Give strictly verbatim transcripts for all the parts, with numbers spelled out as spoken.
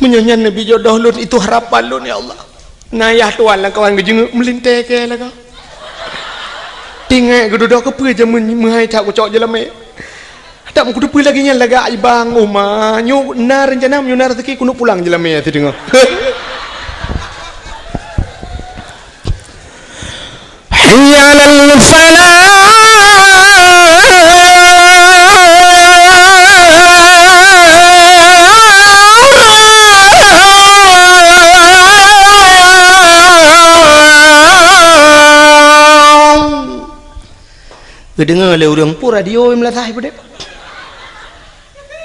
Meunyoe nyan neubi jodoh lôn, itu harapan lôn, ya Allah. Na yah tuan lam kawan geujeungeuk meulintèe keu lagèe. Tinggai geududoe keupeue jameun meuhai that kucok jeulamé. Dak meukuteupeue lagèe nyan lagak ibang uma. Nyoe na reuncana, meunyoe na raseuki keuneuk pulang jeulamé sideungoe. Hayya 'alal falah. Geudeungoe lé ureueng, peue radio meulasah peudeh.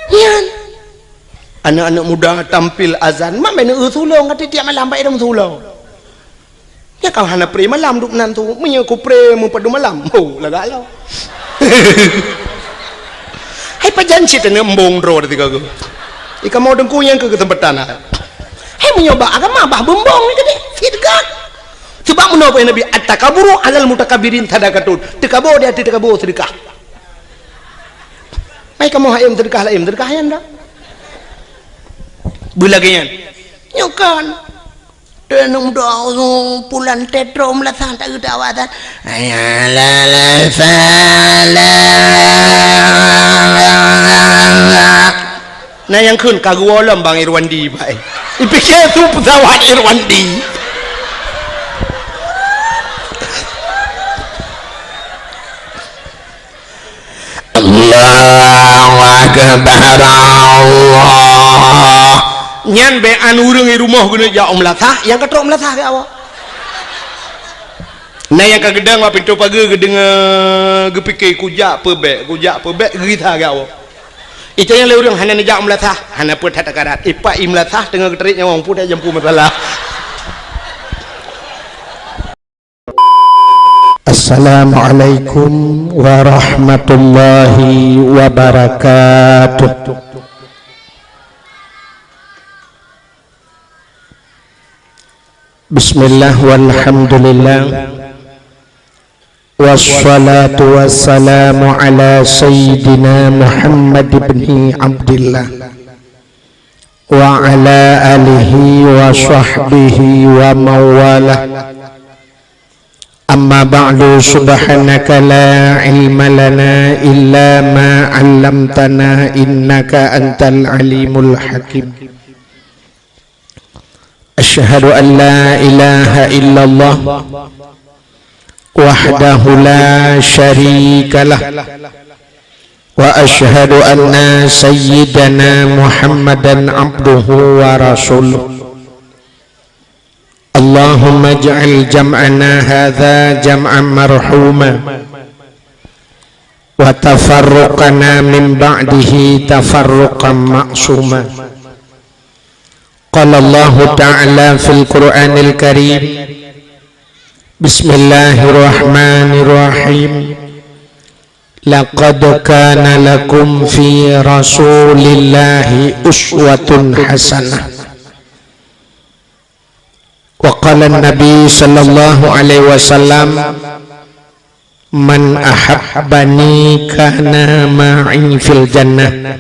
Nyan. Aneuk-aneuk muda tampil azan, mak bèk neueu sulong, ka tiep malam bak idong sulong. Nyan ka hana pré malam duek nan tu. Meunyoe ku pré meupadum malam, oh, lagak lom. Hai pajan cit aneuk embong droe teuka geuh. Ika mau deungku nyang keu keuseumpatan hai. Hai meunyoe bak agama bah beumbong ni tadi. Sit gat. Sebab meunoe Nabi, "At-takaburu 'alal mutakabbirin sadaqatun." Teukabo di ateueh teukabo seudeukah. Mai kamoe hayam seudeukah laén, seudeukah nyan dah. Beulagèe nyan. Nyoe kan. Deungon doa pulan tetro meulasah tak geuda awak tan. Hayya 'alal falah. Nah, nyang kheun ka geuwoe lom Bang Irwandi, bai. Ipike tu pesawat Irwandi. Allahu Akbar, Allah. Nyan bèk an ureueng di rumoh keuneuk jak u meulasah, nyang ka trok meulasah keu awak. Na nyang ka geudong bak pintoe pageue geudeungoe, geupike, "Kujak peubèk, kujak peubèk," geugisa keu awak. Ita nyang lé ureueng hana neujak u meulasah, hana peue that takarat. Ipak i meulasah teungoh geutarék nyawöng, peue that jampu masalah. Assalamualaikum warahmatullahi wabarakatuh. Bismillah walhamdulillah. Wassalatu wassalamu ala sayyidina Muhammad ibni Abdillah. Wa ala alihi wa sahbihi wa mawalah. Amma ba'du, subhanaka la ilma lana illa ma 'allamtana innaka antal alimul hakim. Asyhadu an la ilaha illallah wahdahu la syarikalah. Wa asyhadu anna sayyidana Muhammadan abduhu wa rasuluh. Allahumma ij'al jam'ana hadza jam'an marhuma, wa tafarruqana min ba'dihi tafarruqan ma'suma. Qala Allahu ta'ala fil Qur'anil Karim, Bismillahirrahmanirrahim. Laqad kana lakum fi Rasulillahi uswatun hasanah. Wa qala Nabi sallallahu alaihi wasallam, "Man ahabbani kana ma'i fil jannah."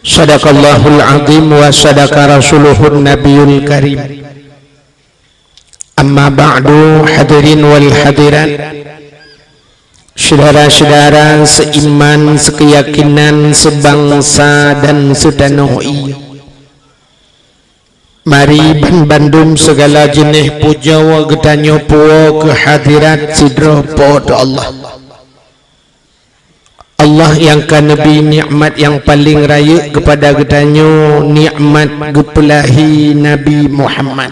Sadaqallahul azim wa sadaqa rasuluhun nabiyul karim. Amma ba'du, hadirin wal hadirat, syedara-syedara seiman, sekeuyakinan, seubangsa dan seutanoh ie. Mari ban bandum sigala jeuneh pujoe geutanyoe puwoe keu hadirat sidroe Po teu Allah. Allah nyang ka neubri nikmat nyang paleng rayeuk keupada geutanyoe, nikmat geupeulahé Nabi Muhammad,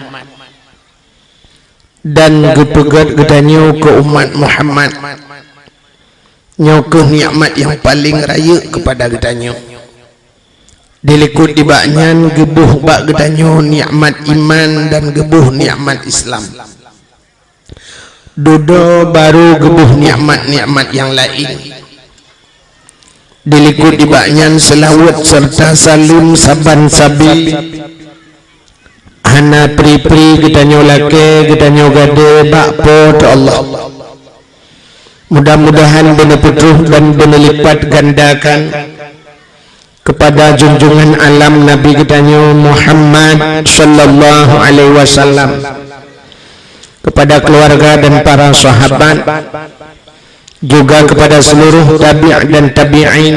dan geupeugét geutanyoe keu umat Muhammad. Nyoe kheueh nikmat nyang paleng rayeuk keupada geutanyoe. Dilikot nibak nyan geuboh bak geutanyoe nikmat iman dan geuboh nikmat Islam. Dudoe barô geuboh nikmat-nikmat nyang laén. Dilikot nibak nyan seulaweuet seureuta saleuem saban sabe. Hana pri-pri geutanyoe lakée, geutanyoe gadée bak Po teu Allah. Mudah-mudahan beuneupeutruh dan beuneulipat gandakan kepada junjungan alam Nabi geutanyoe Muhammad sallallahu alaihi wasallam, kepada keluarga dan para sahabat, juga kepada seluruh tabi' dan tabi'in,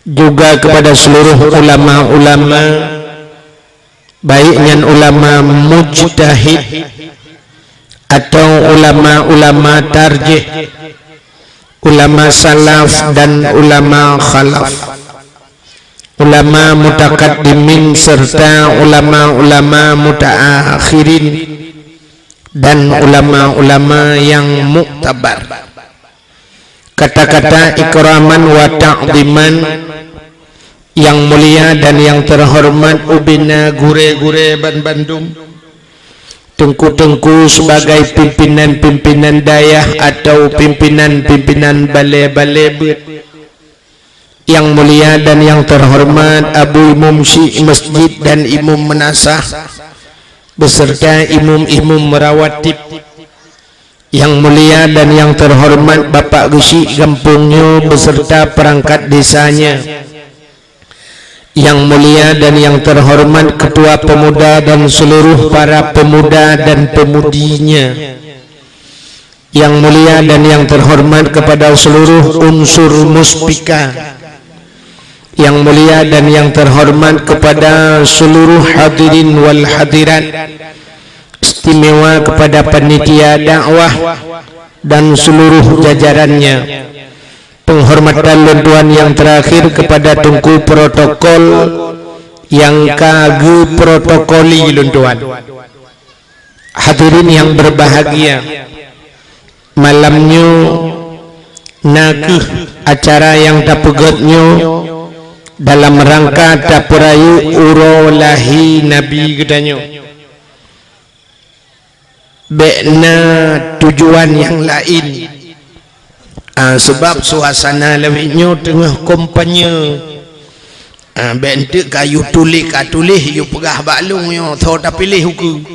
juga kepada seluruh ulama-ulama, baik nyan ulama mujtahid atau ulama-ulama tarjih, ulama salaf dan ulama khalaf, ulama mutakaddimin serta ulama-ulama mutaakhirin, dan ulama-ulama yang muktabar. Kata-kata ikraman wa ta'ziman, yang mulia dan yang terhormat ubena gurée-gurée banbandum, teungku-teungku sebagai pimpinan-pimpinan dayah atau pimpinan-pimpinan balé-balé beuet, yang mulia dan yang terhormat Abu Imum Syik Masjid dan Imum Meunasah, beserta imum-imum rawatib, yang mulia dan yang terhormat Bapak Geuchik gampông nyoe beserta perangkat desanya, yang mulia dan yang terhormat Ketua Pemuda dan seluruh para pemuda dan pemudinya, yang mulia dan yang terhormat kepada seluruh unsur Muspika, yang mulia dan yang terhormat kepada seluruh hadirin wal hadirat, istimewa kepada panitia dakwah dan seluruh jajarannya. Penghormatan lôn tuan yang terakhir kepada teungku protokol yang ka geuprotokoli lôn tuan. Hadirin yang berbahagia, malam nyoe na kheueh acara nyang tapeugét nyoe dalam rangka tapeurayeuk uroe lahé Nabi geutanyoe. Bék na tujuan nyang laén. Ah, sabab suasana lawét nyoe teungoh kampanye. Ah, bék eunteuk ka yue tuléh, ka tuléh, yue peugah bak lôn nyoe, tho tapiléh ukeue.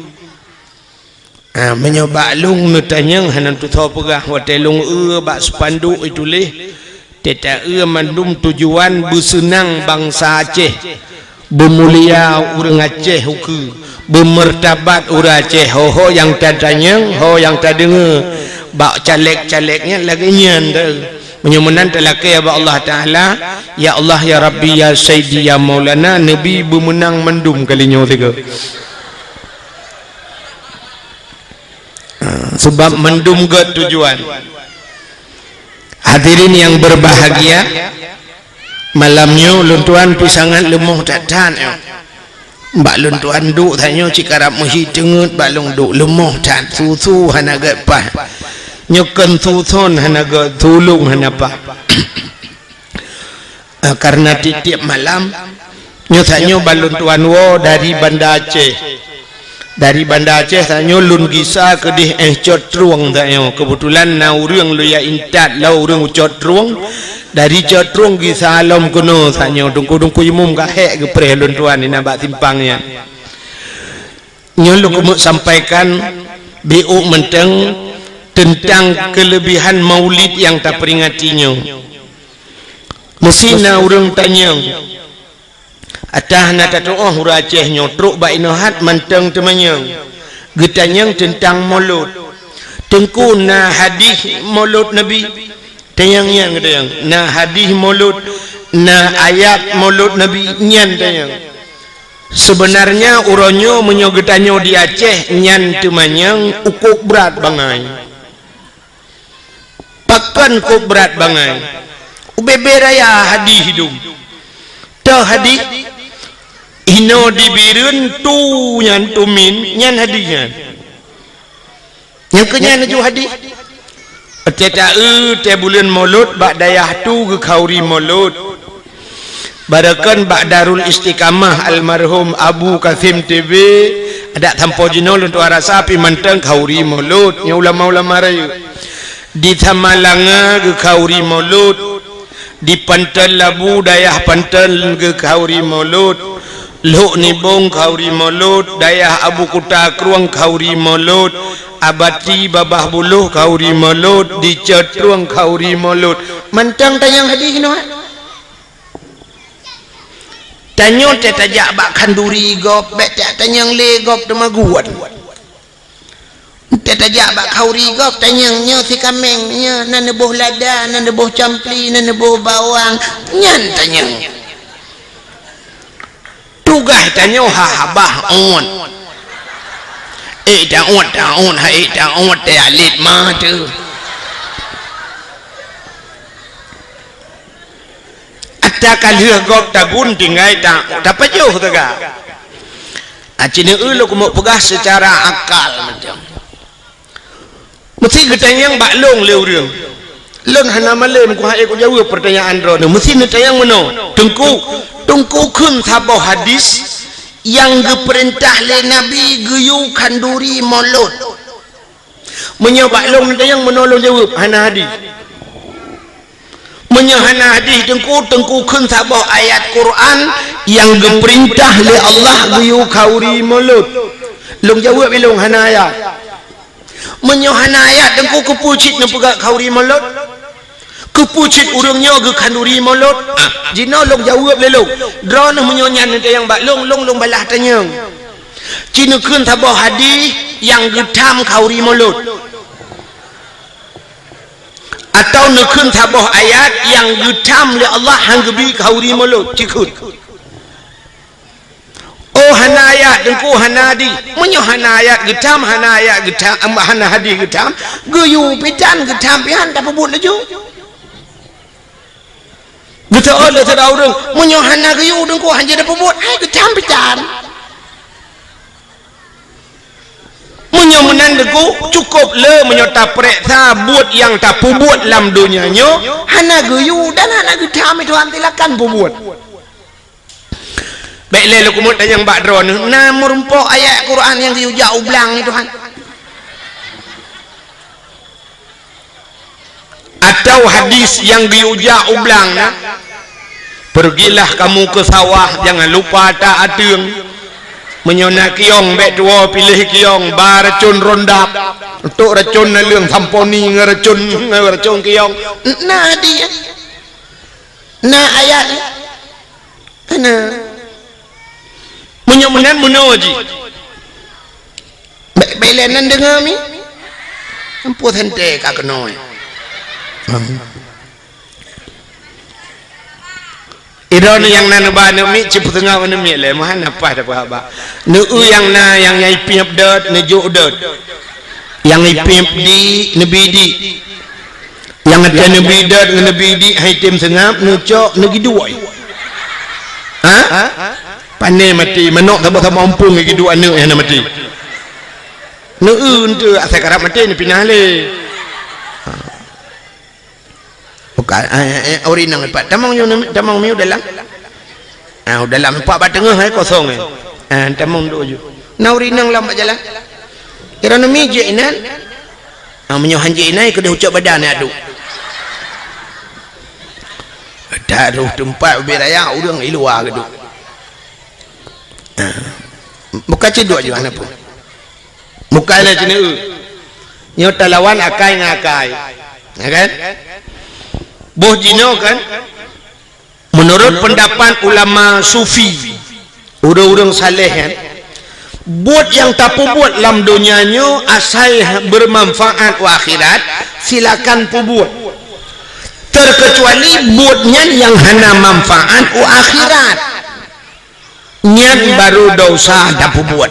Ah, meunyoe bak lôn neutanyong hana tutho peugah, watée lôn eu bak spanduk ituléh, teuta eu mandum tujuan beuseunang bansa Aceh, beumulia ureuëng Aceh ukeue, beumeurtabat ureuëng Aceh. Ho-ho nyang tatanyong, ho nyang tadeungoe bak caleg-caleg nyan lagée nyan teuh. Meunyoe meunan talakée bak Allah Taala, "Ya Allah, ya Rabbi, ya Sayyidi, ya Maulana," neubi beumeunang mandum kali nyoe sigoe. Ah, sabab mandum gét tujuan. Hadirin yang berbahagia, malam nyoe lôn tuan pih sangat leumoh that-that nyoe. Bak lôn tuan duek that nyoe cit karab meuhi teungeut bak lôn duek, leumoh that, su-su hana gét paih. Nyoe kon su-su hana gét, tulông hana paih. Ah, karena tiep-tiep malam, nyoe that nyoe bak lôn tuan woe dari Banda Aceh. Dari Banda Aceh that nyoe lôn gisa keudeh éh Cot Trueng that nyoe. Keubeutulan na ureuëng lôn jak intat lom ureuëng u Cot Trueng. Dari Cot Trueng gisa lom keunoe that nyoe. Teungku-teungku imum ka hék geupreh lôn tuan inan bak simpang nyan. Nyoe lôn keumeuk sampaikan biôk mantong teuntang keuleubehan Maulid nyang taperingati nyoe. Meusé na ureuëng tanyong, ata hana tatuoh ureuëng Aceh nyoe trok bak inoe hat mantong teumanyong. Geutanyong teuntang Molot. Teungku, na hadih Molot Nabi? Tanyong nyan geutanyong, na hadih Molot, na ayat Molot Nabi nyan tanyong. Seubeunarnya uroe nyoe meunyoe geutanyoe di Aceh nyan teumanyong ukôb brat bangai. Pakon kôb brat bangai? Ubé-bé raya hadih dum. Toh hadih, inoe di Bireuen tu nyan tumin nyan hadih nyan. Nyang keu nyan laju hadih. Teuta eu tée buleuen Molot bak dayah tu geukhauri Molot. Barokon bak Darul Istiqamah almarhum Abu Kasim T B, adak sampoe jinoe lôn tuan rasa pih mantong khauri Molot nyoe ulama-ulama rayeuk. Di Samalanga geukhauri Molot. Di Panton Labu, dayah Panton geukhauri Molot, Lhok Nibong khauri Molot, dayah Abu Kuta Krueng khauri Molot, Abati Babah Buloh khauri Molot, di Cot Trueng khauri Molot. Mantong tanyong hadih nyoe. Tanyoe teuh tajak bak khanduri gob, bèk ta-, tanyong lé gob teuma guwon. Teuh tajak bak khanduri gob, tanyong nyoe si kaméng, nyoe na neuboh lada, na neuboh campli, na neuboh bawang, nyan tanyong. Tugaih tanyoe ha habah ôt. Ék ta ôt, ta ôt, ha ék ta ôt, teuh alet ma teuh. Ata ka lheueh gob tagun tinggai ta, tapajoh teuga. Aci neueu lôn keumeung peugah seucara akal macam. Meusti geutanyong bak lôn lé ureuëng. Lôn hana malém kuhai kujaweueb peurtanyaan droeneueh. Meusti neutanyong meunoe, Teungku, Teungku kheun saboh hadis nyang geupeurintah lé Nabi geuyue khanduri mulod. Meunyoe bak lôn neutanyong meunoe lôn jaweueb, hana hadis. Meunyoe hana hadis Teungku, Teungku kheun saboh ayat Quran nyang geupeurintah lé Allah geuyue khanduri mulod. Lôn jaweueb ilôn hana ayat. Meunyoe hana ayat Teungku, keupeue cit neupeugah khanduri mulod? Keupeue cit ureuëng nyoe geukhanduri mulod? Ah, jinoe lôn jaweueb lé lôn. Droeneueh meunyoe nyan neutanyong bak lôn, lôn, lôn balah tanyong. Ci neukheun saboh hadis nyang geutham khanduri mulod. Atawa neukheun saboh ayat nyang geutham lé Allah han geubi khanduri mulod, ci kheun. Oh, hana ayat Teungku, hana hadis. Meunyoe hana ayat geutham, hana ayat geutham, hana hadis geutham, geuyue pih tan geutham pih han tapeubuet laju. Geuteuôt lé sidroe ureuëng, meunyoe hana geuyue Teungku han jeuet tapeubuet, hai geutham pih tan. Meunyoe meunan Teungku, cukôp le meunyoe tapareksa buet nyang tapeubuet lam donya nyoe, hana geuyue dan hana geutham, Tuhan silakan peubuet. Bèk lé lôn keumeung tanyong bak droeneueh, na meurumpok ayat Quran nyang geuyue jak u blang nyoe, Tuhan? Atawa hadis nyang geuyue jak u blang na, "Pergilah kamu ke sawah, jangan lupa tak ateueng. Meunyoe na kiyong, bèk tuwoe piléh kiyong, ba racon rondap, tok racon naleueng samponi ngon racon, ngon racon kiyong." Na hadis, na ayat. Hana. Meunyoe meunan meunoe jih. Bèk, bèk lé nan deungoe mi. Ampoh santée ka keunoe. Idong nyang na neuba aneuk miet, cit peuteungoh aneuk miet lé, meuhan na paih tapeuhaba. Neueu nyang na, nyang, nyang ipiep dot, neujok dot. Nyang ipiep di, neubi di. Nyang ata neubi dot ngon neubi di hai tem seungab, neucok, neugiduek. Ha? Pané maté, manok saboh-saboh umpung giduek aneuk nyang na maté. Neueu enteuk asai karab maté neupinah lé. Ha. Bukan, eh, eh, eh, uri nang pat. Tamong nyoe, tamong miu dalam. Ah, dalam empat bak teungoh, eh, kosong, eh. Ah, tamong duk ju. Na uri nang lam bak jalan. Kira nami jek inan. Ah, meunyoe han jek inan, keudeh ucok badan ya, duk. Taruh teumpat ubé raya, ureueng i luwa keuduk. Ah. Bukan cedok juga, hana pun. Bukan lah cina. Nyoe talawan akai ngon akai. Ya kan? Boh jinoe kan? Menurut pendapat ulama sufi, ureueng-ureueng saleh kan, buet nyang tapeubuet lam donya nyoe asai bermanfaat u akhirat, silakan peubuet. Terkecuali buet nyan nyang hana manfaat u akhirat. Nyan baru dosa tapeubuet.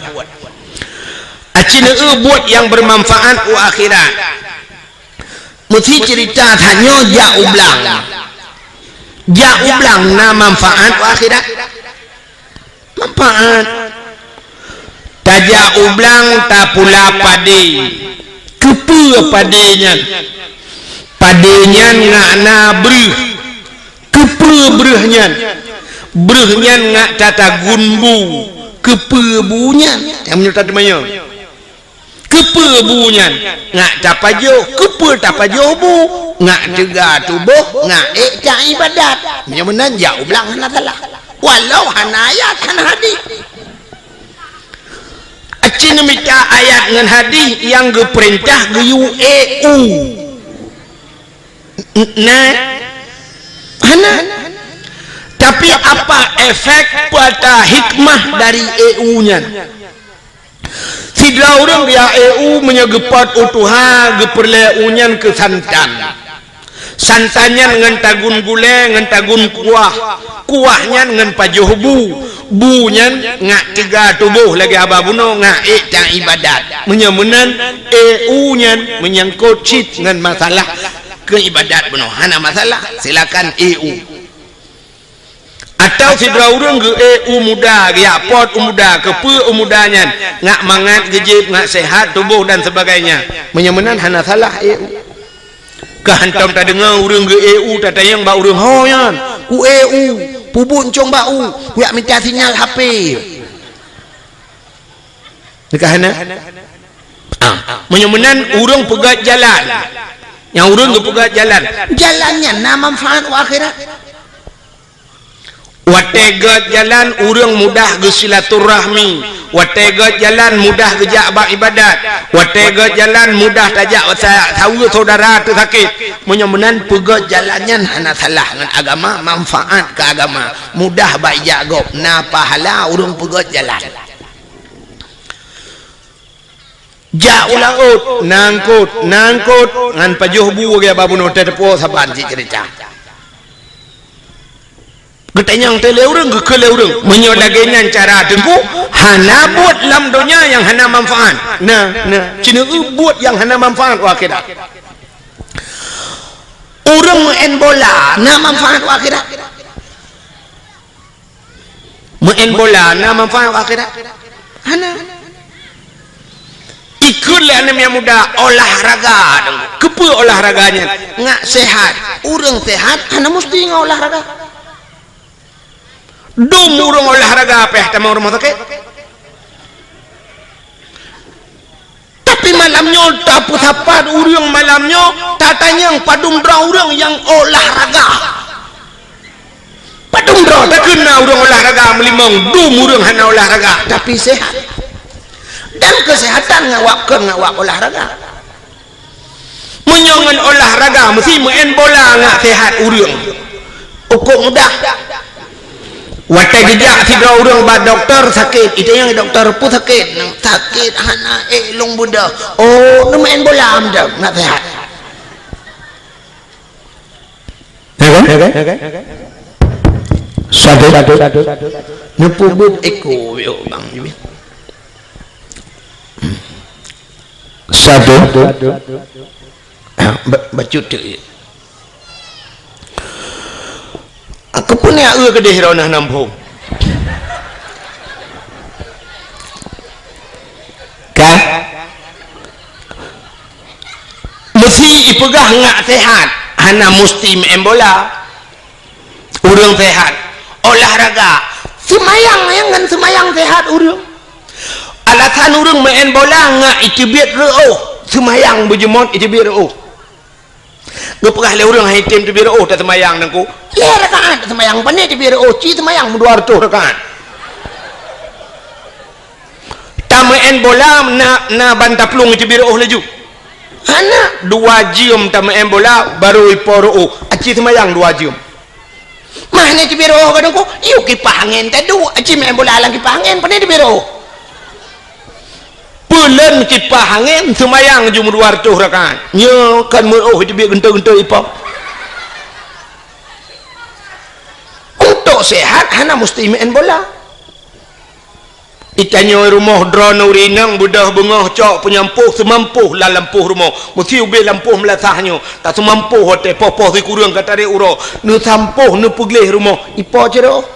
Aci neueu buet nyang bermanfaat u akhirat. Meusti cerita tanyoe jak u blang. Jak u blang na manfaat u akhirat? Manfaat. Tajak u blang tapula padé. Keupeue padé nyan? Padé nyan ngak na breuh. Keupeue breuh nyan? Breuh nyan ngak tatagun bu. Keupeue bu nyan? Nyang meunyoe tateumanyong. Keupeue bu nyan? Ngak tapajoh. Keupeue tapajoh bu? Ngak teuga tuboh, ngak ék taibadat. Meunyoe meunan, jak u blang hana salah. Walau hana ayat, hana hadis. Aci neumita ayat ngon hadis nyang geupeurintah geuyue ék u. N-, na? Hana. Tapi apa efek, peue ata hikmah dari E U nyan? Sidroe ureuëng geujak E U meunyoe geupot u tuha, geupeureulée u nyan keu santan. Santan nyan ngon tagun gulée, ngon tagun kuah. Kuah nyan ngon pajoh bu. Bu nyan ngak teuga tuboh lagée haba bunoe, ngak ék tan iébadat. Meunyoe meunan, E U nyan meunyangkot cit ngon masalah keu iébadat bunoe. Hana masalah, silakan E U. Atawa sidroe ureuëng geu-E U muda, geujak pot u muda, keupeue u muda nyan, ngak mangat geujieb, ngak sehat tuboh dan sebagainya. Meunyoe meunan hana salah E U. Ka hantom tadeungoe ureuëng geu-E U tatanyong bak ureuëng, "Ho nyan, ku-E U, peubuet cong bak u, kujak mita sinyal H P." Nyan ka hana? Ah, meunyoe meunan ureuëng peugét jalan. Nyang ureuëng geupeugét jalan. Jalan nyan na manfaat u akhirat. Watée gét jalan, ureuëng mudah geusilaturahmi. Watée gét jalan, mudah geujak bak iébadat. Watée gét jalan, mudah tajak sa-, saweue syedara teusakét. Meunyoe meunan peugét jalan nyan hana salah ngon agama, manfaat keu agama. Mudah bak ijak gob, na pahala ureuëng peugét jalan. Jak u laôt, na angkot, na angkot, ngon pajoh bu lagée haba bunoe, teuteupue saban cit ceurita. Geutanyong teuh lé ureuëng, geukheun lé ureuëng, meunyoe lagée nyan cara Teungku, hana buet lam donya nyang hana manfaat. Na, na, ci neueu buet nyang hana manfaat u akhirat. Ureuëng meu'en bola na manfaat u akhirat. Meu'en bola na manfaat u akhirat? Hana. Ikheun lé aneuëk muda olahraga. Keupeue olahraga nyan? Ngak sehat. Ureuëng sehat hana musti ngon olahraga. Dum ureuëng olahraga pih tamong rumoh sakét. Tapi malam nyoe tapeusapat ureuëng malam nyoe, tatanyong padum droe ureuëng nyang olahraga. Padum droe takheun na ureuëng olahraga meulimong, dum ureuëng hana olahraga, tapi sehat. Dan kesehatan ngawak kon ngawak olahraga. Meunyoe ngon olahraga meusti meu'en bola ngak sehat ureuëng. Ukok mudah. Watée geujak sidroe ureuëng bak dokto sakét, itanyong dokto peue sakét, nang sakét hana ék lôn beudôh. Oh, neumeu'en bola meudah ngak sehat. Ya kan? Ya kan? Satu, satu, satu. Neupeubuet eko yo bang. Satu. Ba-, bacut tu. Aku pun ya eu keudeh ronah nampung. Ka? Meusti ipeugah ngak sehat, hana musti meu'en bola. Ureuëng sehat, olahraga, seumayang nyang ngon seumayang sehat ureuëng. Alasan ureuëng meu'en bola ngak iteubiet reuôh, seumayang beujeuet iteubiet reuôh. Geupeugah lé ureuëng hai tem teubiet reuôh taseumayang nangku. Lhée rakaat seumayang pane teubiet reuôh, ci seumayang meudua reutôh rakaat. Tameu'en bola na, na ban taplueng teubiet reuôh laju. Hana, dua jeuem tameu'en bola baru ipo reuôh. Aci seumayang dua jeuem. Mah ni teubiet reuôh kadang ku, yuk kipah angén tadu, aci meu'en bola lam kipah angén pane teubiet reuôh. Peulon kipah angén seumayang jeuem dua reutôh rakaat. Nyoe kan meu'oh teubiet geuntôi-geuntôi ipo. Untuk sehat hana musti meu'en bola. Itanyoe rumoh droeneuh rineng beudôh beungoh cok peunyampôh seumampoh lam lampôh rumoh. Meusti ubé lampôh meulasah nyoe. Ka seumampoh watée poh-poh sikureueng ka tarek uroe. Neusampôh neupeugleh rumoh. Ipo cit reuôh?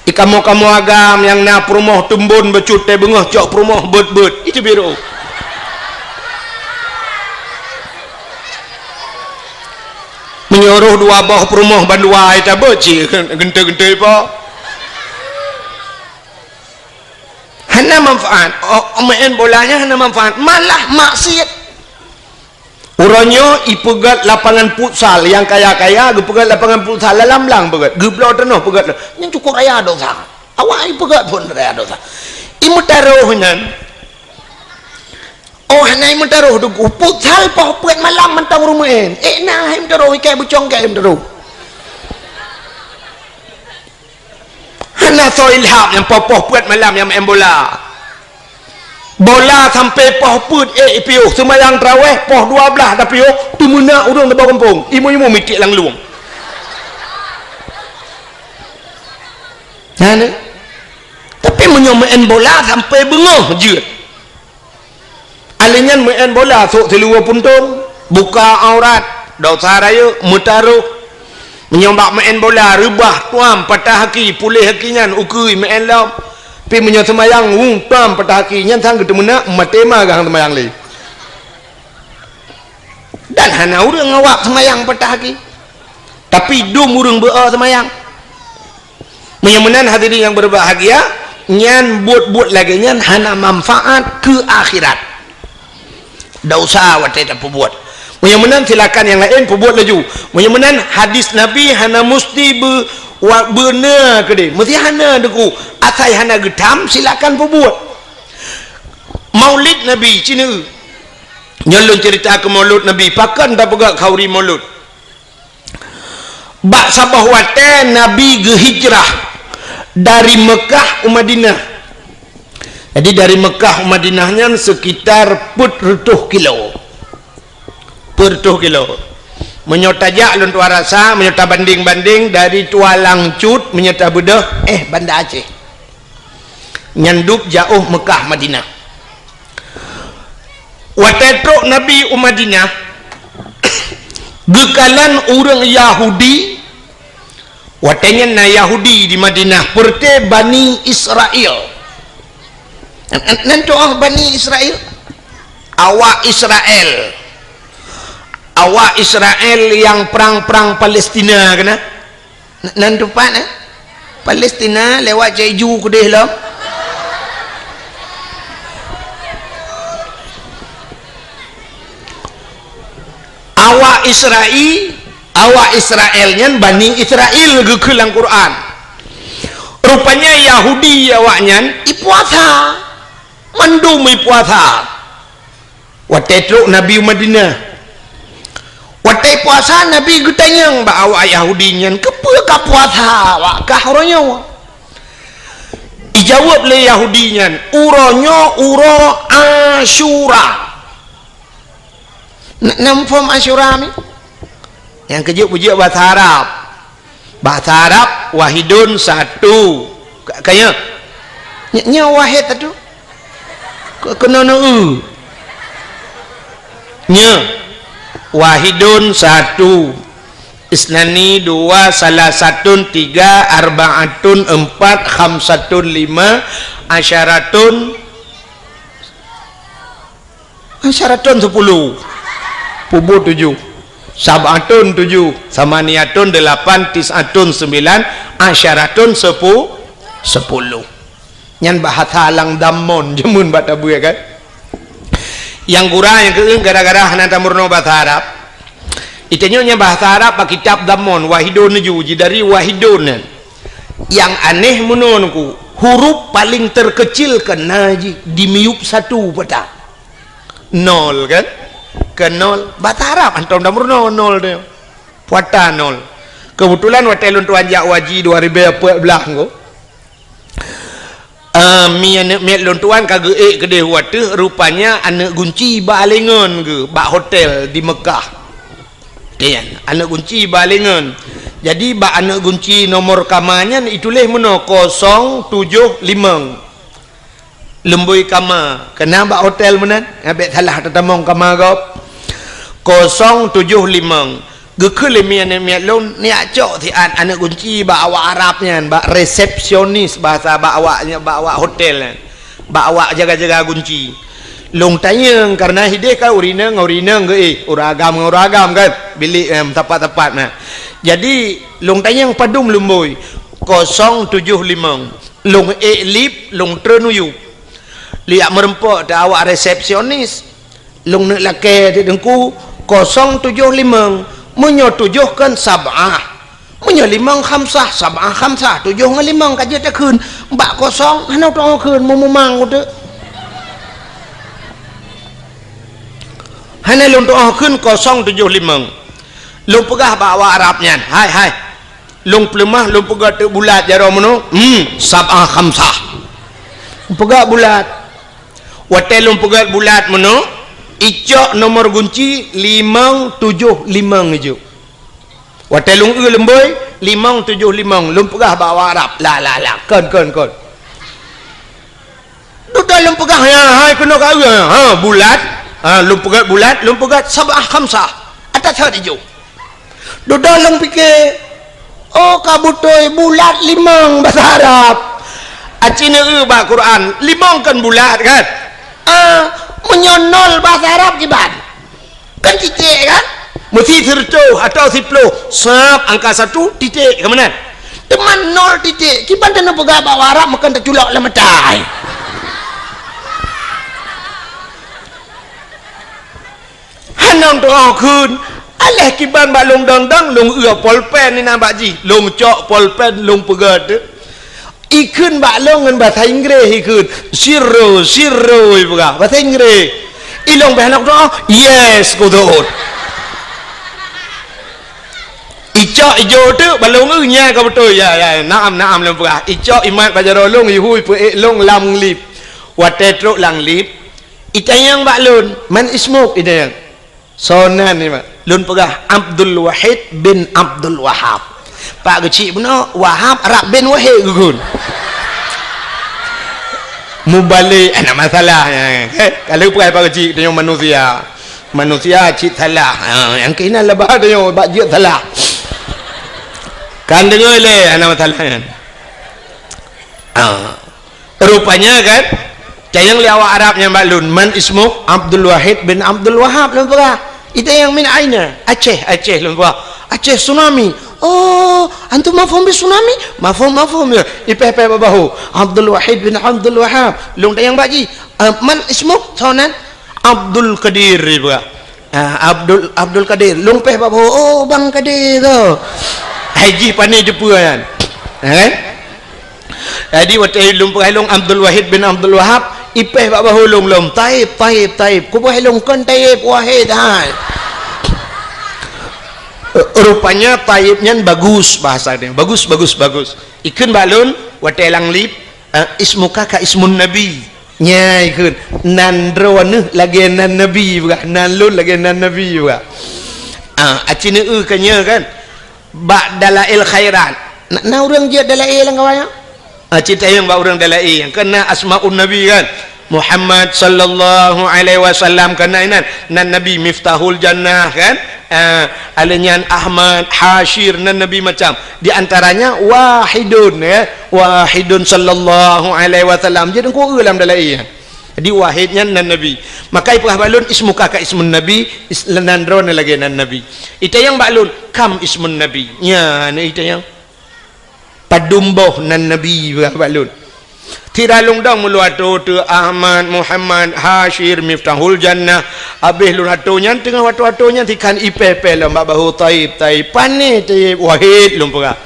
Ikamoe-kamoe agam nyang na peurumoh teumbon bacut tée beungoh cok peurumoh beuet-beuet. Itu biru. Meunyoe rôh dua boh peurumoh bandua ai tabeuet cit geuntôi-geuntôi po. Hana manfaat. Oh, meu'en bola nyan hana manfaat, malah maksiet. Uroe nyoe ipeugét lapangan futsal, nyang kaya-kaya geupeugét lapangan futsal lam blang peugét, geubloe tanoh peugét. Nyan cukôp raya dosa. Awak ipeugét phon raya dosa. Imeutarôh nyan. Oh, hana imeutarôh teungku. Futsal poh peuet malam mantong rumoh en. Eh, na hai imeutarôh, ikai bucong kai imeutarôh. Hana soe ilham nyang poh-poh peuet malam nyang meu'en bola. Bola sampoe poh peuet ék piôh, seumayang tarawèh poh dua blaih tapiôh, teumeunak ureueng saboh gampông, imeum-imeum mitiek lam lueng. Nah, nah. Tapi meunyoe meu'en bola sampoe beungoh jeuet. Alèh nyan meu'en bola sôk siluweue puntông, buka aurat, desya rayeuk, meutarôh. Meunyoe bak meu'en bola reubah, tuam, patah aki, puléh aki nyan, ukeue meu'en lom. Pi meunyoe seumayang, wu, tuam, patah aki, nyan sang geuteumeunak, maté ma geuh seumayang lé. Dan hana ureueng awak seumayang patah aki. Tapi dum ureueng beu-o seumayang. Meunyoe meunan hadirin nyang berbahagia, nyan buet-buet lagèe nyan hana manfaat keu akhirat. Desya watèe tapeubuet. Meunyoe meunan silakan nyang laén peubuet laju. Meunyoe meunan hadis Nabi hana musti beu-, wa-, beuna keudéh. Meusti hana deungon. Asai hana geutham silakan peubuet. Maulid Nabi, ci neu. Nyoe lôn ceurita keu Maulud Nabi, pakon tapeugah khauri Maulud. Bak saboh watèe Nabi geuhijrah dari Meukah u Madinah. Jadi, dari Meukah u Madinah nyan sekitar peuet reutôh kilo. Peuet reutôh kilo. Meunyoe tajak lôn tuan rasa, meunyoe tabandeng-bandeng dari Tualang Cut, meunyoe tabeudôh, eh, Banda Aceh. Nyan dub jiôh Meukah Madinah. Watèe trok Nabi u Madinah, geukalon ureueng Yahudi, watèe nyan na Yahudi di Madinah, peureuté Bani Israel. Nan, nan, nan tu'oh Bani Israel? Awak Israel. Awak Israel nyang prang-prang Palestina keunan. N-, nan teumpat, eh? Palestina lewat Jeju keudéh lom. Awak Israel, awak Israel nyan Bani Israel geukheun lam Quran. Rupanya Yahudi awak nyan ipuasa. Mandum ipuasa. Watèe trok Nabi u Madinah. Watèe puasa, Nabi geutanyong bak awak Yahudi nyan, "Keupeue ka puasa awak kah uroe nyoe?" Ijaweueb lé Yahudi nyan, "Uroe nyoe uroe Asyura." Na, na muphom Asyura mi? Nyang keujeuet-keujeuet basa Arab. Basa Arab, wahidun satu. Ka, ka nyoe? Nyo-, nyoe wahid satu. Ke-, keunoe neu-eu. Nyoe. Wahidun satu. Isnani dua, salasatun tiga, arbaatun empat, khamsatun lima, asyaratun Asyaratun sepuluh. Peubuet tujoh. Sab'atun tujoh. Samaniatun delapan. Tis'atun sembilan. Asyaratun sepu-, sepuluh. Nyan bahasa lam Dammon jameun bak tabeue kan. Nyang gura nyang keu gara-gara hana tameurunoe bahasa Arab. Itanyoe nyan bahasa Arab bak kitab Dammon, wahidun tujoh, ji dari wahidun nyan. Nyang aneh meunoe nungku, huruf paling terkecil keunan jih di miyueb satu peue ta. Nol kan? Keu nol. Bahasa Arab hantom tameurunoe nol tu. Peue ta nol. Keubeutulan watèe lôn tuan jak u haji dua ribèe peuet blah nungku. Eh, mi aneuk miet lôn tuan ka geuék keudéh u ateueh, rupanya aneuk gunci bak aléngon geuh, bak hotel di Meukah. Nyan, aneuk gunci bak aléngon. Jadi, bak aneuk gunci nomor kama nyan ituléh meunoe kosong tujoh limong. Lumbôi kama, keunan bak hotel meunan, bèk salah tatamong kama gob. Kosong tujoh limong. Geukheun lé mi aneuk miet lôn, neujak cok siat aneuk gunci bak awak Arab nyan, bak resepsionis bahasa bak awak, bak awak hotel nyan. Bak awak jaga-jaga gunci. Lôn tanyong, kareuna hidéh kan ureueng inong ngon ureueng inong geuéh, ureueng agam ngon ureueng agam kan, bilék, em, sapat-sapat na. Jadi, lôn tanyong padum lumbôi, kosong tujoh limong. Lôn ék lip, lôn treun u yup. Lôn jak meureumpok teuh awak resepsionis. Lôn neuk lakèe teuk teungku, kosong tujoh limong. Meunyoe tujoh kan sab'ah. Meunyoe limong khamsah, sab'ah khamsah, tujoh ngon limong ka jeuet takheun. Bak kosong, hana teu'oh kheun, meumumang uteuk. Hana lôn teu'oh kheun kosong tujoh limong. Lôn peugah bak awak Arab nyan, "Hai, hai. Lôn peuleumah, lôn peugöt teuk bulat jaroe meunoe, hmm, sab'ah khamsah. Peugöt bulat. Watèe lôn peugöt bulat meunoe, icok nomor gunci limong tujoh limong ijok. Watèe lôn eu leumbôi, limong tujoh limong, lôn peugah bak awak Arab, la, la, la, kon, kon, kon. Dudoe lôn peugah, ya, hai keunoe ka eu, ha, bulat, ha, lôn peugöt bulat, lôn peugöt sab'ah khamsah, ata that ijok. Dudoe lôn pike, oh, ka beutôi bulat limong basa Arab. Aci neueu bak Quran, limong kon bulat kan? Ah, meunyoe nol basa Arab kiban? Kan titik kan? Meusi sireutôh atawa siploh, sab angka satu, titik, ka meunan. Teuma nol titik, kiban taneuk peugah bak Arab meukan taculok lam mata. Hana teuoh kheun, alah kiban bak lôn dong-dong, lôn eu polpen inan bak jih, lôn cok polpen, lôn peugöt. Ikheun bak lôn ngon basa Inggréh ikheun, "Zero, zero," ipeugah, basa Inggréh. Ilôn bèk hana teuoh, "Yes," kuteuôt. Icok ijok teuk bak lôn eu, nya ka beutôi. Ya, ya, naam, naam lôn peugah. Icok imat bak jaroe lôn, ihui peuék lôn lam lift. Watèe trok lam lift, itanyong bak lôn, "Man ismuk?" itanyong. "Soe nan nyan?" Lôn peugah, "Abdul Wahid bin Abdul Wahab." Pak Geuchik bunoe, Wahab Arab bin Wahid geukheun. Mubalek, hana masalah nyan. Eh, ka lheueh peugah Pak Geuchik, tanyoe manusia. Manusia cit salah. Ha, nyang keunan laba tanyoe bak jeuet salah. Kan deungö lé, hana masalah nyan. Ha. Rupanya kan, tanyong lé awak Arab nyan bak lôn, "Man ismuk?" "Abdul Wahid bin Abdul Wahab," lôn peugah. Itanyong, "Min aina?" "Aceh, Aceh," lôn peugah. "Aceh tsunami." "Oh, antum mafhum bi tsunami?" "Mafhum, mafhum," ya. Ipèh-pèh bak bahô. "Abdul Wahid bin Abdul Wahab." Lôn tanyong bak jih, "Eh, man ismuk?" "Soe nan?" "Abdul Qadir," ipeugah. Ah, Abdul, Abdul Qadir. Lôn pèh bak bahô, "Oh, Bang Qadir tu." Hai jih pane teupeue nyan. Eh? Jadi, watèe lôn peugah lôn Abdul Wahid bin Abdul Wahab, ipèh bak bahô lôn lom, "Taib, Taib, Taib." Kupeugah lôn, "Kon Taib, Wahid hai." Rupanya Taib nyan bagus bahasa dia. Bagus, bagus, bagus. Ikheun bak lôn, watèe lam lift, eh, "Ismuka ka ismun Nabi." Nyan kheun, "Nan droeneuh lagèe nan Nabi," peugah, "nan lôn lagèe nan Nabi," peugah. Ah, aci neueu ka nyoe kan? Bak Dalail Khairat. Na, na ureueng jeuet Dalail lam kawan nyoe? Aci tanyong bak ureueng Dalail. Kan na Asmaun Nabi kan? Muhammad sallallahu alaihi wasallam kan na inan. Nan Nabi Miftahul Jannah kan? Ah, alèh nyan Ahmad, Hasyir, nan Nabi macam. Di antaranya Wahidun, ya. Wahidun sallallahu alaihi wasallam. Jadi, ku eu lam Dalail. Jadi, Wahid nyan nan Nabi. Maka ipeugah bak lôn, "Ismuka ka ismun Nabi, is-, nan droeneuh lagèe nan Nabi." Itanyong bak lôn, "Kam ismun Nabi?" Nyan, itanyong. "Padum boh nan Nabi?" ipeugah bak lôn. Sira lôn dong meulôn atô teu Ahmad, Muhammad, Hasyir, Miftahul Jannah. Abéh lôn atô nyan, teungoh atô-atô nyan, sikhan ipèh-pèh lom bak bahô, "Taib, Taib." "Pane Taib?" "Wahid," lôn peugah.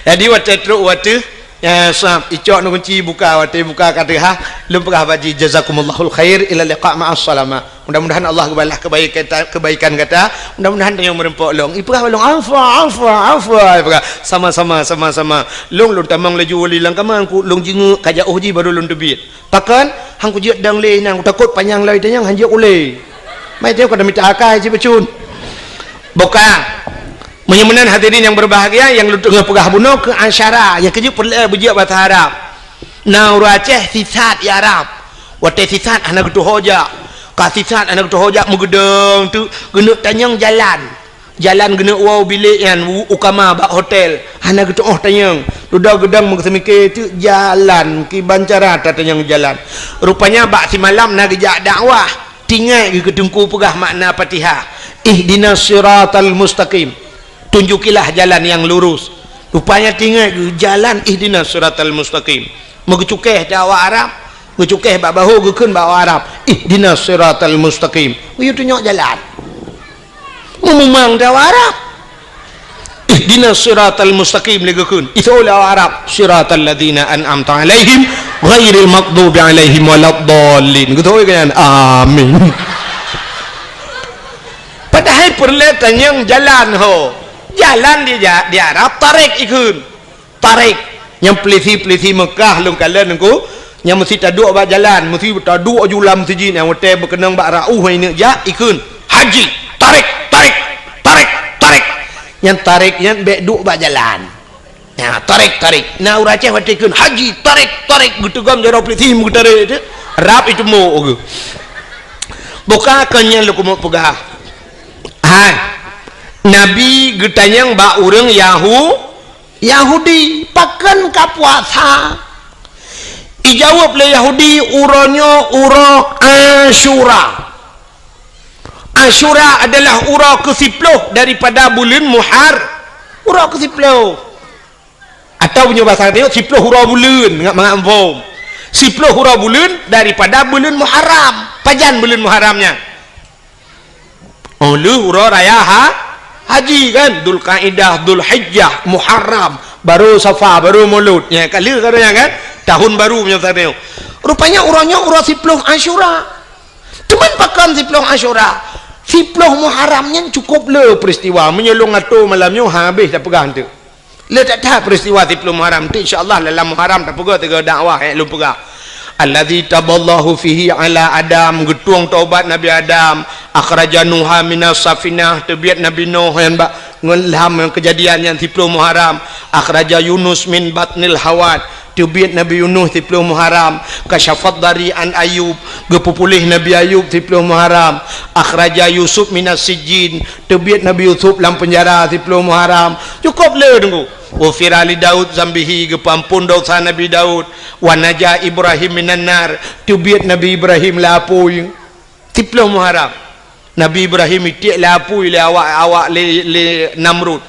Jadi, watèe trok watèe, ya, sab, icok ngon gunci buka, watèe buka ka teuhah, lôn peugah bak jih, "Jazakumullahul khair, ila liqa ma'as salamah." Mudah-mudahan Allah geubalah kebaikan, kebaikan gata. Mudah-mudahan tanyoe meureumpok lôn. Ipeugah bak lôn, "Afwa, afwa, afwa." Ipeugah, "Sama-sama, sama-sama." Lôn, lôn tamong laju wali lam kama, ku lôn jingeuk ka jiôh jih baru lôn teubiet. Pakon? Han kujeuet dong lé nyan, kutakot panyang lom itanyong han jeuet ulèe. Mai teuh kada mita akai cit bacut. Buka. Meunyoe meunan hadirin nyang berbahagia, nyang lôn teungoh peugah bunoe keu asyara, nyang keujeuet peureulèe beujeuet basa Arab. Na ureueng Aceh sisat i Arab. Watèe sisat hana geutuho jak. Ka sisat hana geutuho jak meugeudong teuk geuneuk tanyong jalan. Jalan geuneuk woe bilék nyan u, u kama bak hotel. Hana geutu'oh tanyong. Dudoe geudong meuseumike teuk jalan, kiban cara tatanyong jalan. Rupanya bak simalam na geujak dakwah. Tingat geuh keu teungku peugah makna Fatihah. Ihdinas siratal mustaqim. Tunjukilah jalan yang lurus. Rupanya tingat geuh jalan ihdinas siratal mustaqim. Meugeucukèh di awak Arab, geucukèh bak bahô geukheun bak awak Arab, "Ihdinas siratal mustaqim." Geuyue tunyok jalan. Meumumang di awak Arab. "Ihdinas siratal mustaqim," lé geukheun. Iseuôt lé awak Arab, "Siratal ladzina an'amta 'alaihim ghairil maghdubi 'alaihim waladdallin." Geutôi kan? Amin. Padahai peureulèe tanyong jalan ho. Jalan di ja-, di Arab, tarik ikheun. Tarik. Nyang peulisi-peulisi Mekah lôn kalon nungku, nyang meusti taduek bak jalan, meusti taduek ju lam sijin nyang watèe beukeunong bak rauh ineuk jak, ikheun, "Haji, tarik, tarik, tarik, tarik." Nyang tarik nyan bèk duek bak jalan. Nah, tarik, tarik. Na ureueng Aceh watèe kheun, "Haji, tarik, tarik," geuteugom jaroe peulisi meutarek teuh. Rab itumbok geuh. Buka kon nyan lôn keumeung peugah. Hai. Nabi geutanyong bak ureueng Yahu-, Yahudi, "Pakon ka puasa?" Ijaweueb lé Yahudi, "Uroe nyoe uroe Asyura." Asyura adalah uroe keusiploh daripada buleuen Muhar-, uroe keusiploh. Atau meunyoe basa tanyoe, siploh uroe buleuen, mangat-mangat muphom. Siploh uroe buleuen daripada buleuen Muharram. Pajan buleuen Muharram nyan? Oh, lheueh uroe raya ha-, haji kan? Dzulkaidah, Dzulhijjah, Muharram, baru Safar, baru Maulud. Nyan ka lheueh ka nyan kan? Tahun baru meunyoe basa tanyoe. Rupanya uroe nyoe uroe siploh Asyura. Cuman pakon siploh Asyura? Siploh Muharram nyan cukup le peristiwa. Meunyoe lôn atô malam nyoe, habéh tapeugah eunteuk. Le that-that peristiwa siploh Muharram. Eunteuk insya Allah dalam Muharram tapeugah tiga dakwah nyang lôn peugah. Allazi taballahu fihi ala Adam, geutueng taubat Nabi Adam. Akhraja Nuha minas safinah, teubiet Nabi Nuh nyan bak ngon lam ngon keujadian nyan siploh Muharram. Akhraja Yunus min batnil hawat, teubiet Nabi Yunus siploh Muharram. Kasyafad dari an Ayub, geupeupuléh Nabi Ayub siploh Muharram. Akhraja Yusuf minas sijjin, teubiet Nabi Yusuf lam peunjara siploh Muharram. Cukup le teungku. Ghufira li Daud zambihi, geupeuampon dosa Nabi Daud. Wa naja Ibrahim minan nar, teubiet Nabi Ibrahim lé apui. Siploh Muharram. Nabi Ibrahim itiek lé apui lé awak, awak lé, lé Namrud.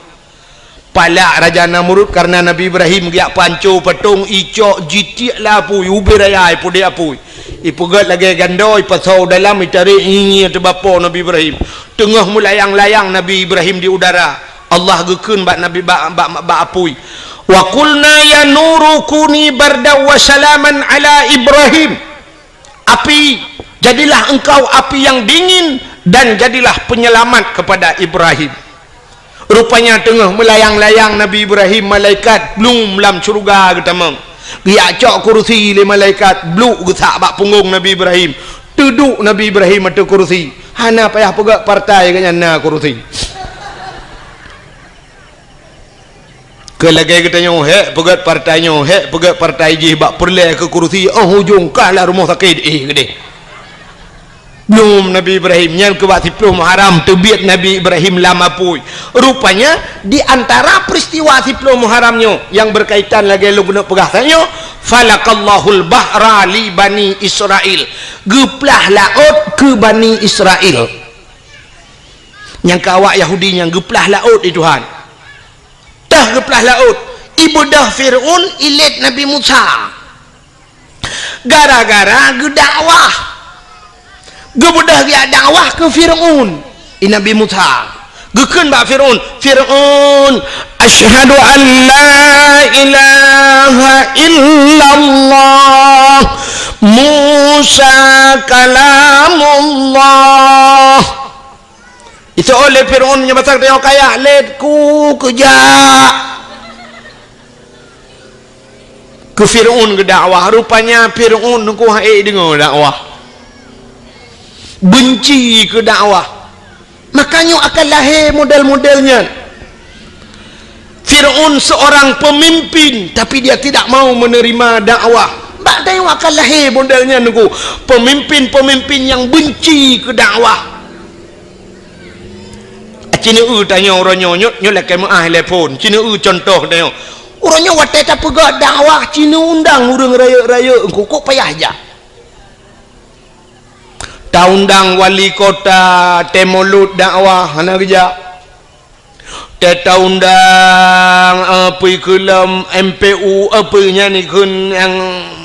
Palak Raja Namrud karena Nabi Ibrahim geujak panco patong, icok jitiek lé apui, ubé raya ipudek apui. Ipeugét lagée gando, ipasoe u dalam, itarek ngieng-ngieng teubapo Nabi Ibrahim. Teungoh meulayang-layang Nabi Ibrahim di udara, Allah geukheun bak Nabi, bak, bak, bak apui. Wa qulna ya nuru kuni bardan wa salaman ala Ibrahim. Api, jadilah engkau api yang dingin dan jadilah penyelamat kepada Ibrahim. Rupanya teungoh meulayang-layang Nabi Ibrahim, malaikat blum lam syeuruga geutamong. Geujak cok kurusi lé malaikat, bluk geusak bak punggong Nabi Ibrahim. Teuduek Nabi Ibrahim ateueh kurusi. Hana payah peugét partai geuhnyan na kurusi. Keu lagée geutanyoe, hék peugét partai nyoe, hék peugét partai jih bak peureulée keu kurusi, óh ujong kalah rumoh sakét, éh, geudeh. Blum Nabi Ibrahim, nyan keu bak siploh Muharram teubiet Nabi Ibrahim lam apui. Rupanya, di antara peristiwa siploh Muharram nyoe nyang berkaitan lagée lôn keuneuk peugah tanyoe, falakallahul bahra li Bani Israil. Geuplah laôt keu Bani Israil. Nyang keu awak Yahudi nyang geuplah laôt di Tuhan. Teuh geuplah laôt, ibeudôh Fir'aun ilét Nabi Musa. Gara-gara geudakwah. Geubeudôh geujak dakwah keu Fir'aun, i Nabi Musa. Geukheun bak Fir'aun, "Fir'aun, asyhadu an la ilaha illallah, Musa kalamullah." Isoe lé Fir'aun nyan basa teuh kaya lét ku keujak. Keu Fir'aun geudakwah, rupanya Fir'aun ku hana deungoe dakwah. Benci keu dakwah. Makanya akan lahé model-model nyan. Fir'aun seorang pemimpin, tapi dia tidak mau menerima dakwah. Bak tanyoe akan lahé model nyan nunggu. Pemimpin-pemimpin nyang benci keu dakwah. Ci neueu tanyoe uroe nyoe, nyoe, nyoe lakée meuáh telepon. Ci neueu contoh tanyoe. Uroe nyoe watée tapeugah dakwah, ci neuundang ureuëng rayeuk-rayeuk, engkau kok payah jak. Taundang wali kota, teuh mulod dakwah, hana geujak. Teuh taundang, eh, peue keu lom M P U, eh, peue nyan ikheun nyang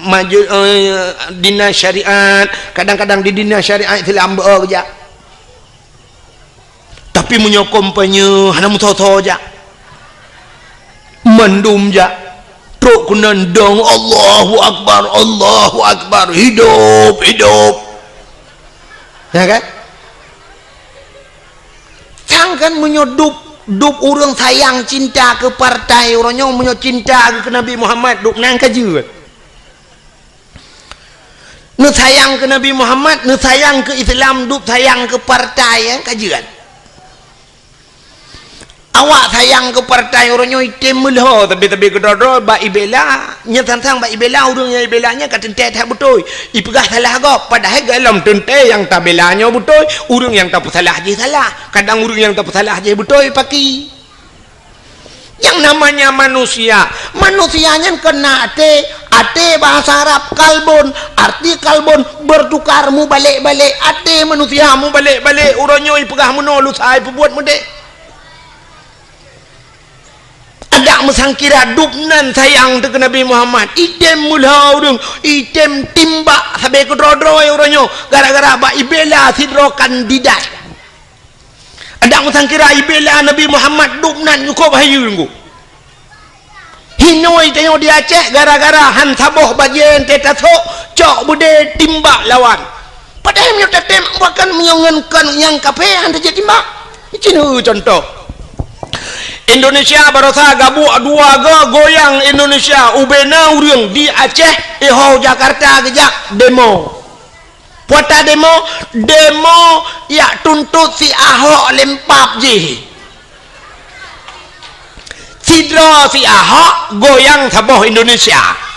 maju, eh, dinas syariat. Kadang-kadang di dinas syariat Islam beu geujak. Tapi meunyoe kampanye hana meusoe-soe jak. Mandum jak. Trok keunan dong, "Allahu Akbar, Allahu Akbar, hidup, hidup." Ya kan? Sang kan meunyoe dub Dub ureuëng sayang cinta keu partai uroe nyoe, meunyoe cinta keu Nabi Muhammad, dub nan ka jeuet. Neusayang keu Nabi Muhammad, neusayang keu Islam, dub sayang keu partai, eh, ka jeuet. Awak sayang keu partai uroe nyoe item meulhô, tapi-tapi keudroe-droe bak ibela, nyan sang-sang bak ibela, ureuëng nyang ibela nyan ka teuntée that beutôi. Ipeugah salah gob, padahai golom teuntée nyang tabela nyoe beutôi, ureuëng nyang tapeusalah jih salah. Kadang ureuëng nyang tapeusalah jih beutôi paki. Yang namanya manusia, manusia nyan keunan até, até bahasa Arab kalbun, arti kalbun bertukar, mubalek-balek, até manusia mubalek-balek, uroe nyoe ipeugah meunoe lusa ipeubuet meudeh. Adak meusangkira dub nan sayang teuh keu Nabi Muhammad, item meulhô ureuëng, item timbak sabe keudroe-droe uroe nyoe, gara-gara bak ibela sidroe kandidat. Adak meusangkira ibela Nabi Muhammad dub nan nyukôb hayeue ngon. Hinoe tanyoe di Aceh gara-gara han saboh bajée teuh tasok, cok beudé timbak lawan. Padahai meunyoe tatem bahkan meunyoe ngon kon nyang kafé han tajeuet timbak. Cina contoh. Indonesia barosa gabuek dua go goyang Indonesia, ubena ureuëng di Aceh, iho Jakarta geujak demo. Puata demo, demo yak tuntut si Ahok lempap jih. Sidroe si Ahok goyang saboh Indonesia.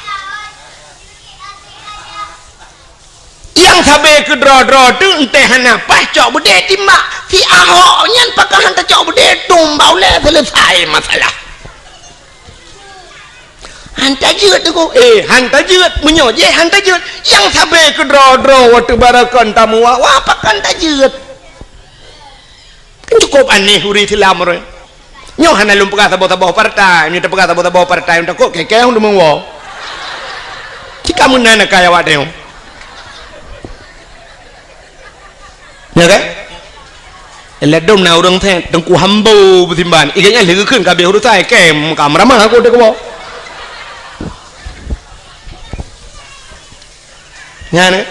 Nyang sabe keudroe-droe teuh enteh hana paih cok beudé timbak. Si Ahok nyan pakon han tacok beudé tumbak ulée selesai masalah. Han tajeuet teungku. Eh, han tajeuet. Meunyoe jih han tajeuet, nyang sabe keudroe-droe watée barakon tamu wa, wa pakon tajeuet. Kan cukup aneh ureuëng Islam ureuëng. Nyoe hana lôn peugah saboh-saboh partai, nyoe tapeugah saboh-saboh partai, takot keu-keu ureuëng meuwoe. Cika meunan akai awak tanyoe. Ya kan? Ladom na ureuëng thét, Teungku Hambo beusimban. Ikan nyan lheueh kheun ka habéh urusan, kem ka meuramah aku teukeubah. Nyan, eh?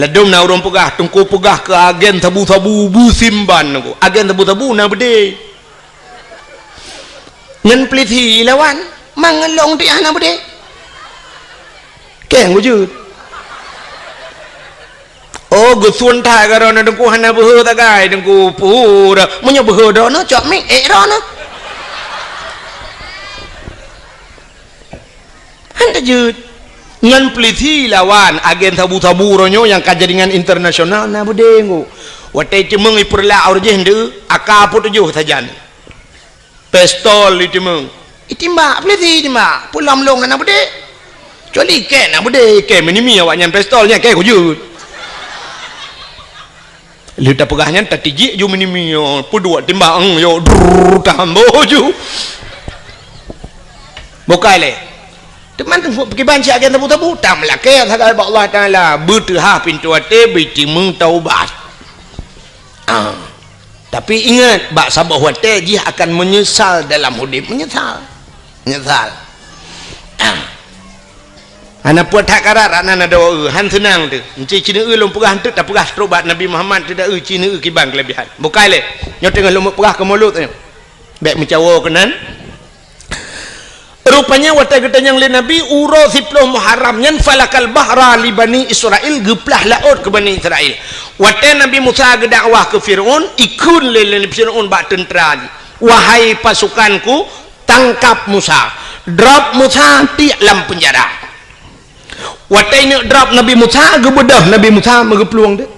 Ladom na ureuëng peugah, Teungku peugah keu agen sabu-sabu beusimban aku. Agen sabu-sabu na beudé. Ngon peulisi lawan, mangelong ti hana beudé. Keng wujud. Oh, geusun that ka droeneuh Teungku hana beuhe sagai, Teungku pura. Meunyoe beuhe droeneuh, cok mic ék droeneuh. Han tajeuet. Ngon peulisi lawan agen sabu-sabu uroe nyoe nyang ka jaringan internasional na beudé ngu. Watée ceumeung ipeurlak ureuëng jih ndeu, aka peutujoh sajan. Pistol itimbang. Itimbak, peulisi itimbak. Pulam long hana beudé. Kecuali iké na beudé, iké minimi awaknyan pistol nyan iké kujut. Lheueh tapeugah nyan tatijik ju minimi, yo, peuduek timbak, eng, yo, drrrr, tambo ju. Bukai lé. Teuma teungku peukiban cit agen tabu-tabu, tam lakée sagai bak Allah Taala, beuteuhah pintoe até, beutimeung taubat. Ah. Tapi ingat, bak saboh watée jih akan meunyeusal dalam udeb, meunyeusal. Meunyeusal. Ah. Hana peue that karat, rak nan adoe, han seunang teuh. Enci cineue lôn peugah eunteuk tapeugah trok bak Nabi Muhammad teuh da eu cineue kiban keulebihan. Bukai lé. Nyoe teungoh lôn peugah keu mulod nyoe. Bék meucawo keunan. Rupanya watée geutanyong lé Nabi uroe siploh Muharram nyan falakal bahra li Bani Israil, geuplah laôt keu Bani Israil. Watée Nabi Musa geudakwah keu Fir'aun, ikheun lé, lé Fir'aun bak teuntra jih, "Wahai pasukanku, tangkap Musa, drop Musa tiek lam peunjara." Watée ineuk drop Nabi Musa, geubeudôh Nabi Musa meugeuplueng deuh.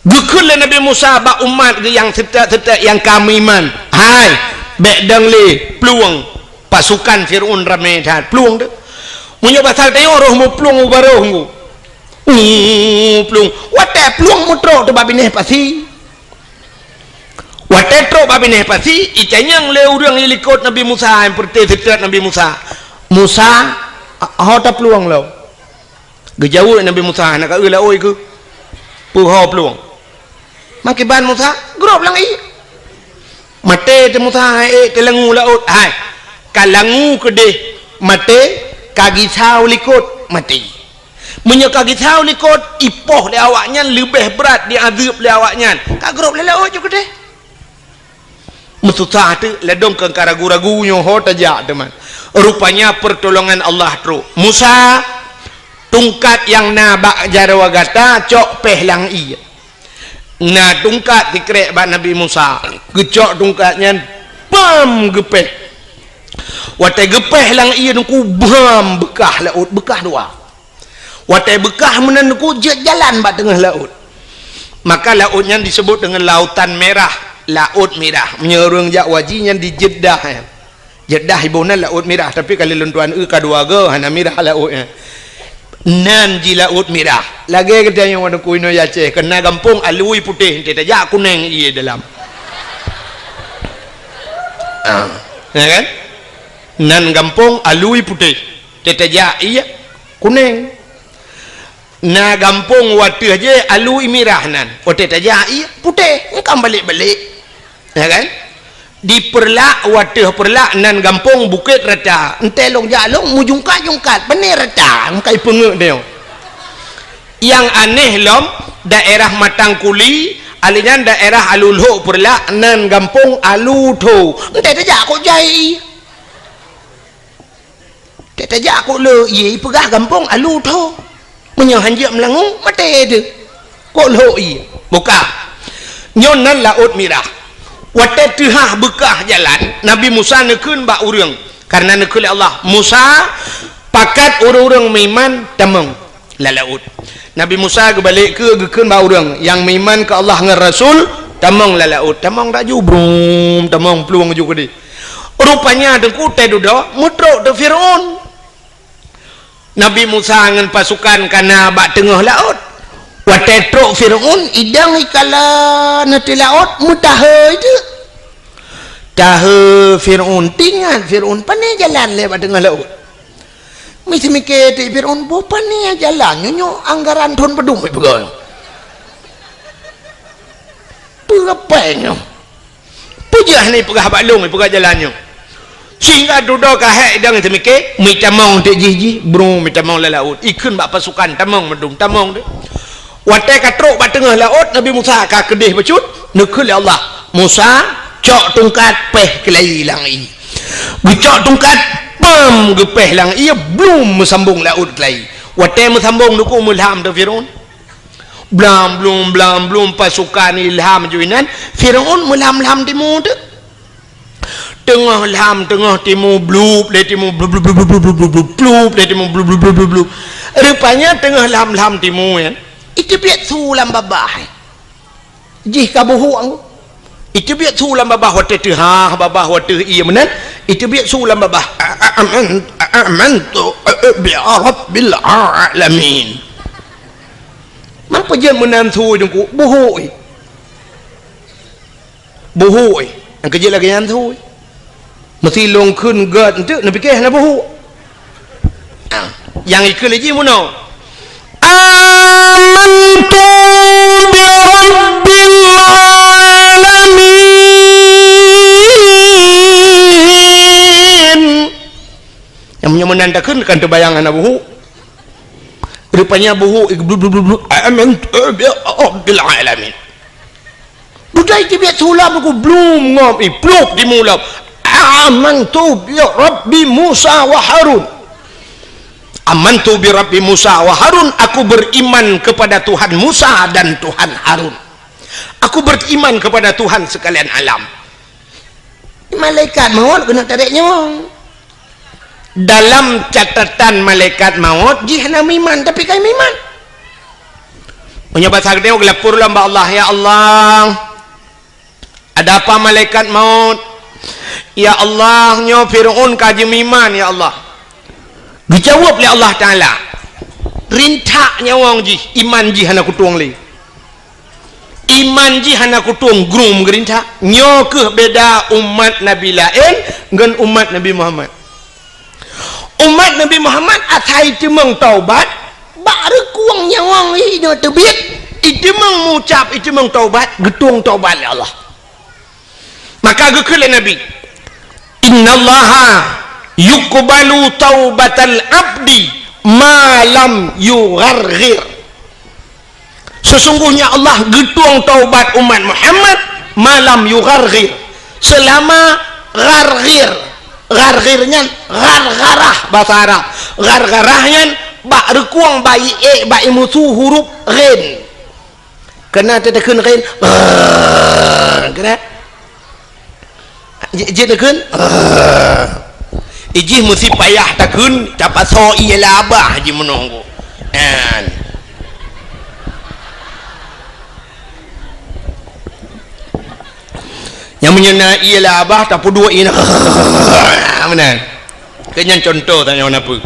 Geukheun lé Nabi Musa bak umat geuh nyang seutôt-seutôt nyang ka meuiman, "Hai, bék dong lé plueng, pasukan Fir'aun ramé that, plueng deuh." Meunyoe basa tanyoe roh meuplueng u barôh ngu. Uh, plueng. Watée plueng meutrok teuh bak binéh pasi. Watée trok bak binéh pasi, itanyong lé ureuëng ilikot Nabi Musa, nyang peureuté seutôt Nabi Musa, "Musa, ho taplueng lom?" Geujaweueb Nabi Musa, "Hana ka eu laôt keuh, peuho plueng." Makiban Musa, grob lam ié. Maté teuh Musa, hai ék teulangu laôt, hai, ka langu keudeh, maté, ka gisau likot, maté. Meunyoe ka gisau likot, ipoh lé awaknyan leubeh brat diazeueb lé awaknyan. Ka grob lé laôt ju keudeh. Meususah teuk, ladôm keu ka ragu-ragu nyoe ho tajak teuma. Rupanya pertolongan Allah trok. Musa, tungkat nyang na bak jaroe gata, cok péh lam ié. Na tungkat sikrek bak Nabi Musa, geucok tungkat nyan, bam, geupéh. Watée geupéh lam ié nyoe, bam, beukah laôt, beukah dua. Watée beukah meunan nyoe jeuet jalan bak teungoh laôt. Maka laôt nyan disebut deungon Lautan Merah, Laôt Mirah. Meunyoe ureuëng jak haji nyan di Jeddah, eh. Jeddah iboh nan Laôt Mirah, tapi ka lheueh lôn tuan eu ka dua goe hana mirah laôt nyan. Nan jih Laôt Mirah. Lagée geutanyoe wadon kuinoe Aceh, keu na gampông alui putéh, enteuk tajak kunéng ié dalam. Ah, ya kan? Nan gampông alui putéh, enteuk tajak ié kunéng. Na gampông wateuh jih alui mirah nan, watée tajak ié putéh, engkam balek-balek. Ya kan? Di Peureulak, wateuh Peureulak nan gampông Bukét Rata. Enteuk lôn jak lôn meujungkat-jungkat, pane rata, engkai peungeuet nyoe. Nyang aneh lom, daerah Matang Kuli, alèh nyan daerah Alu Lhok Peureulak nan gampông Alu Tho. Enteuk tajak kok jai. Tajak kok lhok ié, ipeugah gampông Alu Tho. Meunyoe hanjeuet meulangue, maté teuh. Kok lhok ié? Buka. Nyoe nan Laôt Mirah. Watée teuhah beukah jalan, Nabi Musa neukheun bak ureuëng. Karena neukheun lé Allah, "Musa, pakat ureuëng-ureuëng meuiman tamong lam laôt." Nabi Musa geubalek keu geukheun bak ureuëng nyang meuiman keu Allah ngon Rasul, "Tamong lam laôt." Tamong laju, brum, tamong plueng ju keudeh. Rupanya teungku teududoe meutrok teuk Firaun. Nabi Musa ngon pasukan ka na bak teungoh laôt. Watée trok Firaun, idong ikala na teuk laôt, meutahe teuk. Tahe Firaun, teuingat Firaun, pane jalan lé bak teungoh laôt. Miseumiké teuk Firaun, boh pane jalan nyoe, nyoe anggaran thon padum ipeugah. Peue pèng nyoe? Peue jeuet hana ipeugah bak lôn, ipeugah jalan nyoe. Sehingga dudoe ka hék idong teumiké, meutamong teuk jih-jih, bru meutamong lam laôt. Ikheun bak pasukan, tamong meudum, tamong teuk. Watée ka trok bak teungoh laôt, Nabi Musa ka keudeh bacut, neukheun lé Allah, "Musa, cok tungkat, péh keulayi lam ié." Geucok tungkat, pam, geupéh lam ié, blum, meusambong laôt keulayi. Watée meusambong, neukheun meulham teuk Firaun. Blam blum, blam blum, pasukan ilham ju inan, Firaun meulam-lam timu teuk. Teungoh lam, teungoh timu, blup lé timu, blup, blup, blup, blup lé timu, blup, blup, blup, blup, blup. Rupanya teungoh lam, lam timu nyan, iteubiet su lam babah. Jih ka buhuk anggô. Iteubiet su lam babah watée teuhah babah watée ié meunan, iteubiet su lam babah. A-, a-, aman-, a-, amantu, a-, a-, bi rabbil alamin. Man peue jeuet meunan su teungku, buhuk, eh. Buhuk, eh. Nyang keujeuet lagée nyan su, eh. Meusi lôn kheun gét enteuk, neupiké hana buhuk. Ah, nyang ikheun lé jih meunoe. Amantu bi rabbil alamin. Nyang meunyoe meunan takheun kan teubayang hana buhuk. Rupanya buhuk, eh, blub, blub, blub, blub. Amantu bi rabbil alamin. Dudoe iteubiet su lam buku blum ngom, eh, plup timu lam. Amantu bi Rabbi Musa wa Harun. Amantu bi Rabbi Musa wa Harun, aku beriman kepada Tuhan Musa dan Tuhan Harun. Aku beriman kepada Tuhan sekalian alam. Malaikat maut keuneuk tarek nyawöng. Dalam catatan malaikat maut, jih hana meuiman, tapi ka meuiman. Meunyoe basa geutanyoe geulapor lom bak Allah, "Ya Allah, ada apa malaikat maut? Ya Allah, nyoe Firaun ka jimeuiman, ya Allah." Geujaweueb lé Allah Taala, "Rintak nyawöng jih, iman jih hana kutueng lé." Iman jih hana kutueng, grum geurintak. Nyoe kheueh beda umat Nabi laén ngon umat Nabi Muhammad. Umat Nabi Muhammad asai teumeung taubat, bak reukueng nyawöng jih nyoe teubiet, iteumeung meucab, iteumeung taubat, geutueng taubat lé Allah. Maka geukheun lé Nabi, "Innallaha yuqbalu taubatal abdi ma lam yugharghir." Sesungguhnya Allah geutueng taubat umat Muhammad ma lam yugharghir, Seulama gharghir. Gharghir nyan ghargharah basa Arab. Ghargharah nyan bak reukueng, bak iék, bak imusu huruf ghin. Keunan teuteukheun ghin. Keunan. Ji-, jeuet takheun? Ijih meusti payah takheun, tapasoe ié labah jih meunoe. An. Nyang meunyoe na ié labah, tapeuduek ié na. Meunan. Keu nyan contoh tanyoe na peue.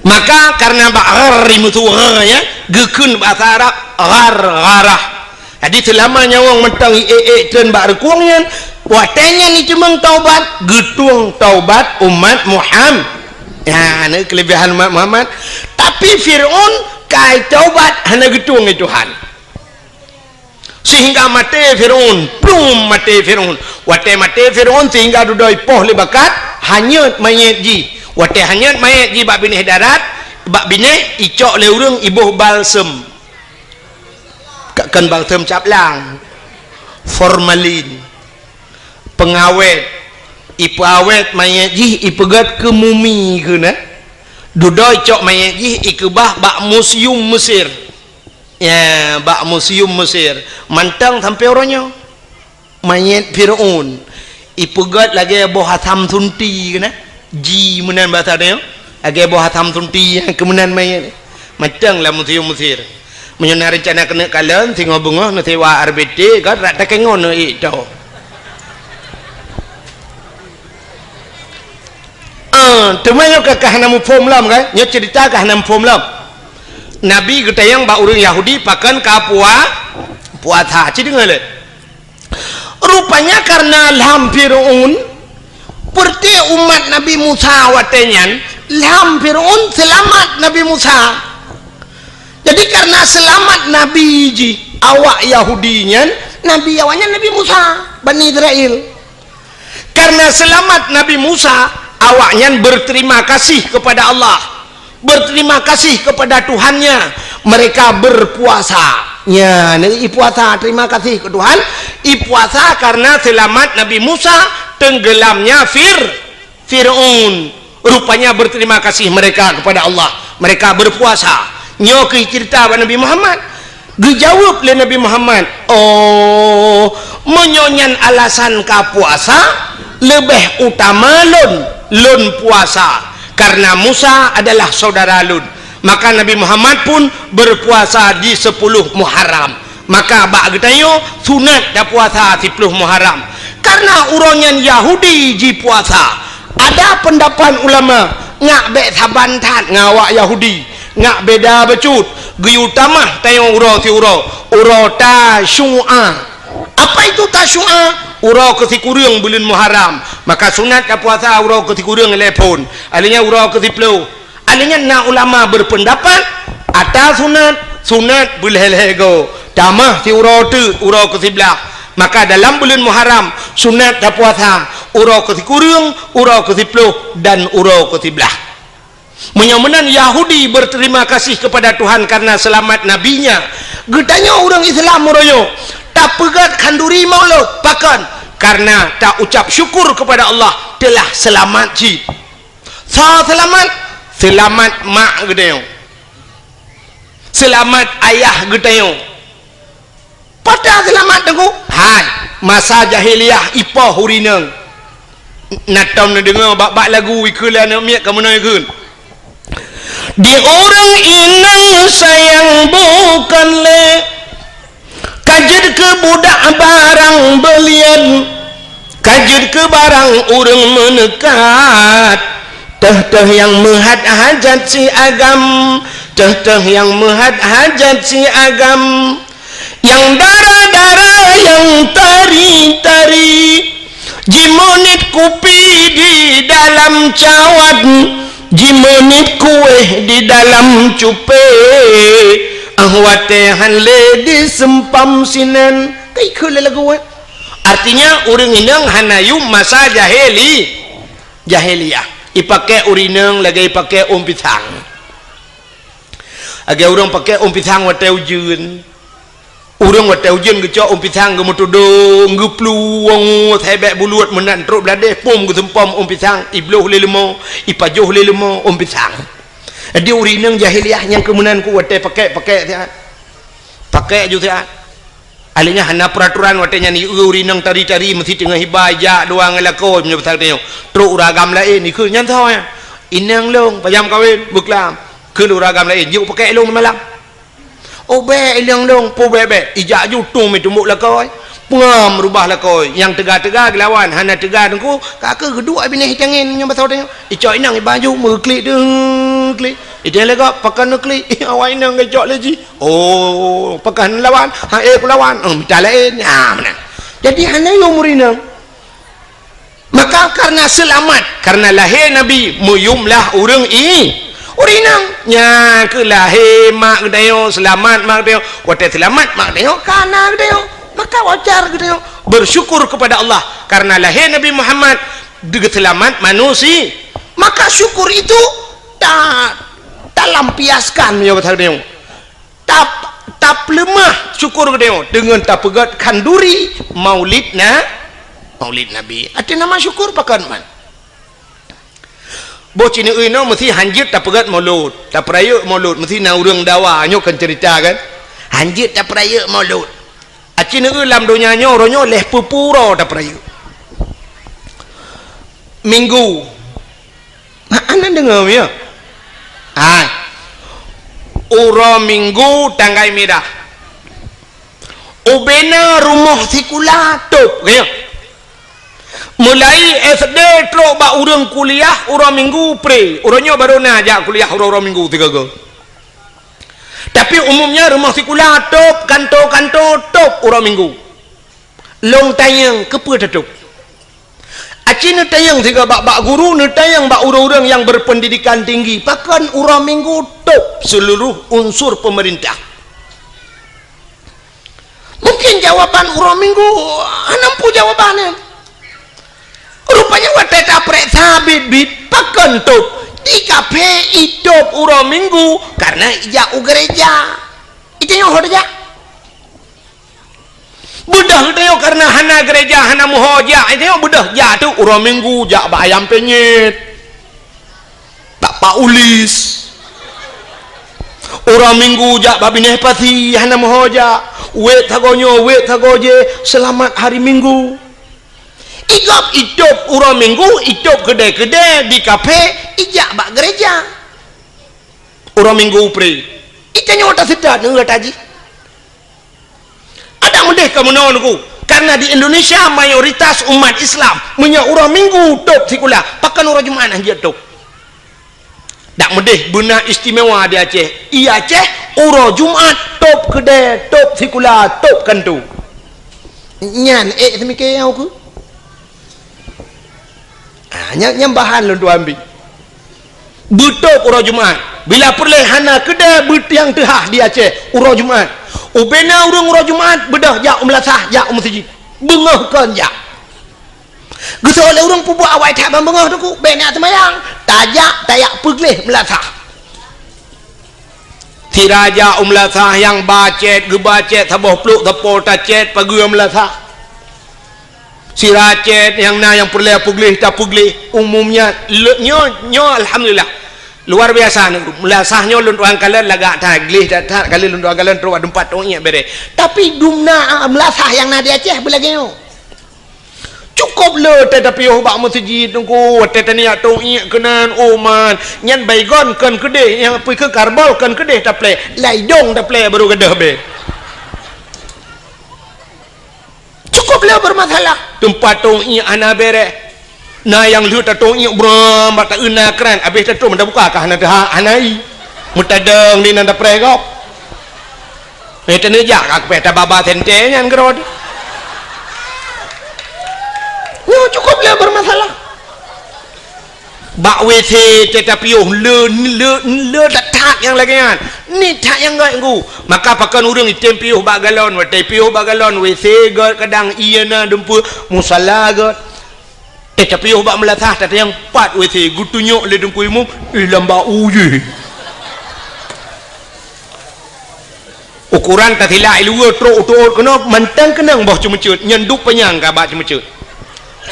Maka karena bak ghar imusu gha, ya, geukheun basa Arab ghargharah. Jadi seulama nyawöng mantong iék-ék treun bak reukueng nyan, watée nyan jiteumeung taubat, geutueng taubat umat Muham-, ya, na keuleubehan umat Muhammad. Tapi Fir'aun ka taubat hana geutueng lé Tuhan. Sehingga maté Fir'aun, plum maté Fir'aun. Watée maté Fir'aun sehingga dudoe ipoh lé bakat, hanyut manyét jih. Watée hanyut manyét jih bak binéh darat, bak binéh icok lé ureuëng iboh balsem. Ka-, kon balsem cap lang. Formalin. Pengawét. Ipeuawét manyét jih ipeugét keu mumi keunan. Dudoe icok manyét jih ikeubah bak museum Mesir. Ya, bak museum Mesir. Mantong sampoe uroe nyoe. Manyét Fir'aun. Ipeugét lagée boh asam sunti keunan. Ji meunan basa nyoe. Lagée boh asam sunti nyang keu meunan manyét. Mantong lam museum Mesir. Meunyoe na reuncana keuneuk kalon, singoh beungoh neusewa R B T, kan rak takée ngon neuék tho. Ah, teuma nyoe ka, ka hana muphom lom, kan? Nyoe ceurita ka hana muphom lom. Nabi geutanyong bak ureuëng Yahudi pakon ka pua-, puasa. Ci deungoe lé. Rupanya karena lam Fir'aun, peureuté umat Nabi Musa watée nyan, lam Fir'aun seulamat Nabi Musa. Jadi karena seulamat Nabi jih awak Yahudi nyan, Nabi awaknyan Nabi Musa, Bani Israel. Karena seulamat Nabi Musa, awaknyan berterima kasih kepada Allah, berterima kasih kepada Tuhannya, mereka berpuasa. Nya, ipuasa, terima kasih ke Tuhan, ipuasa karena seulamat Nabi Musa tenggelamnya Fir-, Fir'aun. Rupanya berterima kasih mereka kepada Allah. Mereka berpuasa. Nyoe keuh ceurita bak Nabi Muhammad. Geujaweueb lé Nabi Muhammad, "Oh, meunyoe nyan alasan ka puasa, leubeh utama lôn, lôn puasa, karena Musa adalah saudara lôn." Maka Nabi Muhammad pun berpuasa di sepuluh Muharram. Maka bak geutanyoe sunat tapuasa siploh Muharram. Karena uroe nyan Yahudi jipuasa. Ada pendapat ulama, ngak bék saban that ngon awak Yahudi, ngak beda bacut, geuyue tamah tanyoe uroe siuroe, uroe Tasyu'a. Apa itu Tasyu'a? Uroe keusikureueng buleuen Muharram. Maka sunat tapuasa uroe keusikureueng lhée phon. Alheuh nyan uroe keusiploh. Alheuh nyan na ulama berpendapat, ata sunat, sunat beulhée-lhée goe, tamah siuroe teuk uroe keusiblaih. Maka dalam buleuen Muharram, sunat tapuasa uroe keusikureueng, uroe keusiploh, dan uroe keusiblaih. Meunyoe meunan Yahudi berterima kasih kepada Tuhan karena selamat nabinya, geutanyoe ureuëng Islam uroe nyoe tapeugét khanduri maulud, pakon? Karena taucap syukur kepada Allah telah selamat cit. Soe seulamat? Seulamat mak geutanyoe. Seulamat ayah geutanyoe. Pat seulamat teungku? Hai, masa jahiliyah ipoh ureuëng inong. Na tom neudeungoe bak-bak lagu ikheun lé aneuk miet ka meunoe kheun. Di ureuëng inong sayang bukon lé. Ka jeuet keu budak barang beulian, ka jeuet keu barang ureuëng meuneukat. Teuh-teuh nyang meuhat hajat si agam, teuh-teuh nyang meuhat hajat si agam. Nyang dara-dara, nyang tari-tari. Jimeunit kupi di dalam cawat, jimeunit kuéh di dalam cupé. Ah, watée han lé diseumpam sinan. Ka ikheun lé lagu, eh. Artinya, ureuëng inong hana yum masa jahili-, jahiliyah. Ipaké ureuëng inong lagée ipaké ôn pisang. Lagée ureuëng paké ôn pisang watée ujeuen. Ureuëng watée ujeuen geucok ôn pisang geumeutudong, geuplueng, sabé buluet meunan trok bladeh, pom geuseumpom ôn pisang, ibloh lé leumo, ipajoh lé leumo ôn pisang. Di ureuëng inong jahiliyah nyang keu meunan ku watée pakek-pakek siat. Pakek ju siat. Alèh nyan hana peuraturan watée nyan, ureuëng inong tari-tari meusti teungoh iba, ijak dua ngon lakoe, meunyoe pasal tanyoe. Trok ureuëng agam laén, ikheun nyan soe nyan. Inong lôn, pajam kawen, beuklam. Kheun ureuëng agam laén, jeuet pakek lôn malam. Oh, bék, inong lôn, peue bék-bék. Ijak ju tueng meutumbok lakoe. Peungam rubah lakoe. Nyang teuga-teuga geulawan, hana teuga teungku, ka keuh geuduek binéh tangen nyoe basoe tanyoe. Icok inong iba ju meuklik deuh, klik. Iteueng lé gob, pakon neuklik. Awak inong geucok lé jih. Oh, pakon lawan. Ha, eh, kulawan. Oh, mita laén. Ha, meunan. Jadi hana yum ureuëng inong. Maka karena seulamat, karena lahé Nabi, meuyumlah ureuëng i-, ureuëng inong. Nyan keuh lahé mak geutanyoe, seulamat mak geutanyoe. Watée seulamat mak geutanyoe, ka na geutanyoe. Maka wajar geutanyoe bersyukur kepada Allah karena lahé Nabi Muhammad, geuseulamat manusia. Maka syukur itu ta-, talampiaskan, meunyoe bahasa geutanyoe. Tap-, tapeuleumah syukur geutanyoe deungon tapeugét khanduri Maulid na-, Maulid Nabi. Arti nama syukur pakon man. Boh cineue inoe meusti hanjeuet tapeugét Maulud, tapeurayeuk Maulud, meusti na ureuëng dawa, nyoe kan cerita kan. Hanjeuet tapeurayeuk Maulud. Aci neue lam donya nyoe, uroe nyoe lhèe peuet ploh uroe tapeurayeuk. Minggu. Hana deungoe, ya? Hai. Uroe Minggu tanggai mirah. Ubena rumoh sikula tôb, ya. Mulai S D trok bak ureuëng kuliah uroe Minggu pre. Uroe nyoe barô na jak kuliah uroe-uroe Minggu sigoe-goe. Tapi umumnya rumoh sikula tôb, kanto-kanto tôb uroe Minggu. Lôn tanyong, keupeue tatôb? Aci neutanyong sigoe bak, bak guru, neutanyong bak ureuëng-ureuëng nyang berpendidikan tinggi, pakon uroe Minggu tôb seluruh unsur pemerintah? Mungkin jawaban uroe Minggu hana muphom jawaban nyan. Rupanya watée taprek sabit-bit, pakon tôb? Di kaphé itôb uroe Minggu karena ijak u gereja. Itanyoe ho tajak. Beudôh itanyoe karena hana gereja, hana meuho jak. Itanyoe beudôh jak tu uroe Minggu jak bak Ayam Penyet. Bak Pak Ulis. Uroe Minggu jak bak binéh pasi, hana meuho jak. Wét sagoe nyoe, wét sagoe jéh, seulamat hari Minggu. Igob itôb uroe Minggu, itôb keudè-keudè di kaphé, ijak bak gereja. Uroe Minggu pre. Itanyoe taseutôt ngon gata jih. Adak meudeh ka meunoe Teungku, karena di Indonesia mayoritas umat Islam, meunyoe uroe Minggu tôb sikula, pakon uroe Jumat hanjeuet tôb? Dak meudeh beuna istimewa di Aceh. I Aceh uroe Jumat tôb keudè, tôb sikula, tôb kanto. Nyan ék seumike nyang ukeue. Ah, nyan, nyan bahan lôn tuan bi. Beutôb uroe Jumat. Bila peureulée hana keudè beutiang teuhah di Aceh uroe Jumat. Ubena ureuëng uroe Jumat beudôh jak u meulasah, jak u meuseujid. Beungoh kon jak. Geusoe lé ureuëng peubuet awai that ban beungoh Teungku, bék neujak seumayang. Tajak, tajak peugleh meulasah. Sira jak u meulasah nyang ba cét, geuba cét saboh plôk sapo tacét pageue meulasah. Sira cét nyang na nyang peureulée peugleh tapeugleh. Umumnya le-, nyoe, nyoe alhamdulillah. Luar biasa neugru. Meulasah nyoe lôn tuan kalon lagak that, gleh that, that kali lôn tuan kalon trok bak teumpat tong iék béré. Tapi dumna, ah, meulasah nyang na di Aceh beulagée nyoe. Cukôp le watée tapiôh bak meuseujid Teungku, watée taniyak tong iék keunan, oh man, nyan baygon kon keudeh, nyang peue keu karbol kon keudeh taplé, lam idong taplé barô gadôh bé. Cukôp le beurmasalah. Teumpat tong iék hana béré. Na nyang lheueh tatong iék bram bak taeu na kran, abéh tatong meuda buka ka hana teuhah, hana i. Meutadong di nan tapreh gob. Eh, teuneujak ka kupéh tababa sentée nyan keudroe. Nyoe cukôp le beurmasalah. Bak W C teuh tapiôh le, le, le that nyang lagée nyan. Ni that nyang gét Teungku. Maka pakon ureuëng item piôh bak galon, watée piôh bak galon, W C gét kadang ié na dumpeue, musala gét. Eh, tapiôh bak meulasah, tatanyong pat W C, geutunyok lé Teungku Imum, eh, lam bak u jih. Ukoran tasilak i luwa trok u tuôt keunoe mantong keunong boh ceumeuceuet, nyan duek panyang ka bak ceumeuceuet.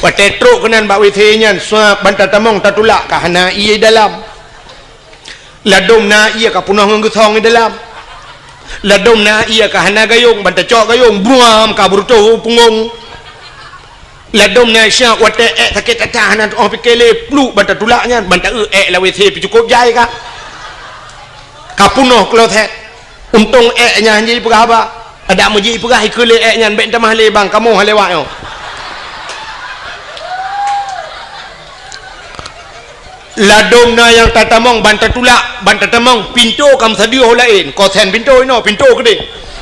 Watée trok keunan bak W C nyan, suap ban tatamong tatulak ka hana ié dalam. Ladôm na ié ka punoh ngon geusong i dalam. Ladôm na ié ka hana gayông, ban tacok gayông, buam ka beureutoh u punggong. Ladôm na syak watée ék sakét that hana tu'oh pike lé, pluek ban tatulak nyan, ban taeu ék lam W C pih cukôp jai ka. Ka punoh kloset. Untông ék nyan jih peugah haba. Adak meujih peugah ikeu lé ék nyan, bék tamah lé bang, kamoe lewat nyoe. Ladôm na nyang tatamong ban tatulak, ban tatamong, pintoe ka meusadeuh laén, kosen pintoe inoe, pintoe keudeh.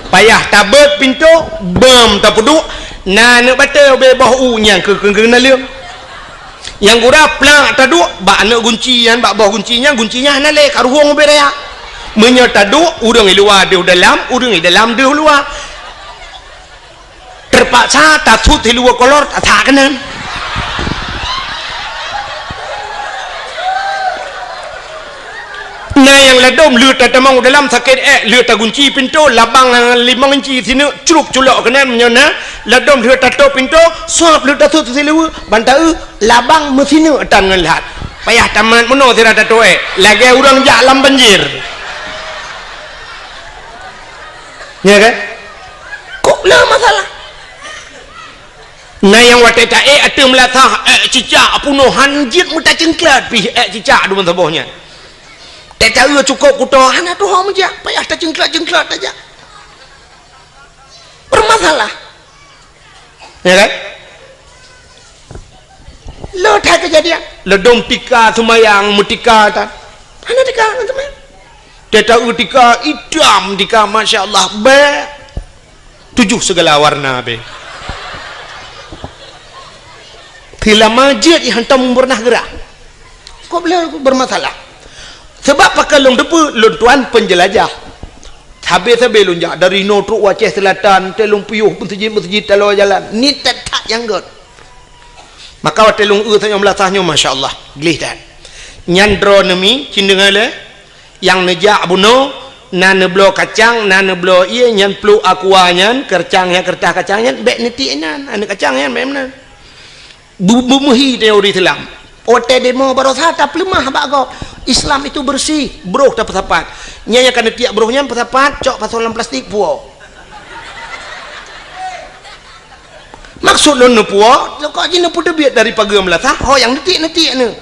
Payah tabeuet pintoe, beuem tapeuduek, na aneuk batée ubé boh u nyang keu keu naleueng. Nyang gura plak taduek bak aneuk gunci nyan, bak boh gunci nyan, gunci nyan hana lé, ka ruhueng ubé raya. Meunyoe taduek, ureuëng i luwa deuh dalam, ureuëng i dalam deuh luwa. Teupaksa tasut siluwa kolor, tasak keunan. Na nyang ladôm lheueh tatamong u dalam sakét ék, lheueh tagunci pintoe, labang limong inci sineuk, cruk culok keunan meunyoe na, ladôm lheueh tatôp pintoe, suap lheueh tasut siluwa, ban taeu, labang meusineuk tan ngon lhat. Payah tamat meunoe sira tatôp ék, lagée ureuëng jak lam banjir. Nya kan? Kok le masalah? Na nyang watée taék ateueh meulasah, ék cicak punoh han jeuet meutacengklat pih ék cicak dum saboh nyan. Tée taeu cukôp kuto hana tuho meujak, payah tacengklat-cengklat tajak. Bermasalah. Ya kan? Lo that kejadian. Ladôm tika seumayang meutika tan. Hana tika ngon seumayang. Tée taeu tika itam tika, masya Allah, bék. Tujoh sigala warna be. Silama jeuet i hantom pernah geurah. Kok beulah bermasalah? Sebab pakon lôn teupeu, lôn tuan penjelajah. Sabe-sabe lôn jak dari noe trok u Aceh Selatan, tée lôn piôh meuseujid-meuseujid taloe jalan. Ni that-that nyang göt. Maka watée lôn eu tanyoe meulasah nyoe, masya Allah, gleh that. Nyan droeneuh mi, cit deungoe lé, nyang neujak bunoe, na neubloe kacang, na neubloe ié, nyan pluek aqua nyan, keureutah nyan, keureutah kacang nyan, bék neutiek inan, aneuk kacang nyan bék meunan. Bu-, bu-, meuhi teori Islam. Watée demo barosa tapeuleumah bak gob. Islam itu bersih, broh tapeusapat. Nyan nyang ka neutiek broh nyan peusapat, cok pasoe lam plastik, puwoe. Maksud lôn neupuwoe, kok jih neupeuteubiet dari pageue meulasah, ho nyang neutiek-neutiek neu.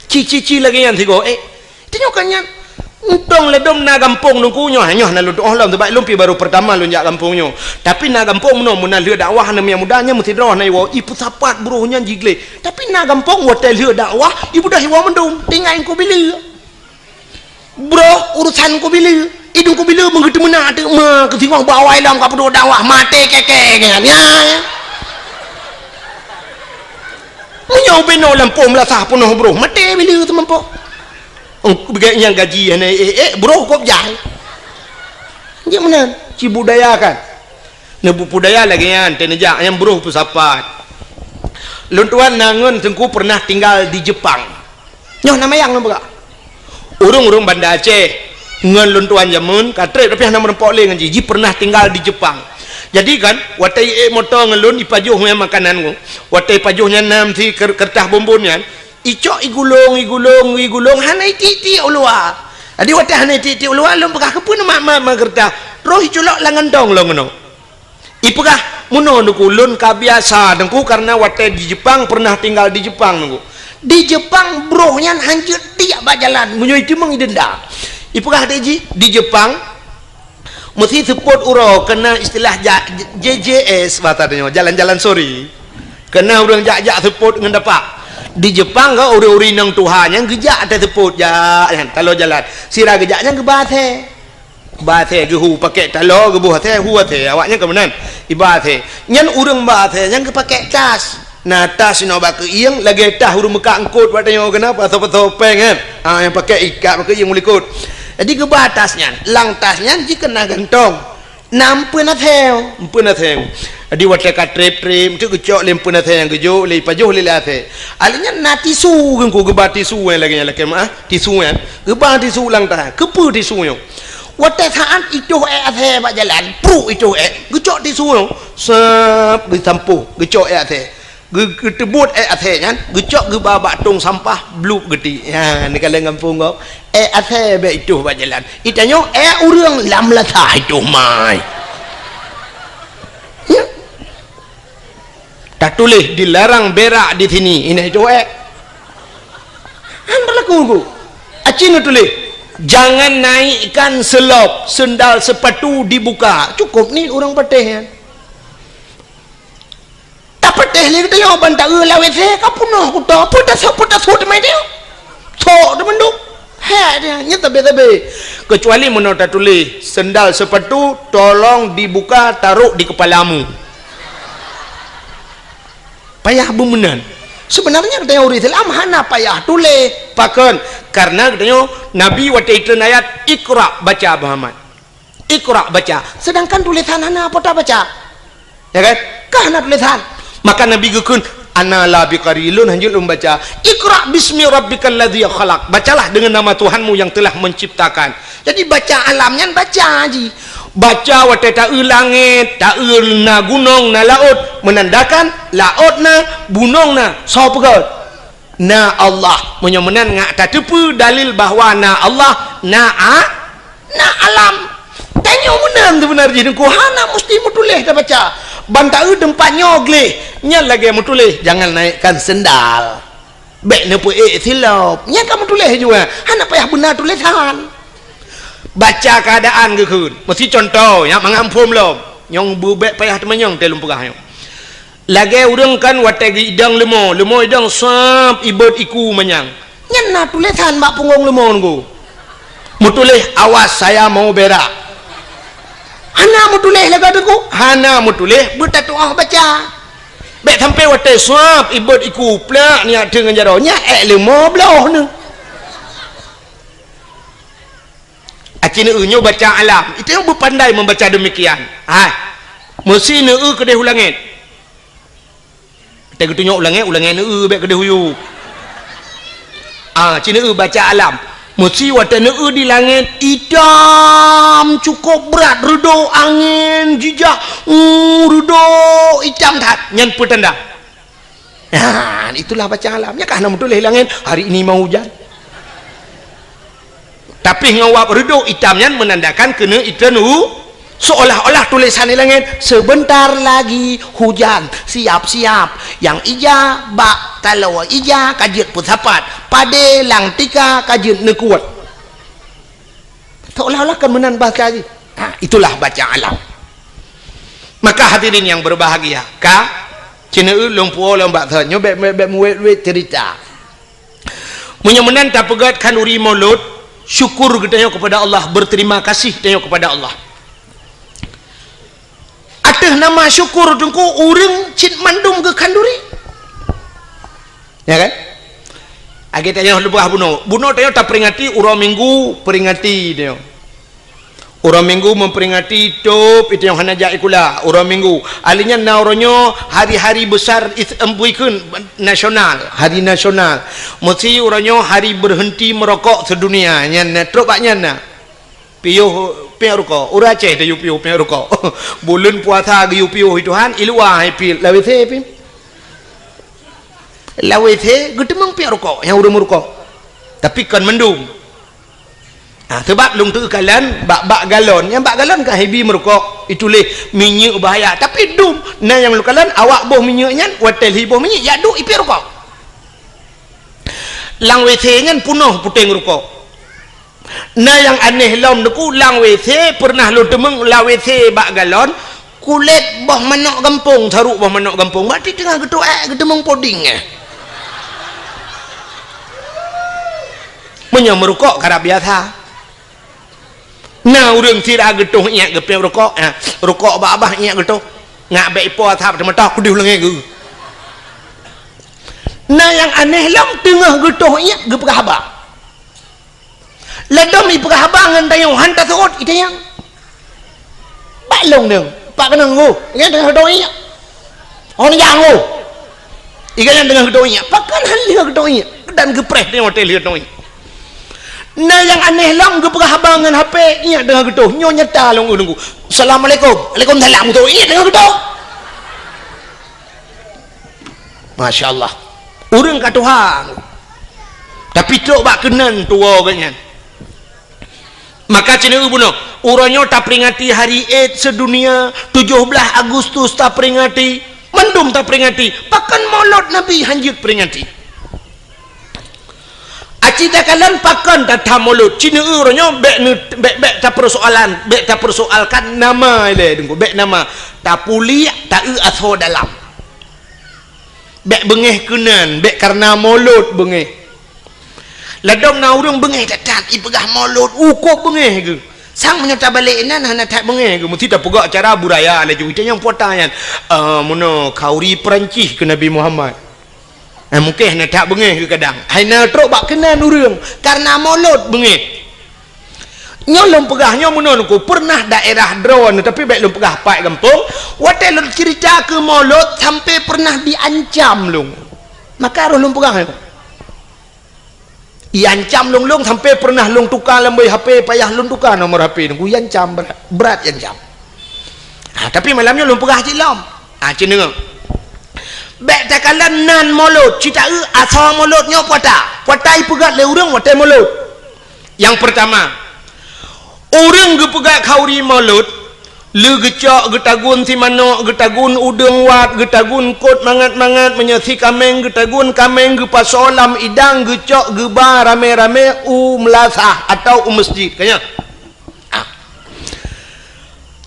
Ci-ci-ci lagée nyan sigoe, eh. Tanyoe kan nyan. Untông ladôm na gampông nungku nyoe, nyoe na lôn tuoh lom, sabab lôn pi baru pertama lôn jak gampông nyoe. Tapi na gampông meunoe, meunan lheueh dakwah aneuk muda nyan meusidroe na iwoe, ipeusapat broh nyan jigleh. Tapi na gampông watée lheueh dakwah, ibeudôh iwoe mandum, tinggai ku bileue. Broh urusan ku bileue, idong ku bileue meugeuteumeuna teuma keusingoh bak awai lom ka peuduek dakwah, maté keke nyan. Ya, ya. Meunyoe ubenoe lampôh meulasah peunoh broh, maté bileue teumampôh. Ong, beugai nyang gaji hana ék-ék, broh kop jai. Jeuet meunan, cibudayakan. Neubudaya lagée nyan, teuneujak nyang broh peusapat. Lôn tuan na ngon teungku pernah tinggal di Jepang. Nyoe na mayang lôn peugah. Ureuëng-ureuëng Banda Aceh ngon lôn tuan jameun ka treb, tapi hana meurumpok lé ngon jih. Jih pernah tinggal di Jepang. Jadi kan, watée ék moto ngon lôn, ipajoh ngon makanan ngon. Watée ipajoh nyan nam si ker-, kertas bonbon nyan, icok igulong, igulong, igulong, hana itiek-tiek u luwa. Jadi watée hana itiek-tiek u luwa, lôn peugah, "Keupeue neumat-mat ma kertas?" Roh iculok lam gantong lôn keunoe. Ipeugah, "Meunoe Teungku, lôn ka biasa Teungku, karena watée di Jepang, pernah tinggal di Jepang Teungku. Di Jepang broh nyan hanjeuet tiek bak jalan, meunyoe iteumeung idenda." Ipeugah deh jih, di Jepang, meusi seupôt uroe keunan istilah ja-, J J S, bahasa tanyoe, jalan-jalan sore. Keunan ureuëng jak-jak seupôt ngon dapak. Di Jepang ka ureuëng-ureuëng inong tuha nyan geujak até seupôt, jak nyan, taloe jalan. Sira geujak nyan geuba asèe. Ba asèe geuhu pakék taloe, geuboh asèe, hu asèe, awaknyan ka meunan. Iba asèe. Nyan ureuëng ba asèe nyan geupakèk tas. Na tas inoe bak keuieng, lagèe tas ureuëng meukat eungkôt bak tanyoe keunan, pasoe-pasoe péng kan. Ha, nyang pakèk ikat bak keuieng u likôt. Jadi geuba tas nyan. Lam tas nyan jih keunan gantong. Na eumpeuen asèe, eumpeuen asèe. Jadi watèe ka trép-trép, eunteuk geucok lé eumpeuen asèe nyang geujok lé, ipajoh lé lam asèe. Alèh nyan na tisu, geungku geuba tisu nyang lagèe nyan lakèe meu'ah, tisu nyan. Geuba tisu lam tas. Keupeue tisu nyoe? Watée saát itoh ék asée bak jalan, pruk itoh ék, geucok tisu, sep, geusampôh, geucok ék asée. Geu-, geuteubuet ék asée nyan, geucok geuba bak tông sampah, blueb geuti. Ha, neukalon gampông gob. Ék asée bék itoh bak jalan. Itanyoe ék ureuëng lam lasah itoh mai. Ya. Tatuléh dilarang berak di sini, ini itoh ék. Han berlaku ku. Aci neutuléh, jangan naikkan selop, sendal sepatu dibuka. Cukup ni ureuëng patéh nyan. Tapatéh lé geutanyoe ban taeu lam WC ka peunoh kuto, peue tasok, peue tasok teumai teuh. Sok teumandum. Hé dia, nyan tabe-tabe. Kecuali meunoe tatuléh, sendal sepatu tolong dibuka taruh di kepalamu. Payah beumeunan. Sebenarnya geutanyoe ureuëng Islam hana payah tuléh. Pakon? Karena geutanyoe Nabi watée itreun ayat, "Iqra, baca Muhammad." Iqra, baca. Sedangkan tulésan hana po tabaca. Ya kan? Ka hana tulésan. Maka Nabi geukheun, "Ana la biqari, lôn hanjeuet lôn baca. Iqra bismi rabbikal ladzi khalaq. Bacalah dengan nama Tuhanmu yang telah menciptakan." Jadi baca alam nyan baca ji. Baca watée taeu langét, taeu na gunong, na laôt, menandakan laôt na, gunong na, soe peugöt? Na Allah. Meunyoe meunan ngat tateupeue dalil bahwa na Allah, na a-, na alam. Tanyoe meunan seubeuna jih Teungku, hana musti meutuléh tabaca. Ban taeu teumpat nyoe gleh, nyan lagée meutuléh, jangan naikkan sendal. Bék neupeuék silop. Nyan ka meutuléh jua. Hana payah beuna tulésan. Baca keuadaan geukheun. Meusi contoh, nyak mangat phom lom. Nyang beubék payah teumanyong teuh lôn peugah nyoe. Lagée ureuëng kan watée geuidong leumo, leumo idong sab ibot iku manyang. Nyan na tulésan bak punggong leumo nunggu. Meutuléh, "Awas, saya mau berak." Hana meutuléh lagée teungku, hana meutuléh beutatuah baca. Bék sampai watée sab ibot iku plak nyak teuh ngon jaroe, nyak ék leumo bloh neuh. Aci neueu nyoe baca alam. Itu nyang beupandai membaca demikian. Hai. Meusi neueu keudeh u langét. Watée geutunyok u langét, u langét neueu bék keudeh u yup. Ah, ci neueu baca alam. Meusi watée neueu di langét itam cukup brat, reudok angén jijak, uh, reudok itam that. Nyan peutanda. Nah, itulah baca alam. Nyan ka hana meutuléh langét, "Hari ini mau hujan." Tapi ngon wab reudok itam nyan menandakan keuneuk itreun u, seolah-olah tulésan di langét, "Sebentar lagi hujan, siap-siap." Nyang ija bak taloe ija ka jeuet peusapat, padé lam tika ka jeuet neukuet. Seolah-olah kan meunan bahasa jih. Ha, itulah baca alam. Maka hadirin yang berbahagia, ka, ci neueu lôn puwoe lôn bak thon, nyoe bék, bék, bék meuwét-wét cerita. Meunyoe meunan tapeugét khanduri mulod, syukur geutanyoe kepada Allah, berterima kasih geutanyoe kepada Allah. Ateueh nama syukur teungku ureuëng cit mandum geukhanduri. Ya kan? Lagée tanyoe leubeh bunoe. Bunoe tanyoe taperingati uroe Minggu, peringati tanyoe. Uroe Minggu memperingati tôb itu nyang hana jak sikula uroe Minggu. Ali nyan na uroe nyoe hari-hari besar is-, em, buikheun nasional, hari nasional. Meusi uroe nyoe hari berhenti merokok sedunia. Nyan na, trok bak nyan na. Piôh piep rukok. Ureuëng Aceh tayue piôh piep rukok. Buleuen puasa geuyue piôh Tuhan, i luwa hai piep, lam WC piep. Lam WC geuteumeung piep rukok nyang ureuëng meurukok. Tapi kon mandum. Ha, sebab lôn teuka kalon bak, bak galon. Nyang bak galon ka hibi meurukok, ituléh minyeuk bahaya. Tapi dum, na nyang lôn kalon awak boh minyeuk nyan, watée lhi boh minyeuk, jak duek ipiep rukok. Lam WC nyan punoh puténg rukok. Na nyang aneh lom teungku, lam WC pernah lôn teumeung lam WC bak galon, kulét boh manok gampông, saruk boh manok gampông. Berarti teungoh geutuek, geuteumeung poding, eh. Meunyoe meurukok karab biasa. Na ureuëng sira geutoh iék geupiep rukok, ha, rukok bak babah iék geutoh. Ngak bék ipo asap teumatah keudeh u langét geuh. Na nyang aneh lom teungoh geutoh iék geupeugah haba. Ladom ipeugah haba ngon tanyoe han taseuôt itanyong. Bak lông deueng, pak keunong geuh, nyan teungoh geutoh iék. Hon nyang geuh. Iga nyan teungoh geutoh iék, pakon han lheueh geutoh iék, dan geupreh tanyoe watée lheueh geutoh iék. Na nyang aneh lom geupeugah haba ngon H P, ingat teungoh geutoh. Nyoe nyata lôn ureueng ku. "Assalamualaikum." "Waalaikumsalam," geutoh. Ingat teungoh geutoh. Masya Allah. Ureueng ka tuha. Tapi trok bak keunan tuwoe geuh nyan. Maka ci neueu bunoe, uroe nyoe taperingati Hari AIDS sedunia, tujoh blaih Agustus taperingati, mandum taperingati, pakon Molot Nabi hanjeuet peringati. Aci takalon pakon that-that Molot, ci neueu uroe nyoe bék neu-, bék, bék tapeusoalan, bék tapeusoalkan nama ilée Teungku, bék nama, tapuliek, taeu asoe dalam. Bék beungéh keunan, bék kareuna Molot beungéh. Ladom na ureueng beungéh that-that, ipeugah Molot, u kôb beungéh geuh. Sang meunyoe tabalek inan hana that beungéh geuh, meusti tapeugah cara budaya laju. Ita nyang puta nyan, "Ah, meunoe khauri Peurancih keu Nabi Muhammad." Ah, mungken hana that beungéh geuh kadang. Hai na trok bak keunan ureueng, kareuna Molot beungéh. Nyoe lôn peugah nyoe meunan Teungku, peureunah daerah droeneuh, tapi bék lôn peugah pat gampông, watée lôn ceurita keu Molot sampai peureunah diancam lôn. Maka roh lôn peugah nyoe. Iancam lôn-lôn sampai peureunah lôn tuka lam boh H P, payah lôn tuka nomor H P Teungku, iancam brat, brat iancam. Ha, tapi malam nyoe lôn peugah cit lom. Ha, ci neueu. Bék takalon nan Molot, ci taeu asoe Molot nyoe puta. Puta ipeugét lé ureueng watée Molot. Nyang peurtama, ureueng geupeugét khauri Molot, lé geucok, geutagun si manok, geutagun udeueng wat, geutagun kot mangat-mangat, meunyoe si kaméng geutagun kaméng, geupasoe lam idang, geucok geuba ramé-ramé u meulasah atawa u meuseujid. Ka nyan? Ah.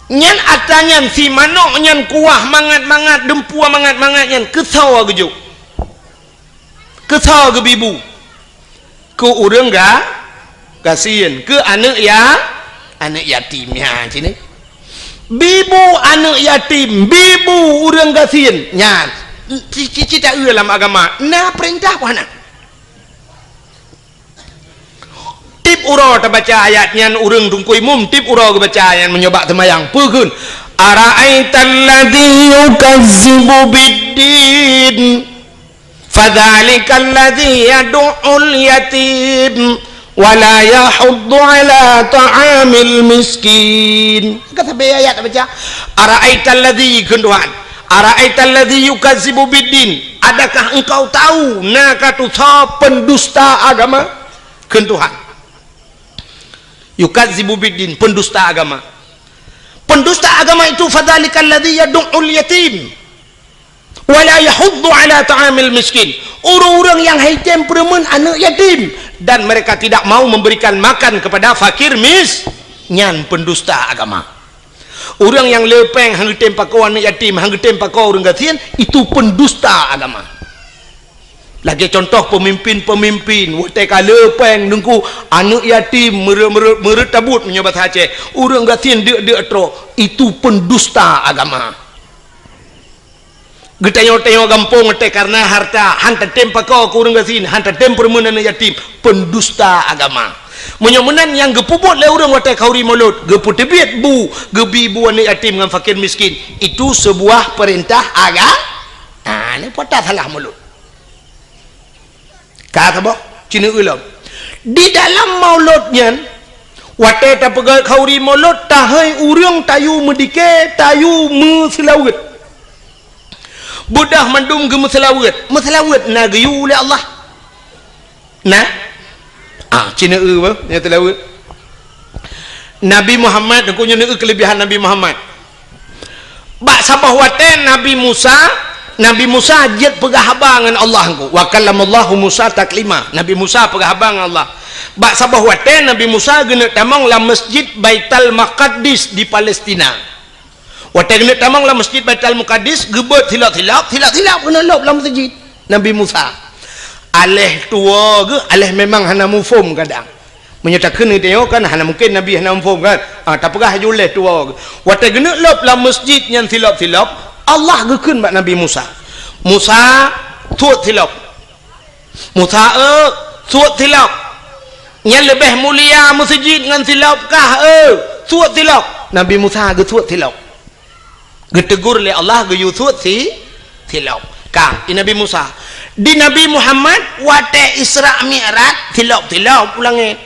Nyan atra nyan si manok nyan kuah mangat-mangat, deumpue mangat-mangat nyan keusoe geujok. Keusoe geubi bu? Keu ureueng ga-, gasien, keu aneuëk ya-, aneuëk yatim nyan cit. Bi bu aneuëk yatim, bi bu ureueng gasien nyan. Ci-, ci-, ci taeu lam agama, na peurintah peue hana? Tiep uroe tabaca ayat nyan ureueng Teungku Imum, tiep uroe geubaca nyan meunyoe bak seumayang. Peue kheun? "Ara'aital ladzi yukazzibu biddin, fadzalikal ladzi yadu'ul yatim, wa la yahuddu ala ta'amil miskin." Ka sabe ayat tabaca. "Ara'aital ladzi," kheun Tuhan. "Ara'aital ladzi yukazzibu biddin." Adakah engkau tahu na ka tusoe pendusta agama? Kheun Tuhan. Yukazzibu biddin, pendusta agama. Pendusta agama itu, fadzalikal ladzi yadu'ul yatim, wa la yahuddu ala ta'amil miskin. Ureueng-ureueng nyang haitem peureumeun aneuëk yatim, dan mereka tidak mau memberikan makan kepada fakir mis-, nyan pendusta agama. Ureueng nyang le péng han geutem pakoe aneuëk yatim, han geutem pakoe ureueng gasien, itu pendusta agama. Lagée contoh peumimpin-peumimpin, watée ka le péng Teungku, aneuëk yatim meureuet-meureuet, meureuet tabot meunyoe basa Aceh, ureueng gasien deuk-deuk trok, itu pendusta agama. Geutanyoe-tanyoe gampông watée kareuna harta, han tatem pakoe keu ureueng gasien, han tatem peureumeun aneuëk yatim, pendusta agama. Meunyoe meunan nyang geupeubuet lé ureueng watée khauri Molot, geupeuteubiet bu, geubi bu aneuëk yatim ngon fakir miskin, itu seubuah peurintah aga-, ah, nyoe peue salah Molot. Ka saboh, ci neueu lom. Di dalam Molot nyan, watée tapeugét khauri Molot, tahôi ureueng tayue meudike, tayue meuseulaweuet. Beudôh mandum geumeuseulaweuet. Meuseulaweuet na geuyue lé Allah? Na? Ah, ci neueu bah, nyang seulaweuet. Nabi Muhammad, Teungku, nyoe neueu keuleubihan Nabi Muhammad. Bak saboh watée Nabi Musa, Nabi Musa jeuet peugah haba ngon Allah Teungku. Wa kallamallahu Musa taklima. Nabi Musa peugah haba ngon Allah. Bak saboh watée Nabi Musa geuneuk tamong lam Masjid Baitul Maqdis di Palestina. Watée geuneuk tamong lam Masjid Baitul Maqdis, geubeuet silop-silop, silop-silop geuneuk lôb lam masjid Nabi Musa. Aléh tuwoe geuh, aléh memang hana muphom kadang. Meunyoe takheun geutanyoe kan hana mungken Nabi hana muphom kan? Ah, tapeugah laju lé tuwoe geuh. Watée geuneuk lôb lam masjid nyan silop-silop, Allah geukheun bak Nabi Musa, "Musa, suet silop." "Musa, eu, suet silop. Nyan leubeh mulia meuseujid ngon silop kah, eu, suet silop." Nabi Musa geusuet silop. Geuteugur lé Allah geuyue suet si, silop. Ka, di Nabi Musa. Di Nabi Muhammad, watée Isra Mi'raj, silop-silop u langét.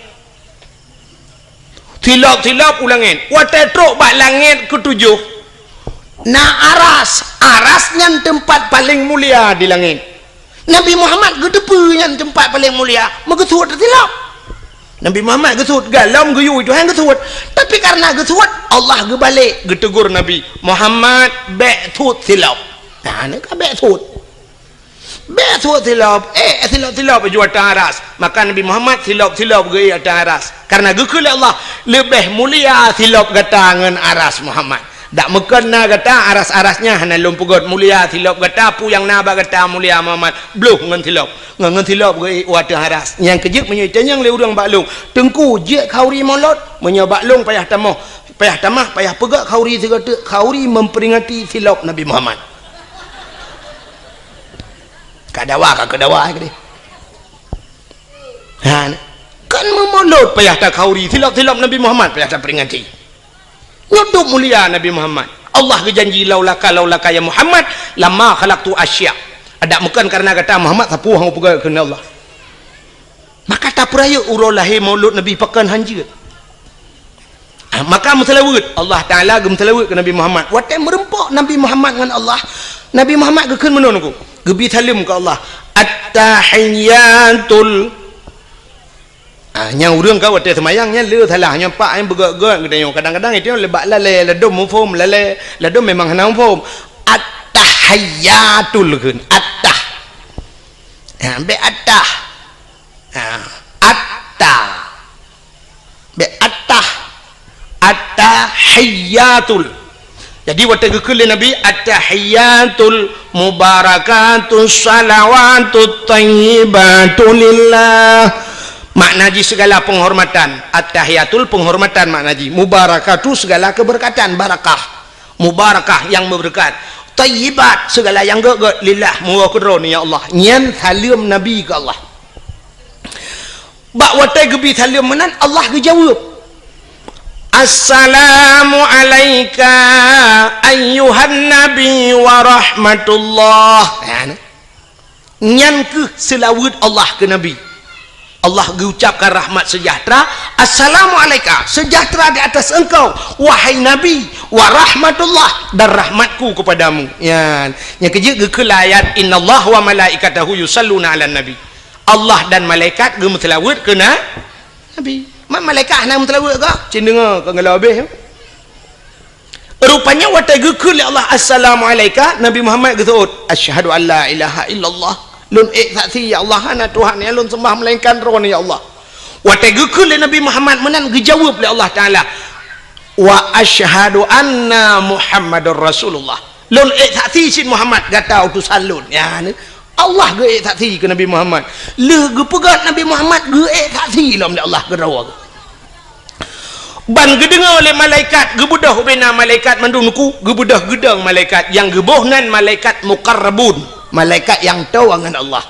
Silop-silop u langét. Watée trok bak langét keutujôh, na aras. Aras nyan teumpat paleng mulia di langét. Nabi Muhammad geuteupeue nyan teumpat paleng mulia, meugeusut silop. Nabi Muhammad geusut, galom geuyue Tuhan geusut. Tapi kareuna geusut, Allah geubalek, geutegur Nabi, "Muhammad, bék sut silop." Nah, nyan ka bék sut. Bék sut silop, eh, silop-silop ju ateueh aras. Maka Nabi Muhammad silop-silop geuék ateueh aras. Kareuna geukheun lé Allah, "Leubeh mulia silop gata ngon aras, Muhammad. Dak meukon na gata, aras-aras nyan hana lôn peugét, mulia silop gata, peue nyang na bak gata mulia, Muhammad, bloh ngon silop. Ngon, ngon silop geuék u ateueh aras." Nyang keujeuet meunyoe itanyong lé ureuëng bak lôn, "Teungku, jeuet khauri mulod?" Meunyoe bak lôn payah tamah, payah tamah, payah peugét khauri sigoe teuk, khauri memperingati silop Nabi Muhammad. Ka dawa, ka keudawa, eh, keudeh. Ha, kan meumulod payah takhauri silop-silop Nabi Muhammad, payah taperingati. Nyoe dum mulia Nabi Muhammad. Allah geujanji, "Laulaka, laulaka ya Muhammad, lama khalaqtu asya." Adak meukon kareuna gata Muhammad, sapeue hana peugah keunan Allah. Maka tapeurayeuk uroe lahé maulud Nabi pakon hanjeuet. Ah, maka meuseulaweuet, Allah Taala geumeuseulaweuet keu Nabi Muhammad. Watée meureumpok Nabi Muhammad ngon Allah, Nabi Muhammad geukheun meunoe nyoe, geubi saleuem keu Allah, "At-tahiyyatul." Ah, nyang ureuëng ka watée seumayang nyan le salah, nyan pak nyang beugét-gét geutanyoe. Kadang-kadang itu lebak lalée, ladom muphom lalée, ladom memang hana muphom. At-tahiyyatul kheun, at-tah. Ha, bék at-tah. Ha, atta. Bék attah. Attahiyyatul. Jadi watée geukheun lé Nabi, "Attahiyyatul mubarakatus shalawatut thayyibatu lillah." Makna jih segala penghormatan. Attahiyyatul penghormatan makna jih. Mubarakatu segala keberkatan, barakah. Mubarakah yang berkat. Thayyibat segala yang gét-gét, lillah, meuwoe keudroe, ya Allah. Nyan saleuem Nabi keu Allah. Bak watée geubi saleuem meunan, Allah geujaweueb, "Assalamu alaika ayyuhan nabi wa rahmatullah." Nyan, nyan keuh seulaweuet Allah keu Nabi. Allah geuucapkan rahmat seujahteura, "Assalamu alaika, seujahteura di atas engkau, wahai Nabi, wa rahmatullah, dan rahmatku kepadamu." Nyan, nyang keujeuet geukheun ayat, "Innallaha wa malaikatahu yusalluna 'alan nabi." Allah dan malaikat geumeuseulaweuet keu na-, Nabi. Ma-, malaikat hana meuseulaweuet kah? Cit deungoe ka ngeulabeh. Rupanya watée geukheun lé Allah, "Assalamu alaika," Nabi Muhammad geuseuôt, "Asyhadu an la ilaha illallah." Lôn ék saksi, ya Allah, hana Tuhan nyang lôn seumbah melainkan Droe, ya Allah. Watée geukheun lé Nabi Muhammad meunan, geujaweueb lé Allah Taala, "Wa asyhadu anna Muhammadar Rasulullah." Lôn ék saksi cit Muhammad gata utosan lôn. Ya, ni. Allah geuék saksi keu Nabi Muhammad. Lheueh geupeugah Nabi Muhammad geuék saksi lom lé Allah keudroe. Ban geudeungoe lé malaikat, geubeudôh ubena malaikat mandum nuku, geubeudôh geudong malaikat nyang geuboh nan malaikat muqarrabun, malaikat nyang toe ngon Allah.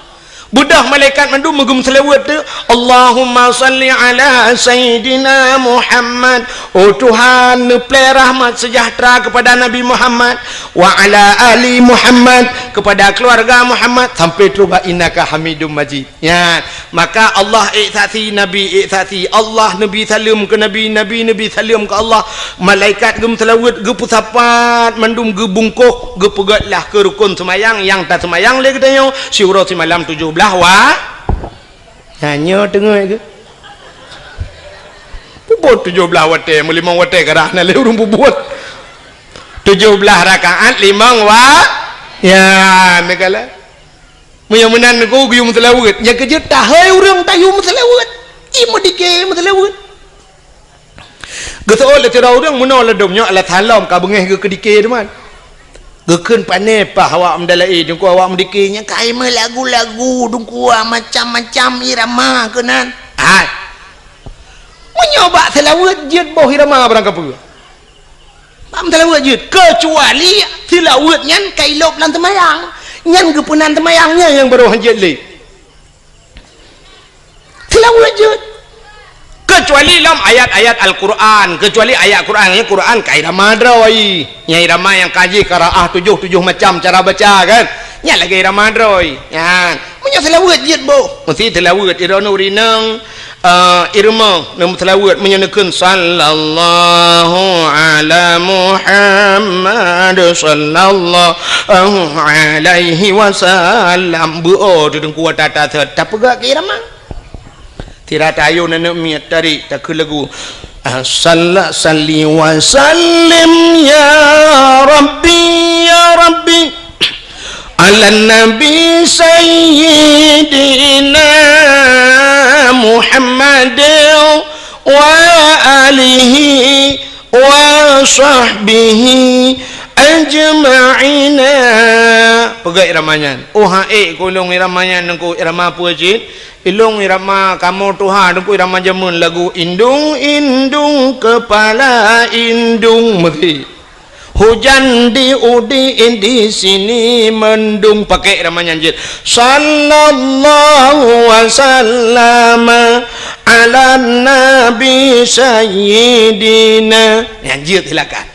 Beudôh malaikat mandum meugeumeuseulaweuet tu, "Allahumma shalli ala sayyidina Muhammad." Oh Tuhan, neuplée rahmat seujahteura keupada Nabi Muhammad, "wa ala ali Muhammad," keupada keuluwarga Muhammad, sampai trok bak "innaka hamidum majid." Nyan, maka Allah ék saksi, Nabi ék saksi, Allah neubi saleuem keu Nabi, Nabi neubi saleuem keu Allah, malaikat geumeuseulaweuet, geupeusapat, mandum geubungkôh, geupeugét lah keu rukon seumayang nyang taseumayang lé geutanyoe siuroe simalam tujoh blaih wa-, nyan nyoe teungoh keuh. Peubuet tujoh blaih watée, meulimong watée karah na lé ureuëng peubuet. Tujoh blaih rakaat limong wa-, ya, neukalon. Meunyoe meunan nyoe geuyue meuseulaweuet, nyang keujeuet tahôi ureuëng tayue meuseulaweuet. I meudike meuseulaweuet. Geuseuôt lé sidroe ureuëng meunoe ladom nyoe alah salom ka beungéh geuh keudike teuma. Geukheun pané paih awak meudalaé, teungku awak meudike nyan ka i meulagu-lagu, teungku macam-macam irama keunan. Hai. Meunyoe bak seulaweuet jeuet boh irama barang kapeue. Bak meuseulaweuet jeuet, keucuali seulaweuet nyan ka ilôb lam teumayang. Nyan geupeunan teumayang nyan nyang barô hanjeuet lé. Seulaweuet jeuet. Keucuali lom ayat-ayat Al-Quran, keucuali ayat Quran, nyang Quran ka irama droe. Nyang irama nyang ka jih qiraah tujoh, tujoh macam cara baca kan. Nyan lagée irama droe. Nyan. Meunyoe seulaweuet jeuet boh, meusti seulaweuet droeneuh rinong. Ah, irama neuseulaweuet meunyoe neukheun, "Sallallahu ala Muhammad, sallallahu alaihi wasallam." Beu-o teuh teungku ata-ata sot, tapeugah keu irama. Sira tayoe aneuk miet tarék takheun lagu, ah, salla-, salli wa sallim ya Rabbi, ya Rabbi. Ala Nabi Sayyidina Muhammad wa alihi wa sahbihi ajma'ina. Peugah irama nyan. Oh, ha ék keu lôn irama nyan, Teungku, irama peue cit? Ilôn irama kamoe tuha, Teungku, irama jameun, lagu indung-indung kepala indung meuti. Hujan di udi di sini mendung, pakai irama nyan jeuet. Sallallahu wasallama ala nabi sayyidina. Nyan jeuet silakan.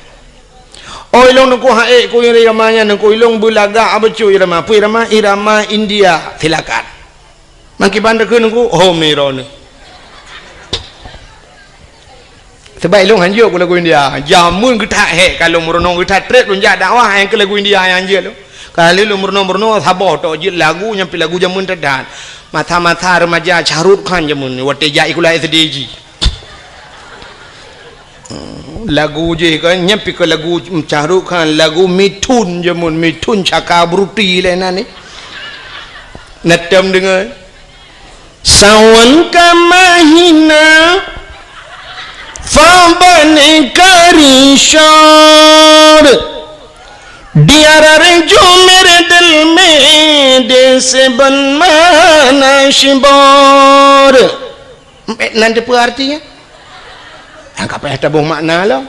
Oh, ilôn Teungku ha ék keu irama nyan, Teungku, ilôn beulagak beutôi irama. Peue irama? Irama India. Silakan. Mangkiban takheun Teungku, oh, meunirone. Sabab ilôn hanjeuet keu lagu India. Jameun geuthat hék ka lôn meurunoe, geuthat trép lôn jak dakwah nyang keu lagu India nyang hanjeuet lôn. Ka lheueh lôn meurunoe-meurunoe saboh tok jeuet lagu nyang pih lagu jameun that-that. Masa-masa remaja Shah Rukh Khan jameun watèe jak sikula S D jih. Lagu jih kan, nyan pih keu lagu Shah Rukh Khan, lagu Mithun jameun, Mithun Chakraborty lé nan ni. Na tom deungoe. Sawan ka mahina, fa bani karishor. Diarar jumer del me de seban mana shibor. Nan teupeue artinya? Nyang ka payah taboh makna lom.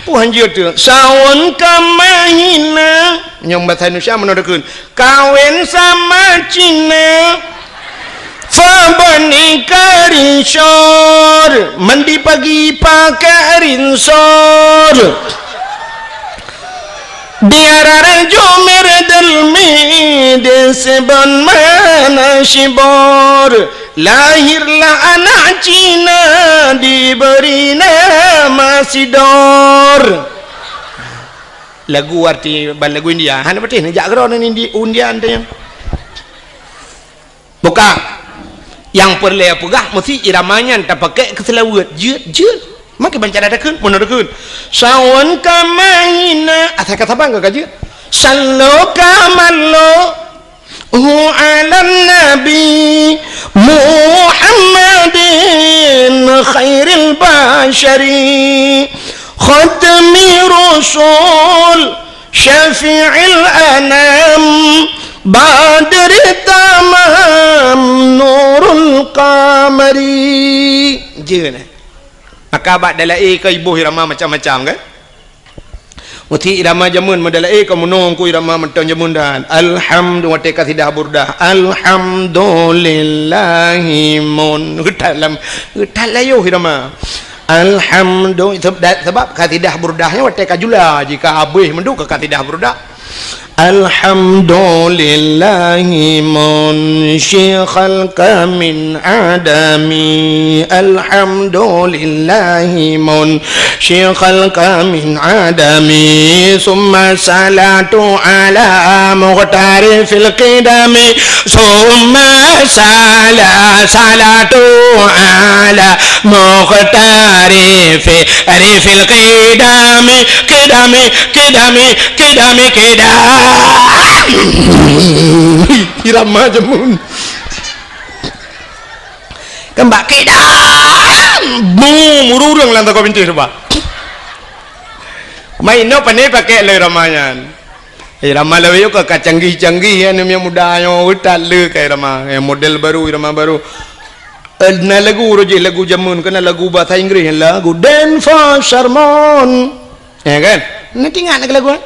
Peue hanjeuet teuh? Sawan ka mahina. Nyang bahasa Indonesia meunoe takheun. Kawin sama Cina. Fa bani karishor. Mandi pagi pakai rinsor. Diarar jumer del me de seban mana shibor. Lahirlah anak Cina diberi nama Sidor. Lagu arti ban lagu India. Hana patéh neujak keudroe ngon Indi-, India nyan. Buka. Nyang peureulèe peugah meusti irama nyan tapakék keu seulaweuet. Jeuet, jeuet. Maka ban cara takheun, meunoe takheun. Sawan ka mahina, asai ka saban ka jeuet. Sallo ka mallo. Hu ala nabi Muhammadin khairil basyari. Khatmi rusul. Syafi'il anam, badri tamam, nurul qamari. Jeuet, eh. Maka bak dalai ka iboh irama macam-macam, kan? Meusti irama jameun meudalai ka meunong ku irama mantong jameun dan. Alhamdu-, watèe kasidah burdah. Alhamdulillahi mun. Geutat lam, geutat layoh irama. Alhamdu-, seb-, da-, sabab kasidah burdah nyan watèe ka jula, jika habéh meuduk keu kasidah burdah. Alhamdulillahi munsyi khalqa min adami. Alhamdulillahi munsyi khalqa min adami. Summa salatu ala muqtari fil qidami. Summa sala-, salatu ala muqtari fi rifil qidami, qidami, qidami, qidami, qidam. Irama jameun. Keumbak qidam. Bum, ureueng lam toko bintéh cuba. Main no pane pakai lé irama nyan. Irama lawét ka, ka canggih-canggih, ya, aneuk muda nyoe, utat le ka irama. Ya, model baru, irama baru. Eh, na lagu roh jih, lagu jameun, keu na lagu bahasa Inggris, lagu Dance for Sermon. Ya kan? Na ingat na lagu, eh?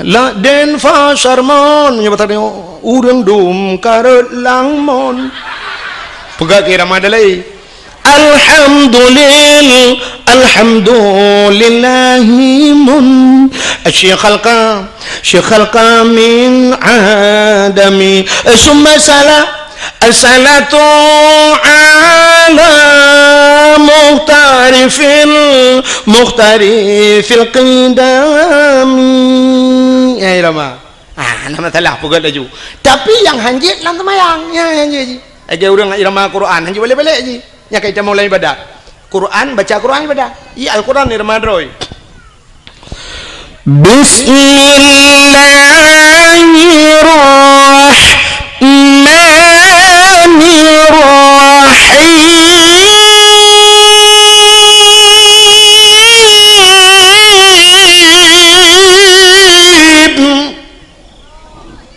La Dance for Sermon, nyoe bahasa dia, ureueng dum karot langmon. Peugah keu irama dalai. Alhamdulil-, alhamdulillahi mun-, syi khalqa, syi khalqa min adami. Eh, summa sala-, As-salatu ala muhtarifil, muhtarifil qidami. Ya, irama. Ah, nama salah peugah laju. Tapi nyang hanjeuet lam seumayang, ya, hanjeuet ji. Lagèe ureueng irama Quran, hanjeuet balek-balek ji. Nyang ka itamong lam ibadat. Quran, baca Quran ibadat. Iya, Al-Quran irama droe. Bismillahirrahmanirrahim.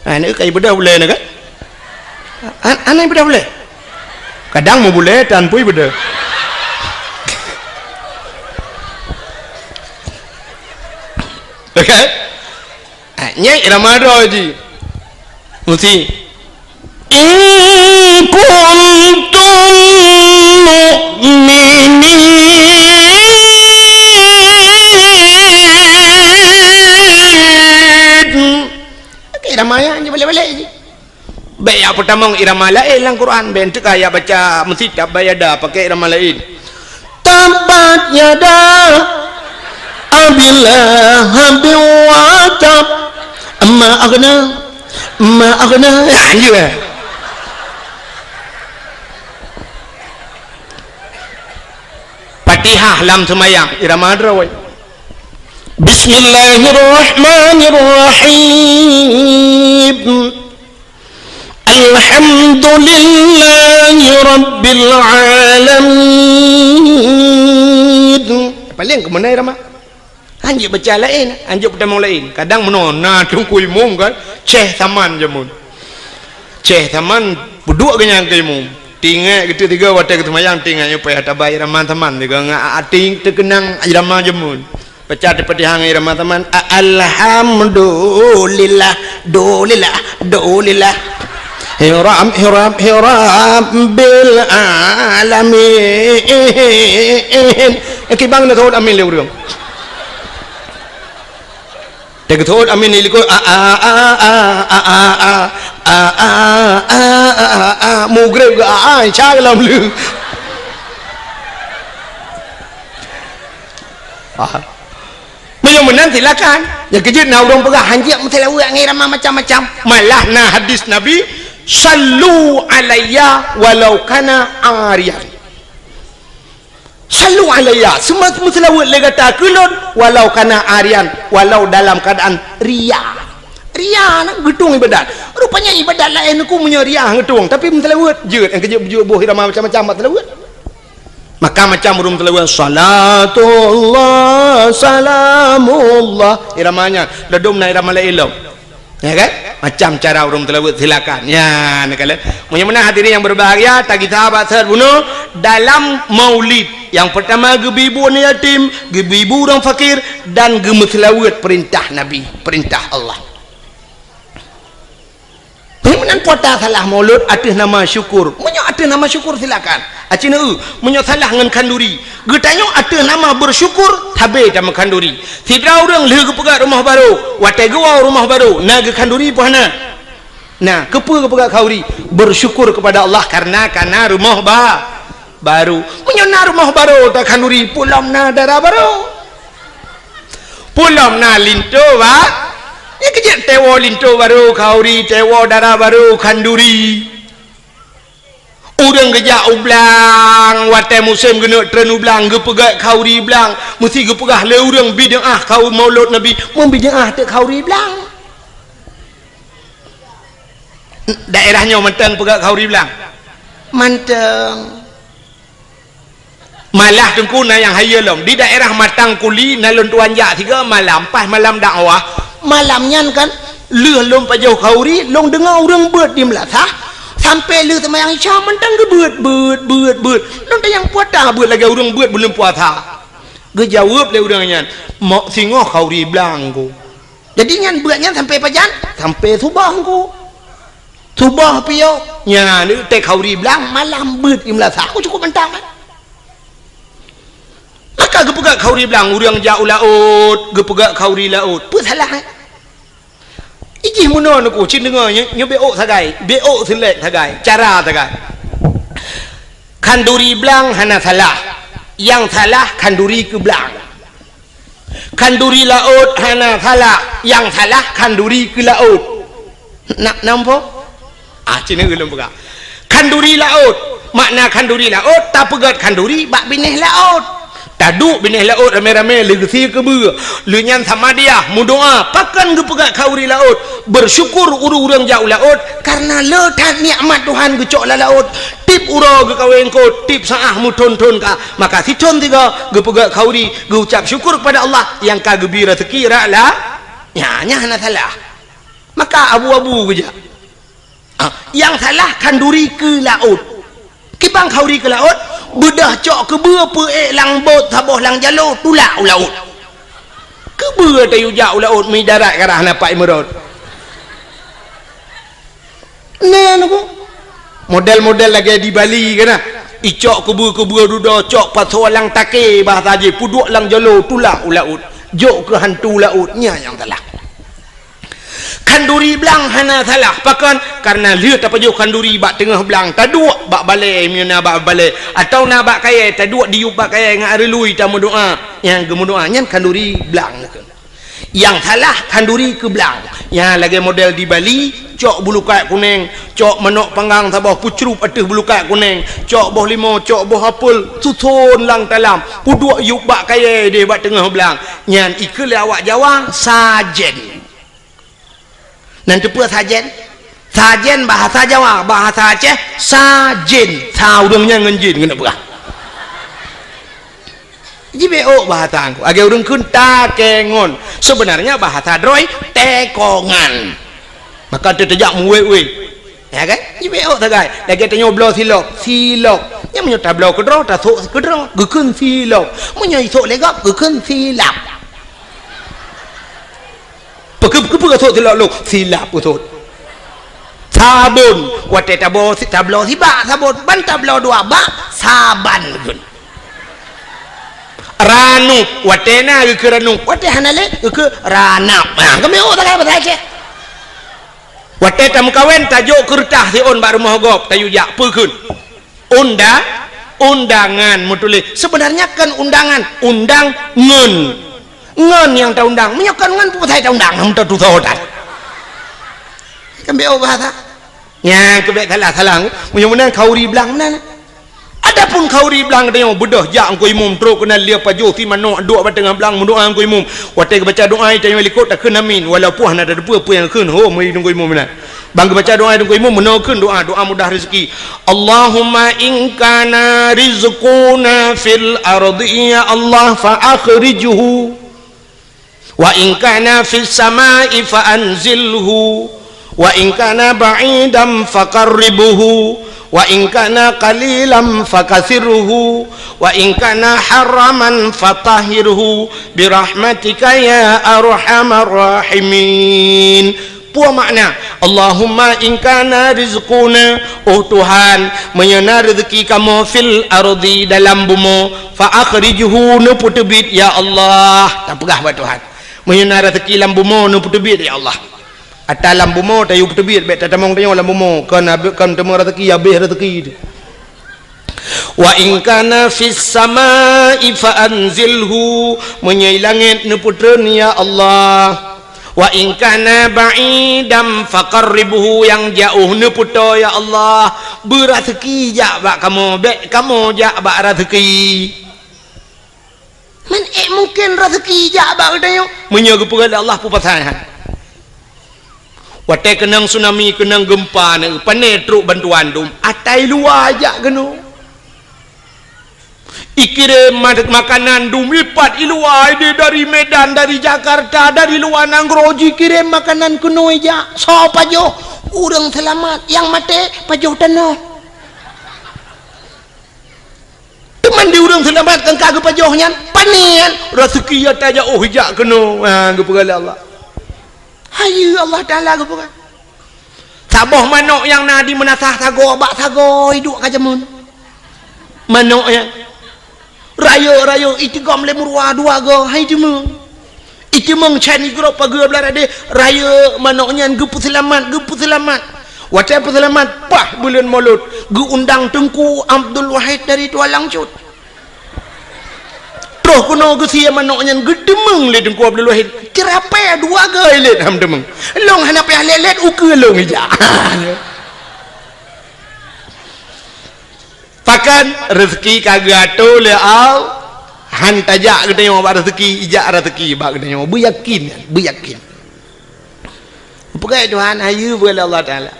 Ha, nyoe ka ibeudôh bulèe nyoe kan? An-, aneh ibeudôh bulèe. Kadang meu bulèe tan pui beudôh. Oke? Ha, nyan irama droe ji. Mesti. In kuntum mu'minin. Oke, irama nyan ji balek-balek ji. Bèk jak peutamong irama laén lam Quran, bèk teuka jak baca meusitab bak yada pakai irama laén. Tabbat yada Abi Lahabin wa tab. Ma aghna, ma aghna. Ya, anjing, eh. Fatihah lam seumayang, irama droe. Bismillahirrahmanirrahim. Alhamdulillahi rabbil alamin. Paléng keumeunai ramah. Hanjeuet baca laén, hanjeuet peutamong laén. Kadang meunoe na teungku imum kan, ceh saman jameun. Ceh saman, peuduek geuh nyan keu imum. Tinggai geuteuk tiga watèe geuseumayang, tinggai nyoe payah tabai ramah saman, tiga ngat até teukeunang ramah jameun. Baca Al-Fatihah ngon irama saman. A-, alhamdulillah, dulillah, dulillah. Hiram, hiram, hiram bil alamin. Eh, kibang na thot amin lé ureueng. Teugeutôt amin di likot. A, a, a, a. Mugreb ke a, a, insya Allah lom lé. Ah. Meunyoe meunan silakan. Nyang keujeuet na ureueng peugah hanjeuet meuseulaweuet ngon irama macam-macam. Malah na hadis Nabi, "Sallu alayya walau kana ariyan." Sallu alayya, seuma-, meuseulaweuet lé gata keu lôn, walau kana ariyan, walau dalam keuadaan ria. Ria na geutueng ibadat. Rupanya ibadat laén ku meunyoe ria geutueng, tapi meuseulaweuet jeuet, nyang keujeuet beujeuet boh irama macam-macam bak seulaweuet. Maka macam ureueng meuseulaweuet, salatullah, salamullah. Irama nyan, ladom na irama laén lom. Ya kan? Macam cara ureueng meuseulaweuet, silakan. Ya, neukalon. Meunyoe meunan hadirin yang berbahagia, tagisa bak seuhat bunoe dalam maulid. Yang pertama, geubri bu aneuk yatim, geubri bu ureueng fakir, dan geumeuseulaweuet perintah Nabi, perintah Allah. Meunyoe meunan puasa salah maulud ateueh nama syukur. Meunyoe ateueh nama syukur, silakan. Aci neu, meunyoe salah ngon khanduri. Geutanyoe ateueh nama bersyukur, sabe tameukhanduri. Sidroe ureueng lheueh geupeugah rumoh barô, watèe geuwoe rumoh barô, na geukhanduri peu hana? Na, keupeue geupeugah khanduri? Bersyukur kepada Allah karena kana rumoh ba-, barô. Meunyoe na rumoh barô takhanduri, peu lom na dara barô. Peu lom na linto ba-, nyang keujeuet teuwoe linto barô khanduri, teuwoe dara barô khanduri. Ureueng geujak u blang, watèe musém geuneuk treun u blang, geupeugah khanduri blang, meusti geupeugah lé ureueng bid'ah khanduri maulud Nabi, meubid'ah teuk khanduri blang. Daerah nyoe mantong peugah khanduri blang? Mantong. Malah teungku na nyang hayeue lom. Di daerah Matang Kuli na lôn tuan jak sigoe malam, pas malam dakwah. Malam nyan kan, lheueh lôn pajoh khanduri, lôn deungoe ureueng beuet di meulasah, sampoe lheueh seumayang Isya mantong geubeuet, beuet, beuet, beuet. Lôn tanyong, "Peue ata beuet lagèe ureueng beuet buleuen puasa?" Geujaweueb lé ureueng nyan, "Mok singoh khanduri blang ku." Jadi nyan beuet nyan sampoe pajan? Sampoe suboh ku. Suboh piôh. Nyan, teuk khanduri blang malam beuet di meulasah. Aku cukup mantong, kan? Maka geupeugah khanduri blang, ureueng jak u laôt, geupeugah khanduri laôt. Peue salah, eh? Ijih meunoe neuku, cit deungoe nyoe, nyoe beuôk sagai, beuôk seulek sagai, cara sagai. Khanduri blang hana salah. Nyang salah khanduri keu blang. Khanduri laôt hana salah, nyang salah khanduri keu laôt. Na, nampak? Ah, cina ulôn peugah. Khanduri laôt, makna khanduri laôt, tapeugét khanduri bak binéh laôt. Taduek binéh laôt ramé-ramé leugeusé keubeue. Lheueh nyan samadiyah meudoá, pakon geupeugét khanduri laôt? Beusyukur ureuëng-ureuëng jak u laôt, kareuna le that nikmat Tuhan geucok lam laôt. Tieb uroe geukawé eungkôt, tieb saát meuthon-thon ka. Maka sithon sigoe geupeugét khanduri, geuucab syukur keupada Allah nyang ka geubri raseuki rot la-, nyan, nyan hana salah. Maka abu-abu geujak. Ah, nyang salah khanduri keu laôt. Kiban khanduri keu laôt, beudôh cok keubeue peuék lam bot saboh lam jaloe tulak u laôt. Keubeue tayue jak u laôt meuidarat ka rhah na pat imeurot. Nah, neuku. Model-model lagée di Bali kan nah. Icok keubeue-keubeue dudoe cok pasoe lam takée bahasa jih, peuduek lam jaloe tulak u laôt. Jok keu hantu laôt, nyan nyang salah. Khanduri blang hana salah. Pakon? Kareuna lheueh tapajoh khanduri bak teungoh blang, taduek bak balée, meunyoe na bak balée, atawa na bak kayée, taduek diyueb bak kayée ngon areului tameudoá. Nyang geumeudoá nyan khanduri blang. Nyang salah khanduri keu blang. Nyang lagée model di Bali, cok bulukat kuneng, cok manok panggang saboh peucrup ateueh bulukat kuneng, cok boh limo, cok boh apel, suson lam talam, peuduek yueb bak kayée deh bak teungoh blang. Nyan ikheun lé awak Jawa, sajen. Nan teupeue sajen? Sajen bahasa Jawa, bahasa Aceh, sajin. Sa ureuëng nyan ngon jin keuneuk peugah. Jibeuôk bahasa angku. Lagée ureuëng kheun takengon. Sebenarnya bahasa droe, tekongan. Maka teuteujak muwé-wé. Ya kan? Jibeuôk sagai. Lagée tanyoe bloe silop, silop. Nyang meunyoe tabloe keudroe, tasok keudroe, geukheun silop. Meunyoe isok lé gob, geukheun silap. Peukeupeue sot silop lôn? Silap peue sot. Sabon, watée tabo-, tabloe sibak sabon, ban tabloe dua bak, saban geukheun. Ranup, watée na geukheun ranup, watée hana lé geukheun ranap. Ha, kami oh, tak apa saja. Watée tameukawen, tajok keureutah siôn bak rumoh gob, tayue jak, peue kheun? Unda-, undangan meutuléh. Sebenarnya kon undangan, undang ngon. Ngon nyang taundang. Meunyoe kon ngon, peue pasai taundang? Hana meututoe that. Kan beuôk bahasa. Nyan keubiet salah-salah. Meunyoe meunan khanduri blang meunan. Adapun khanduri blang tanyoe beudôh jak Teungku Imum trok keunan lheueh pajoh si manok duek bak teungoh blang meudoá Teungku Imum. Watée geubaca doá tanyoe likot takheun amin. Walaupun hana tateupeue peue nyang kheun ho meunyoe Teungku Imum meunan. Ban geubaca doá Teungku Imum meunoe kheun doá, doá mudah rezeki. Allahumma in kana rizquna fil ardi, ya Allah, fa akhrijhu. Wa in kana fis samai fa anzilhu. Wa in kana ba'idan fa qarribhu. Wa in kana qalilan fa kathirhu. Wa in kana haraman fa tahhirhu. Bi rahmatika ya arhamar rahimin. Peue makna, Allahumma in kana rizquna, oh Tuhan, meunyoe na reuzeuki kamoe fil ardi dalam bumoe, fa akhrijhu, neupeuteubiet ya Allah. Tapeugah bak Tuhan. Meunyoe na reuzeuki lam bumoe, neupeuteubiet ya Allah. Ata lam bumoe tayue peuteubiet, bék tatamong tanyoe lam bumoe, kon abéh, kon teuma reuzeuki, abéh reuzeuki. Wa in kana fis samai fa anzilhu, meunyoe i langét neupeutreun ya Allah. Wa in kana ba'idan fa qarribhu, nyang jiôh neupeutoe ya Allah. Beureuzeuki jak bak kamoe, bék kamoe jak bak reuzeuki. Man ék mungken reuzeuki jak bak geutanyoe? Meunyoe geupeugah lé Allah peue pasai han. Watée keunong tsunami, keunong geumpa, na pane trok bantuan dum, ata i luwa jak keunoe. Ikirém ma-, makanan dum ipat i luwa, ideh dari Medan, dari Jakarta, dari luwa nanggroe jikirém makanan keunoe jak. Soe pajoh? Ureuëng seulamat, nyang maté pajoh tanoh. Teuma di ureuëng seulamat nyang ka geupajoh nyan, pane nyan, reuzeuki ata jak oh jak keunoe, ha, geupeugah lé Allah. Hayeue Allah Taala geupeugah. Saboh manok nyang na di meunasah sagoe bak sagoe iduek ka jameun. Manok nyan. Rayeuk-rayeuk itigom lé meuruwa dua goe, hai jameun. Iteumeung chan igrob pageue blah radeh, rayeuk manok nyan geupeuseulamat, geupeuseulamat. Watée peuseulamat, paih buleuen Molot, geuundang Teungku Abdul Wahid dari Tualang Cut. Troh keunoe geusie manok nyan geuteumeung lé Teungku Abdul Wahid. Ceurapée dua goe lét han teumeung. Lôn hana payah lét-lét ukeue lôn ijak. Pakon? Reuseuki ka geuatoe lé Allah. Han tajak geutanyoe bak reuseuki, ijak reuseuki bak geutanyoe. Beuyakin, beuyakin. Peugah Tuhan, hayeue peugah lé Allah Taala.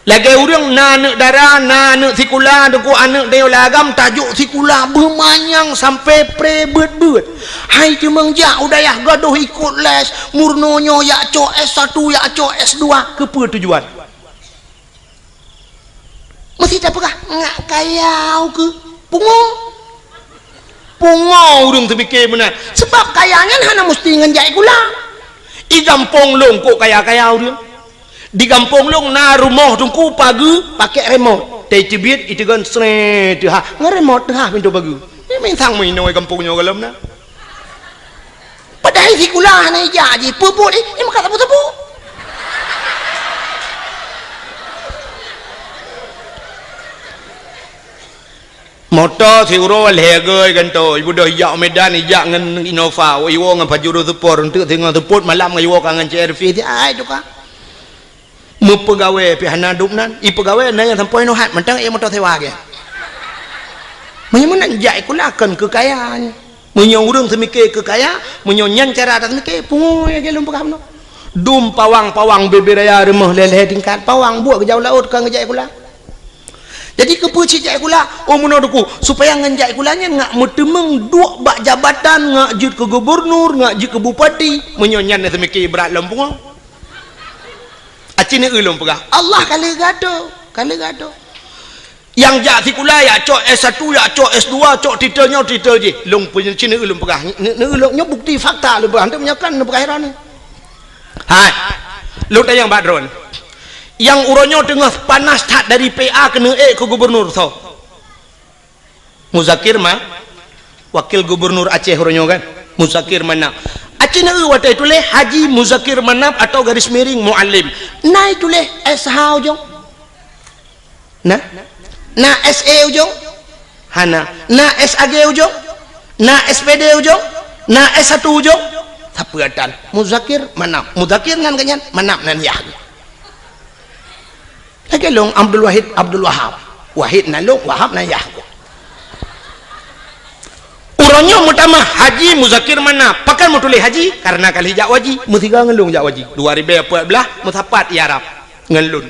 Lagée ureuëng na aneuëk dara, na aneuëk sikula, teungku aneuëk tanyoe lam agam tajok sikula beumanyang sampai pre beuet-beuet. Hai teumeung jak u dayah gadôh ikot les, meurunoe nyoe jak cok S satu, jak cok S dua, keupeue tujuan? Meusti tapeugah, ngak kaya ukeue. Pungo. Pungo ureuëng teupike meunan. Sebab kaya nyan hana meusti ngon jak sikula. I gampông lôn kok kaya-kaya ureuëng. Di gampông lôn na rumoh teungku pageue pakai remote. Teubiet iteugon sree teuhah. Ngon remote teuhah pintoe pageue. Ini minsang meuinoe gampông nyoe gohlom na. Padahai sikula hana ijak jih, peue buet jih, eh, maka sapeue-sapeue. Moto siuroe lhée goe gantoe, ibeudôh ijak u Medan, ijak ngon Innova, iwoe ngon Pajero Sport, eunteuk singoh seupôt malam ngon iwoe ka ngon C R V, si ai tuka. Meupeugawée pih hana dum nan, ipeugawée na nyang sampoe nyoe hat mantong ék moto sewa gét. Meunyoe meunan jak sikula kon keu kaya nyan. Meunyoe ureuëng seumike keu kaya, meunyoe nyan cara taseumike, pungo lagée lôn peugah bunoe. Dum pawang-pawang bubé raya rumoh lhée-lhée tingkat, pawang buet geujak u laôt kon geujak sikula. Jadi keupeue cit jak sikula? Oh meunoe teungku, supaya ngon jak sikula nyan ngak meuteumeung duek bak jabatan, ngak jeuet keu gubernur, ngak jeuet keu bupati. Meunyoe nyan na seumike brat lom pungo. Aci neueu lôn peugah, Allah ka lheueh geuatoe, ka lheueh geuatoe. Nyang jak sikula, jak cok S satu, jak cok S dua, cok titel nyoe titel jih. Lôn peunyeucin neueu lôn peugah, neueu lôn nyoe bukti fakta lôn peugah, hana meunyoe kan lôn peugah heran. Hai. Lôn tanyong bak droen. Nyang uroe nyoe teungoh panas that dari P A keuneuk ék keu gubernur soe? Muzakir Ma-, Wakil Gubernur Aceh uroe nyoe kan, Muzakir Manaf. Aci neueu watée tuléh Haji Muzakir Manaf atau garis miring Muallim. Na tuléh S H ujong? Na? Na S E ujong? Hana. Na S A G ujong? Na S P D ujong? Na S satu ujong? Sapeue tan? Muzakir Manaf. Muzakir nan geuhnyan, Manaf nan yah. Lagée lôn Abdul Wahid, Abdul Wahab. Wahid nan lôn, Wahab nan yah. Uroe nyoe meutamah Haji Muzakir Manaf. Pakon meutuléh Haji? Karena ka lheueh jak u haji. Meusigoe ngon lôn jak u haji. Dua ribée peuet blaih meusapat i Arab ngon lôn.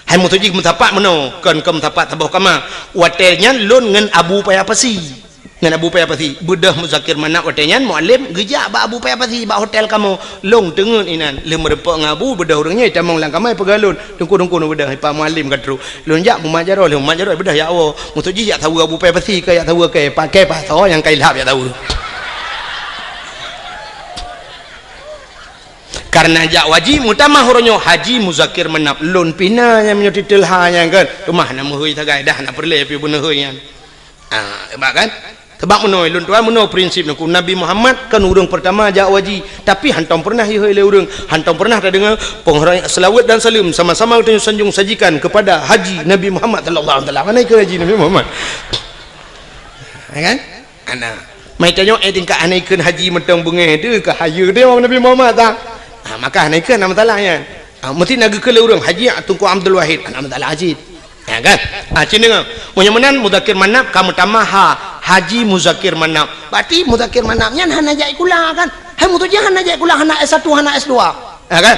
Hai meutuju meusapat meunoe, kon, kon meusapat saboh kama. Watée nyan lôn ngon Abu Paya Pasi. Ngon Abu Paya Pasi, beudôh Muzakir Manaf watée nyan Muallim geujak bak Abu Paya Pasi bak hotel kamoe. Lôn teungeut inan, lheueh meurumpok ngon Abu, beudôh ureuëng nyoe tamong lam kama peugah lôn, "Teungku, teungku, neubeudôh, Pak Muallim ka trok." Lôn jak mumat jaroe, lheueh mumat jaroe beudôh jak woe. Meutuju jak saweue Abu Paya Pasi, ka jak saweue keu paké pasoe nyang ka ilhab jak saweue. Karena jak u haji, meutamah uroe nyoe Haji Muzakir Manaf, lôn pih na nyang meunyoe titel ha nyang kan. Teuma na meuhôi sagai dah na peureulée pih beuneuhôi nyan. Ah, hebat kan? Sebab meunoe lôn tuan meunoe prinsip neuku Nabi Muhammad kan ureuëng pertama jak u haji, tapi hantom pernah ihôi lé ureuëng, hantom pernah tadeungoe penghormatan selawat dan salam sama-sama kita sanjung sajikan kepada Haji Nabi Muhammad sallallahu alaihi wasallam. Mana ikut Haji Nabi Muhammad? Ya kan? Ana. Mai tanyoe eh tingkat hana ikut haji mantong beungéh tu ka hayeue dia Nabi Muhammad ta. Ha, maka hana ikut nama salah nyan. Ha, mesti na geukheun lé ureuëng Haji Teungku Abdul Wahid, hana masalah cit. Ya kan? Ha, cit deungoe. Meunyoe meunan Muzakir Manaf ka meutamah ha, Haji Muzakir Manaf. Berarti Muzakir Manaf nyan hana jak sikula kan? Hai meutuju hana jak sikula, hana S satu, hana S dua. Ha kan?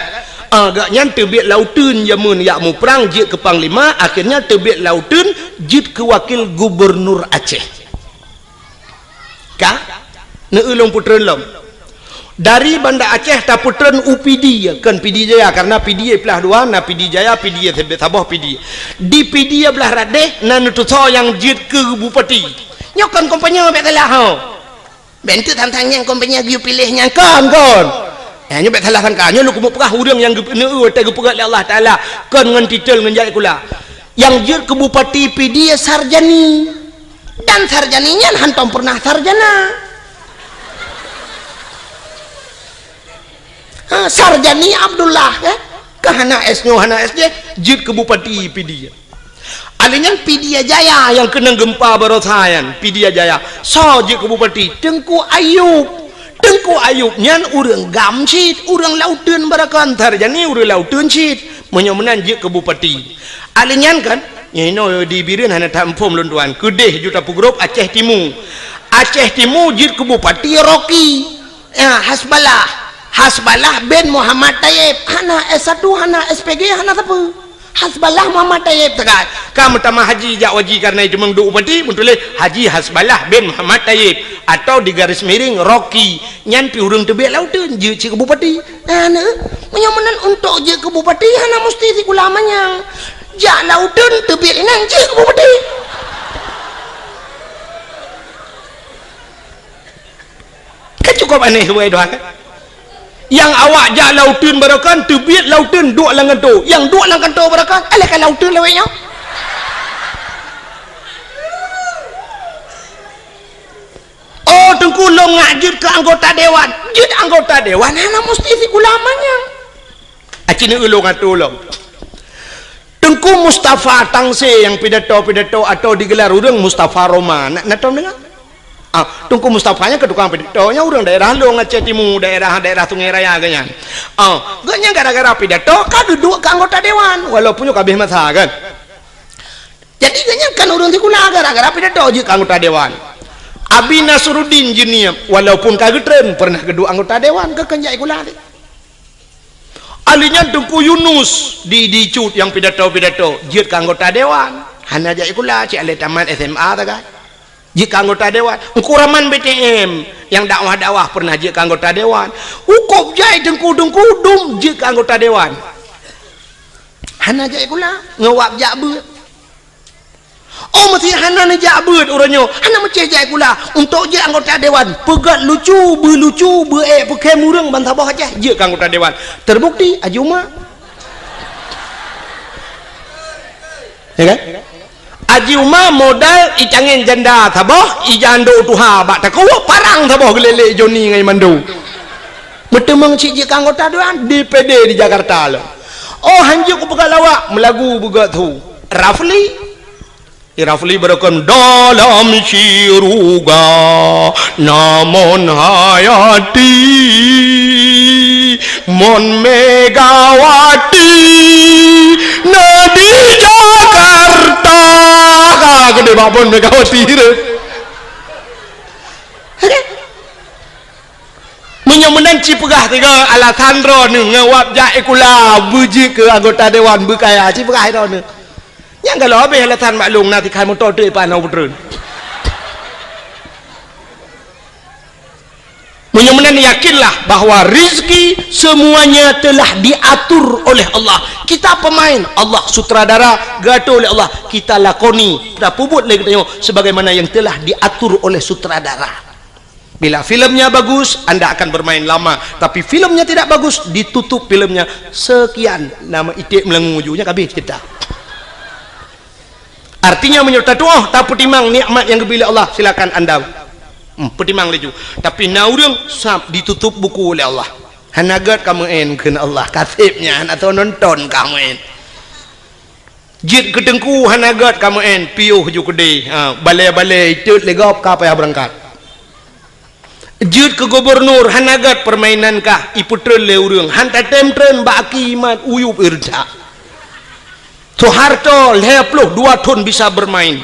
Ha, gobnyan teubiet lam uteuen jameun jak muprang jeuet keu panglima, akhirnya teubiet lam uteuen jeuet keu wakil gubernur Aceh. Ka? Neueu lôn peutreun lom. Dari Banda Aceh tapeutreun u Pidie, kon Pidie Jaya, karena Pidie plah dua, na Pidie Jaya, Pidie saboh Pidie. Di Pidie blah radeh na neutusoe nyang jeuet keu bupati. Nyoe kon kompanye bék salah ho. Bék enteuk tantang nyang kompanye geuyue piléh nyang kon, kon. Eh, nyoe bék salah sangka. Nyoe lôn keumeung peugah ureuëng nyang geupeuneu watée geupeugah lé Allah Taala kon ngon titel ngon jak sikula. Nyang jeuet keu bupati Pidie Sarjani. Dan Sarjani nyan hantom pernah sarjana. Ha, Sarjani Abdullah, eh? Ka hana S nyoe, hana S jih, jeuet keu bupati Pidie. Alèh nyan Pidie Jaya nyang keunong geumpa barosa nyan, Pidie Jaya. Soe jeuet keu bupati? Teungku Ayub. Teungku Ayub nyan ureueng GAM cit, ureueng Lauteun barokon, Sarjani ureueng Lauteun cit. Meunyoe meunan jeuet keu bupati. Alèh nyan kan, nyoe inoe di Bireuen hana taphom lôn tuan. Keudeh ju tapeugrôp Aceh Timu. Aceh Timu jeuet keu bupati Rocky. Ya, Hasballah. Hasballah bin Muhammad Tayyib. Hana S satu, hana S P G, hana sapeue. Hasballah Muhammad Tayyib teuka. Ka meutamah haji jak waji karena itu meuduek bupati, meutuléh Haji Hasballah bin Muhammad Tayyib atau di garis miring Rocky. Nyan pih ureueng teubiet Lauteun jeuet cit keu bupati. Nah, nah. Meunyoe meunan untuk jeuet keu bupati hana musti sikula manyang. Jak Lauteun teubiet inan jeuet keu bupati. Kan cukup aneh sebagai doa kan? Nyang awak jak Lauteun barokon, teubiet Lauteun duek lam kanto. Nyang duek lam kanto barokon, alah ka Lauteun lawét nyoe. Oh, Teungku lôn ngak jeuet keu anggota dewan. Jeuet anggota dewan hana musti sikula manyang. Aci neu ulôn atô lom. Teungku Mustafa Tangse nyang pidato-pidato atau digelar ureueng Mustafa Roma. Na, na tom deungoe? Ah, Teungku Mustafa nyan keu tukang pidato, nyan ureueng daerah Long, Aceh Timu, daerah, daerah Sungai Raya geuh nyan. Ah, geuh nyan gara-gara pidato ka geuduek keu anggota dewan, walaupun nyoe ka abéh masa kan. Jadi geuh nyan kan ureueng sikula gara-gara pidato jeuet keu anggota dewan. Abi Nasruddin Jeunieb, walaupun ka geutreun, pernah geuduek anggota dewan, geuh kon jak sikula teuh. Ahli nyan Teungku Yunus di, di Cut nyang pidato-pidato jeuet keu anggota dewan. Hana jak sikula, cit alah tamat S M A sagai. Jeuet keu anggota dewan. Teungku Rahman B T M nyang dakwah-dakwah pernah jeuet keu anggota dewan. Cukup jai teungku-teungku dum jeuet keu anggota dewan. Hana jak sikula, ngon wab jak beuet. Oh, meusé hana neujak beuet uroe nyoe, hana meucéh jak sikula. Untuk jeuet anggota dewan, peugöt lucu, beulucu, beuék peukhém ureueng bansaboh Aceh, jeuet keu anggota dewan. Terbukti, Haji Uma. Ya kan? Haji Uma modal icangén janda saboh, ijando tuha bak takue, parang saboh geulélé Joni ngon Mando. Meuteumeung cit jeuet keu anggota dewan, D P D di Jakarta lom. Oh, hanjeuet kupeugah lawak, meulagu beugöt su. Rafli. Di Rafli beureukom dalam syuruga, namun hayati, mon Megawati, na di Jakarta. Ka geudeh bak mon Megawati tu. Meunyoe meunan ci peugah tiga alasan droeneuh ngon wab jak sikula beujeuet keu anggota dewan beukaya, ci peugah droeneuh. Nyang galak habéh alasan maklum na tikhan moto teuh ipan na peutreun. Meunyoe meunan yakinlah bahwa rezeki semuanya telah diatur oleh Allah. Kita pemain, Allah sutradara, geuatur oleh Allah. Kita lakoni, tapeubuet lé geutanyoe sebagaimana yang telah diatur oleh sutradara. Bila filmnya bagus, anda akan bermain lama. Tapi filmnya tidak bagus, ditutup filmnya. Sekian, nama iték meulangui ju, nyan ka habéh cerita. Artinya, meunyoe tatuoh, tapeutimang nikmat nyang geubri lé Allah, silakan anda, hmm, peutimang laju. Tapi na ureueng sab ditutup buku lé Allah. Hana gét kamoe kheun Allah, kaseb nyan atau nonton kamoe. Jeuet keu teungku hana gét kamoe, piôh ju keudeh. Ha, balée-balée itot lé gob ka payah beurangkat. Jeuet keu gubunur hana gét, peurmainan kah ipeutreun lé ureueng, han tatém treun bak aki mat uyueb ireutha. Soeharto lhée ploh dua thon bisa beurmain.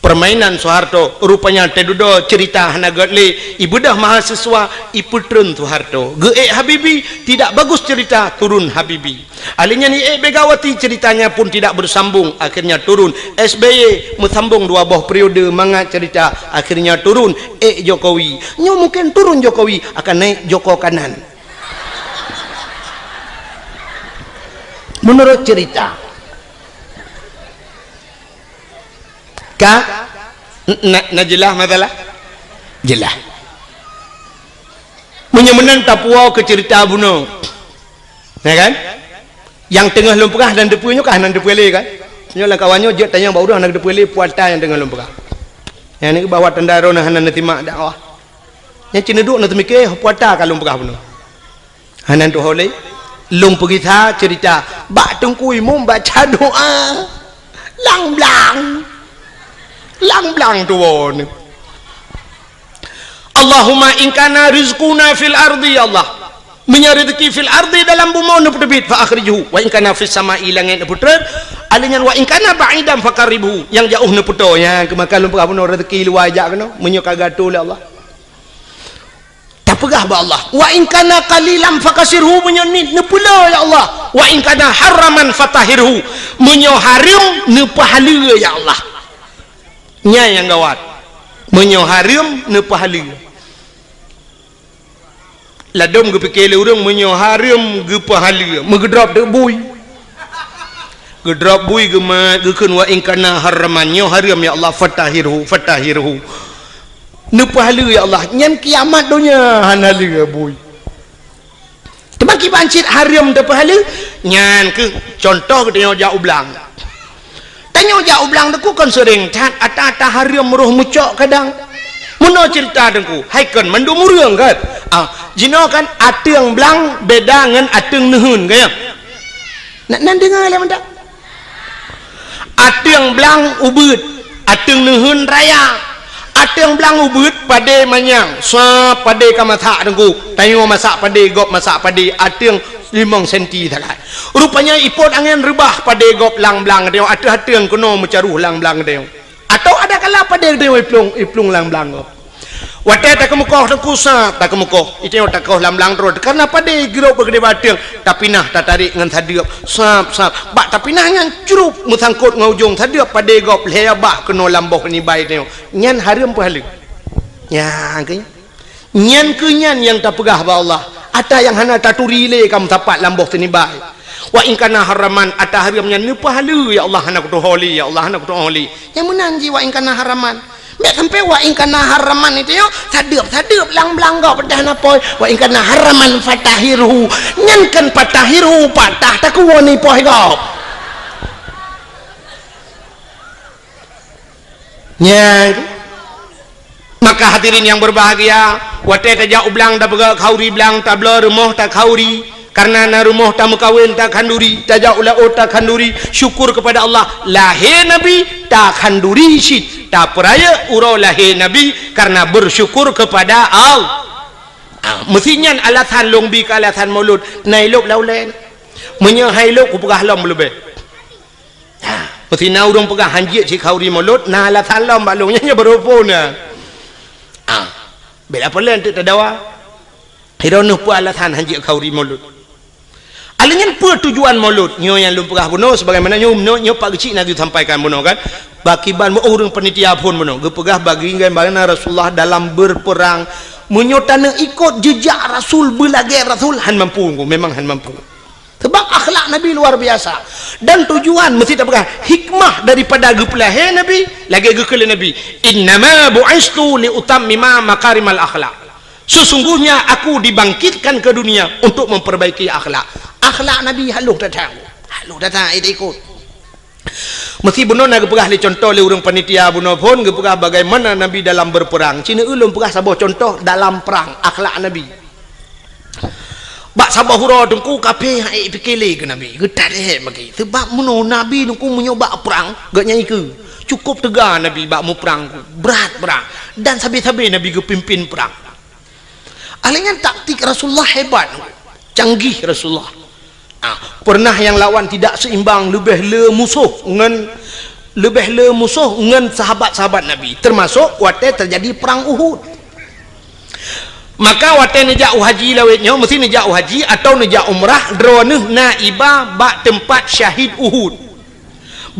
Peurmainan Soeharto, rupanya teududoe ceurita hana gét lé, ibeudôh mahasiswa ipeutreun Soeharto. Geuék Habibie, tidak bagus cerita, turun Habibie. Ahli nyan iék Megawati, ceritanya pun tidak bersambung, akhirnya turun. S B Y meusambong dua boh periode mangat cerita, akhirnya turun. Ék Jokowi. Nyoe mungkin turun Jokowi, akan naik Joko Kanan. Menurut cerita. Ka? N-, na, na jeulaih masalah? Jeulaih. Meunyoe meunan tapuwoe keu ceurita bunoe. Ya kan? Nyang teungoh lôn peugah nan deupeu nyoe kah nan deupeu lé kan? Nyoe lam kawan nyoe jeuet tanyong bak ureueng nan deupeu lé puata nyang teungoh lôn peugah. Nyang ni bahwa tanda droeneuh hana neusimak dakwah. Nyang ci neuduek neuteumike puata ka lôn peugah bunoe. Hana tuho lé. Lôn peugisa ceurita, bak Teungku Imum baca doa. Lang blang. Lang blang tuwo ni. Allahumma in kana rizquna fil ardi, ya Allah. Meunyoe rezeki fil ardi, dalam bumoe, neupeuteubiet, fa akhrijhu. Wa in kana fis sama'i, langét, neupeutreb. Alèh nyan, wa in kana ba'idan faqarribhu. Nyang jaoh neupeutoe. Nyan keuh maka lôn peugah bunoe rezeki luwa jak keunoe. Meunyoe ka geuatoe lé Allah. Tapeugah bak Allah, "Wa in kana qalilan fakasirhu," meunyoe niet neupeula, ya Allah. "Wa in kana haraman fatahhirhu," meunyoe hareuem neupeuhaleue, ya Allah. Nyan nyang gawat. Meunyoe hareuem neupeuhaleue. Ladôm geupike lé ureueng meunyoe hareuem geupeuhaleue, meugeudrop teuk bui. Geudrop bui geumat geukheun, "Wa in kana haraman," nyoe hareuem ya Allah, "fatahhirhu, fatahhirhu." Neupeuhaleue ya Allah, nyan kiamat donya hana lé bui. Teuma kiban cit hareuem teupeuhaleue, nyan keuh contoh geutanyoe jak u blang. Tanyoe jak u blang teungku kon seuréng that, ata-ata hareuem roh meucok kadang. Meunoe ceurita teungku, hai kon mandum ureueng kan? Ah, jinoe kan ateueng blang beda ngon ateueng neuheun kan ya? Nak nan deungoe lé mantap. Ateueng blang ubeuet, ateueng neuheun raya. Ateueng blang ubeuet padé manyang, sab padé ka masak teungku. Tanyoe masak padé, gob masak padé, ateueng limong senti sagai. Rupanya ipot angén reubah padé gob lang blang geutanyoe, ateueh ateueng keunoe meucaroh lang blang geutanyoe. Atawa ada kala padé geutanyoe iplueng, iplueng lang blang gob. Watée takeumeukoh teungku sab, takeumeukoh. Itanyoe takoh lang blang droe, karna padé girok bak keudéh ateueng, tapinah tatarek ngon sadeueb. Sab, sab. Bak tapinah nyan crup meusangkot ngon ujong sadeueb padé gob lhée babah keunoe lam boh nibai tanyoe. Nyan hareuem peuhaleue. Nyan keuh. Nyan keuh nyan nyang tapeugah bak Allah, ata nyang hana taturi lé ka meusapat lam boh teunibai. Wa in kana haraman, ata hareuem nyan neupeuhaleue, ya Allah, hana kutuho lé, ya Allah, hana kutuho lé. Nyang meunan jih wa in kana haraman. Bék sampai wa in kana haraman itu yo, sadeueb-sadeueb lang blang gob peudah na poi. Wa in kana haraman fatahhirhu. Nyan kan fatahhirhu, patah takuwoe ni poh gob. Nyan. Maka hadirin yang berbahagia, watée tajak u blang tapeugah khauri blang, tabloe rumoh takhauri, karna na rumoh tameukawen takhanduri, tajak u laôt takhanduri, syukur kepada Allah, lahé Nabi takhanduri cit, tapeurayeuk uroe lahé Nabi karna bersyukur kepada Allah. Ah, meusi nyan alasan lôn bi keu alasan Maulud, na ilôb lam ulée. Meunyoe hai lôb kupeugah lom leubeh. Ha, meusti na ureuëng peugah hanjeuet cit khauri Maulud, na alasan lom bak lôn nyan, nyan baroe phon na. Ha, bela peue lé teuk tadawa. Hiroe neuh peue alasan hanjeuet khauri Maulud. Alèh nyan peue tujuan Maulud? Nyoe nyang lôn peugah bunoe sebagaimana nyoe, nyoe, nyoe Pak Geuchik na geusampaikan bunoe kan. Bak kiban meu ureuëng panitia phon bunoe geupeugah bagi bagaimana Rasulullah dalam berperang. Meunyoe taneuk ikot jejak Rasul, beulagée Rasul, han mampu, memang han mampu. Sebab akhlak Nabi luar biasa. Dan tujuan meusti tapeugah hikmah daripada geupeulahé Nabi, lagée geukheun lé Nabi, "Innama bu'istu li utammima makarimal akhlak." Sesungguhnya aku dibangkitkan ke dunia untuk memperbaiki akhlak. Akhlak Nabi halôh that-that. Halôh that-that, eh, ikot. Meusti bunoe na geupeugah lé contoh lé ureuëng panitia bunoe phon geupeugah bagaimana Nabi dalam berperang. Cina ulôn peugah saboh contoh dalam perang, akhlak Nabi. Bak saboh uroe teungku kafé han ék pike lé keu Nabi, geutat lé bagi. Sebab meunoe Nabi teungku meunyoe bak prang, geuh nyan ikeue. Cukup teuga Nabi bak muprang, brat-brat. Dan sabe-sabe Nabi geupimpin prang. Alèh nyan taktik Rasulullah hebat, canggih Rasulullah. Ah, pernah nyang lawan tidak seimbang, leubeh le musoh ngon, leubeh le musoh ngon sahabat-sahabat Nabi, termasuk watèe terjadi perang Uhud. Maka watèe neujak u haji lawét nyoe, meusti neujak u haji atawa neujak umrah, droeneuh na iba bak teumpat syahid Uhud.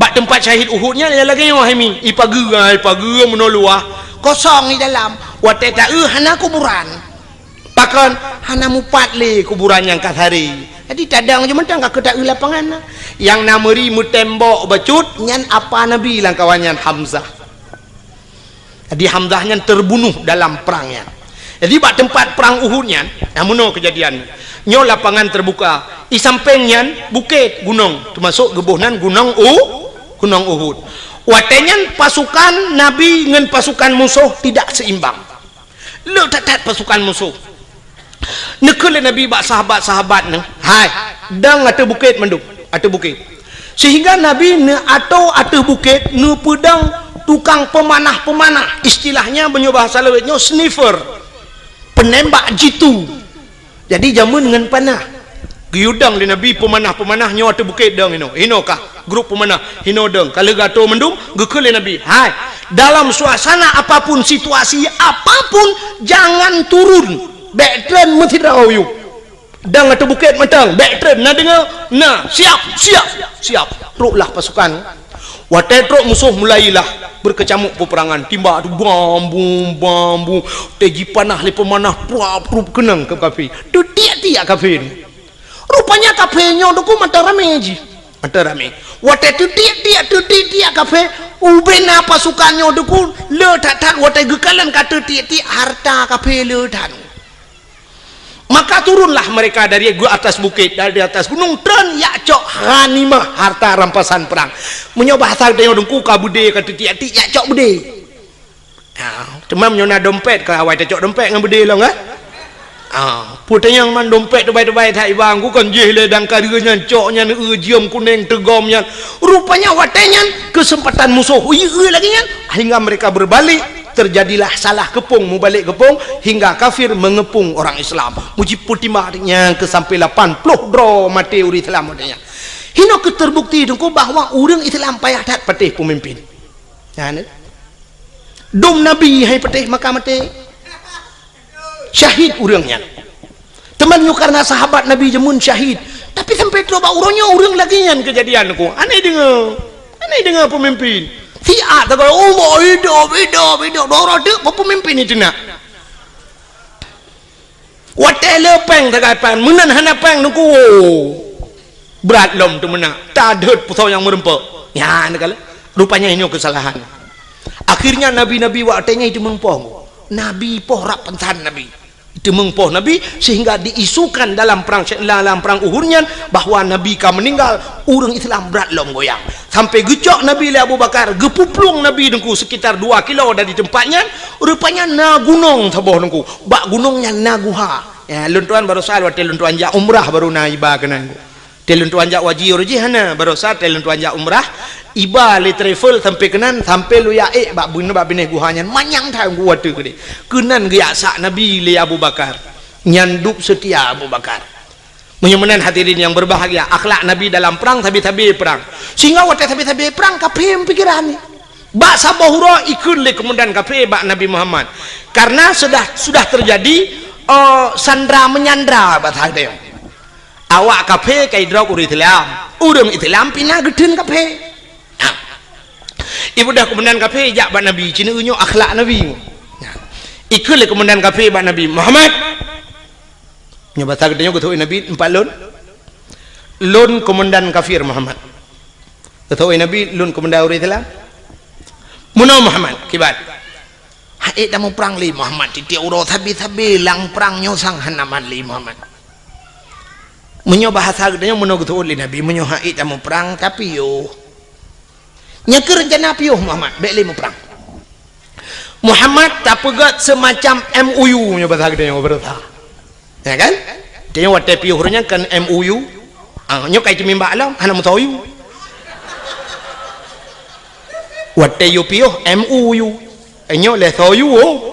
Bak teumpat syahid Uhud nyan lagèe nyoe hai mi, ipageue, ipageue meunoe luwah, kosong di dalam. Watèe taeu hana kuburan. Pakon? Hana mupat lé kuburan nyang ka saré. Jadi tadong jeuet mantong ka keu taeu lapangan na. Nyang na meuri meutembok bacut nyan apa Nabi lam kawan nyan Hamzah. Jadi Hamzah nyan terbunuh dalam perang nyan. Jadi bak teumpat perang Uhud nyan, nah meunoe keujadian. Nyoe lapangan terbuka. Di sampéng nyan bukét, gunong, termasuk geuboh nan gunong U-, gunong Uhud. Watèe nyan pasukan Nabi ngon pasukan musoh tidak seimbang. Le that-that pasukan musoh. Neukheun lé Nabi bak sahabat-sahabat neuh, "Hai, dong ateueh bukét mandum, ateueh bukét." Sehingga Nabi neuatoe ateueh bukét, neupeudong tukang peumanah-peumanah. Istilahnya, meunyoe bahasa lawét nyoe, sniper. Peunembak jitu. Jadi, jameun ngon panah. Geuyue dong lé Nabi peumanah-peumanah nyoe ateueh bukét dong inoe. Inoe kah grup peumanah, inoe dong. Ka lheueh geuatoe mandum, geukheun lé Nabi, "Hai, dalam suasana apapun, situasi apapun, jangan turun. Bék treun meusidroe yue. Dong ateueh bukét mantong, bék treun, na deungoe? Na, siap, siap, siap." Troklah pasukan. Watée trok musoh mulailah beukeucamuk peuperangan, timbak tu bam bum, bam bum, watée jipanah lé peumanah, pruap prup keunong keu kafé. Teutiek-tiek kafé nyoe. Rupanya kafé nyoe teungku mantong ramé jih. Mantong ramé. Watée teutiek-tiek, teutiek-tiek kafé, ubena pasukan nyoe teungku le that-that, watée geukalon ka teutiek-tiek, hareuta kafé le that. Maka turunlah mereka dari atas bukét, dari atas gunong, treun jak cok ghanimah, harta rampasan perang. Meunyoe bahasa geutanyoe teungku, ka beudé ka teutiek-tiek, jak cok beudé. Ha, teuma meunyoe na dompet, ka awai tacok dompet ngon beudé lom, kan? Ha, peue tanyong man dompet teubai-teubai that iba, kon jih lé dangkareue nyan, cok nyan, eu, jeuem kunéng teugom nyan. Rupanya watée nyan keuseumpatan musoh, ui, eu lagée nyan, hingga mereka berbalik. Terjadilah salah keupông, mubalek keupông, hingga kafir mengepung orang Islam. Mujipeutimang nyang keu sampai lapan ploh droe maté ureuëng Islam watée nyan. Hinoe keuh terbukti teungku bahwa ureuëng Islam payah that patéh peumimpin. Nyan, eh. Dum Nabi hai patéh maka maté. Syahid ureuëng nyan. Teuma nyoe karena sahabat Nabi jameun syahid. Tapi sampai trok bak uroe nyoe ureuëng lagée nyan keujadian ku. Aneh deungoe. Aneh deungoe peumimpin. Siat takalon, "Allah hidup, hidup, hidup." Dua uroe teuk peumimpin itu nak. Watée le péng tagai pan, meunan hana péng teungku. Brat lom teumeunak. Tadeuet pusoe nyang meureumpok. Nyan kala. Rupanya nyoe keusalahan. Akhirnya nabi-nabi watée nyan itu meureumpok. Nabi poh rab pansan Nabi. Teumeung poh Nabi, sehingga diisukan dalam perang, dalam perang Uhud nyan bahwa Nabi ka meninggal, ureuëng Islam brat lom goyang. Sampai geucok Nabi lé Abu Bakar, geupuplueng Nabi teungku sekitar dua kilo dari tempat nyan, rupanya na gunong saboh teungku. Bak gunong nyan na guha. Ya, lôn tuan barosa watée lôn tuan jak umrah baru na iba keunan. Tée lôn tuan jak haji uroe jih hana, barosa tée lôn tuan jak umrah, iba lé travel sampai keunan, sampai lôn jak ék bak bun-, bak binéh guha nyan, manyang that geuh watée keudeh. Keunan geujak sak Nabi lé Abu Bakar. Nyan dub seutia Abu Bakar. Meunyoe meunan hadirin yang berbahagia, akhlak Nabi dalam perang, sabe-sabe perang. Sehingga watée sabe-sabe perang, kafé meupikiran ni. Bak saboh uroe ikheun lé keumandan kafé bak Nabi Muhammad. Karena sudah, sudah terjadi, eh, sandra menyandra bahasa geutanyoe. Awak kafé ka idrob ureuëng Islam. Ureuëng Islam pih na geutheun kafé. Ha. Ibudah keumandan kafé jak bak Nabi, ci nyoe akhlak Nabi. Ha. Ikheun lé keumandan kafé bak Nabi, "Muhammad." Nyoe bahasa geutanyoe geuteupeue Nabi, "Empat lôn. Lôn keumandan kafir Muhammad." Geuteupeue Nabi, "Lôn keumandan ureuëng Islam." "Meunoe Muhammad, kiban?" "Hana ék tamuprang lé Muhammad, tieb-tieb uroe sabe-sabe lam prang nyoe sang hana mat lé Muhammad." Meunyoe bahasa geutanyoe meunoe geuteupeue lé Nabi, "Meunyoe hana ék tamuprang, tapiôh." "Nyan keuh rencana piôh Muhammad, bék lé muprang." Muhammad tapeugét seumacam M O U nyoe bahasa geutanyoe beureusa. Ya kan? Tanyoe watée piôh ureuëng nyan kan M O U. Ah, nyoe ka iteumimbak lom, hana meusoe. Watée yue piôh M O U. Nyoe lé soe yue.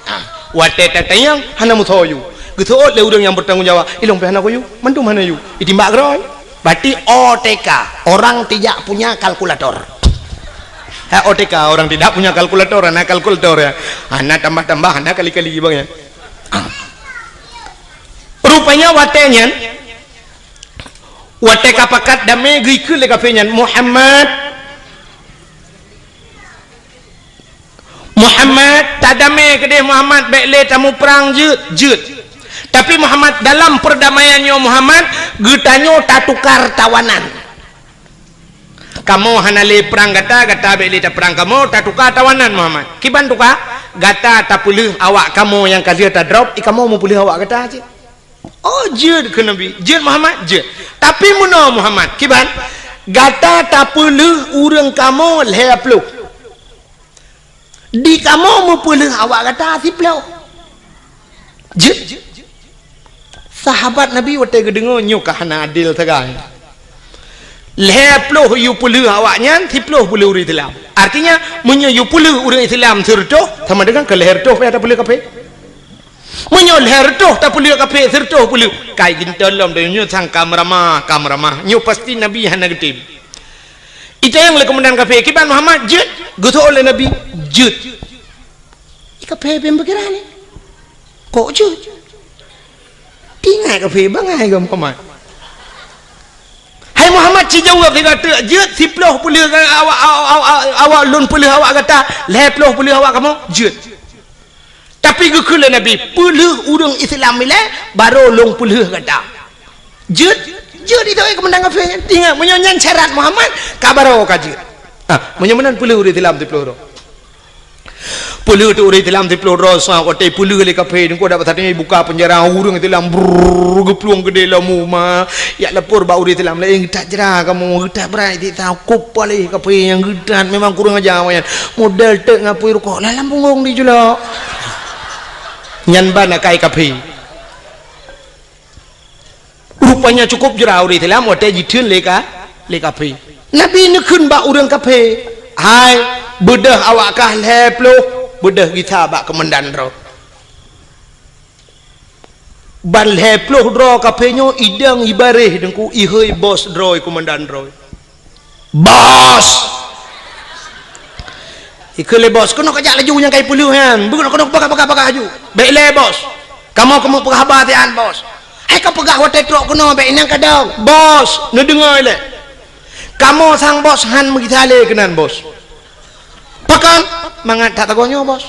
Ah, watée tatanyong hana meusoe yue. Geuseuôt lé ureuëng nyang bertanggung jawab, "Ilong pih hana kuyue, mandum hana yue." Itimbak keudroe. Berarti O T K, orang tidak punya kalkulator. Ha, O T K, orang tidak punya kalkulator, hana kalkulator ya. Hana tambah-tambah, hana kali-kali bang ya. Ah. Rupanya watée nyan, watée ka pakat damé geukheun lé kafé nyan, "Muhammad, Muhammad, tadamé keudeh Muhammad, bék lé tamuprang jeuet, jeuet. Tapi Muhammad, dalam perdamaian nyoe Muhammad, geutanyoe tatukar tawanan. Kamoe hana lé prang gata, gata bék lé taprang kamoe, tatukar tawanan Muhammad." "Kiban tukar?" "Gata tapeuleueh awak kamoe nyang ka lheueh tadrob, i kamoe meupeuleueh awak gata cit." "Oh, jeuet," kheun Nabi. "Jeuet Muhammad?" "Jeuet. Tapi meunoe Muhammad, kiban? Gata tapeuleueh ureuëng kamoe lhée ploh. Di kamoe meupeuleueh awak gata siploh." "Jeuet." Sahabat Nabi watée geudeungoe nyoe ka hana adil sagai. Lhée ploh yue peulheueh awaknyan, siploh peulheueh ureuëng Islam. Artinya, meunyoe yue peulheueh ureuëng Islam sireutôh, sama dengan keu lhée reutôh payah tapeulheueh kafé. Meunyoe lhée reutôh tapeulheueh kafé, sireutôh peulheueh, kai geuntôn lom donya nyoe sang ka meuramah, ka meuramah. Nyoe pasti Nabi hana geutem. Itanyong lé keumandan kafé, "Kiban Muhammad jeuet?" Geuseuôt lé Nabi, "Jeuet." Di kafé bèk pikiran ni. Kok jeuet? Tinggai kafé bangai keu Muhammad. "Hai Muhammad, ci jaweueb sigoe teuk, jeuet siploh peulheueh awak, awak, awak, awak lôn peulheueh awak gata, lhée ploh peulheueh awak kamoe?" "Jeuet." Tapi geukheun lé Nabi, "Peulheueh ureuëng Islam ilée, barô lôn peulheueh gata." "Jeuet?" "Jeuet," itu keumandan kafé. Ingat, meunyoe nyan syarat Muhammad, ka barô ka jeuet. Ah, meunyoe meunan peulheueh ureuëng Islam siploh droe. Peulheueh teuk ureuëng Islam siploh droe, sa watée peulheueh lé kafé, nungku dapat sateue buka penjara ureuëng Islam, brrrr, geuplueng keudéh lom uma. Jak lapor bak ureuëng Islam laén, "Geutat jra kamoe, geutat brat siksa, kop paléh kafé nyang geutat, memang kurang aja awaknyan. Model teuk ngapui rukok, lam punggong dijulok." Nyan ban akai kafé. Rupanya cukup jra ureuëng Islam watée jitheun lé ka, lé kafé. Nabi neukheun bak ureuëng kafé, "Hai, beudôh awak kah lhée ploh, beudôh gisa bak keumandan droe." Ban lhée ploh droe kafé nyoe idong ibaréh deungku ihôi bos droe keumandan droe. "Bos!" Ikheun lé bos, "Keunoe kajak laju nyang kai peulheueh nyan. Beukeunong keunoe peugah, peugah, peugah laju." "Bék lé, Bos. Kamoe keumeung peugah haba siat, Bos." "Hai kapeugah watée trok keunoe, bék inong kadang." "Bos, neudeungoe lé. Kamoe sang Bos han meugisa lé keunan, Bos." "Pakon?" "Mangat that sagoe nyoe, Bos.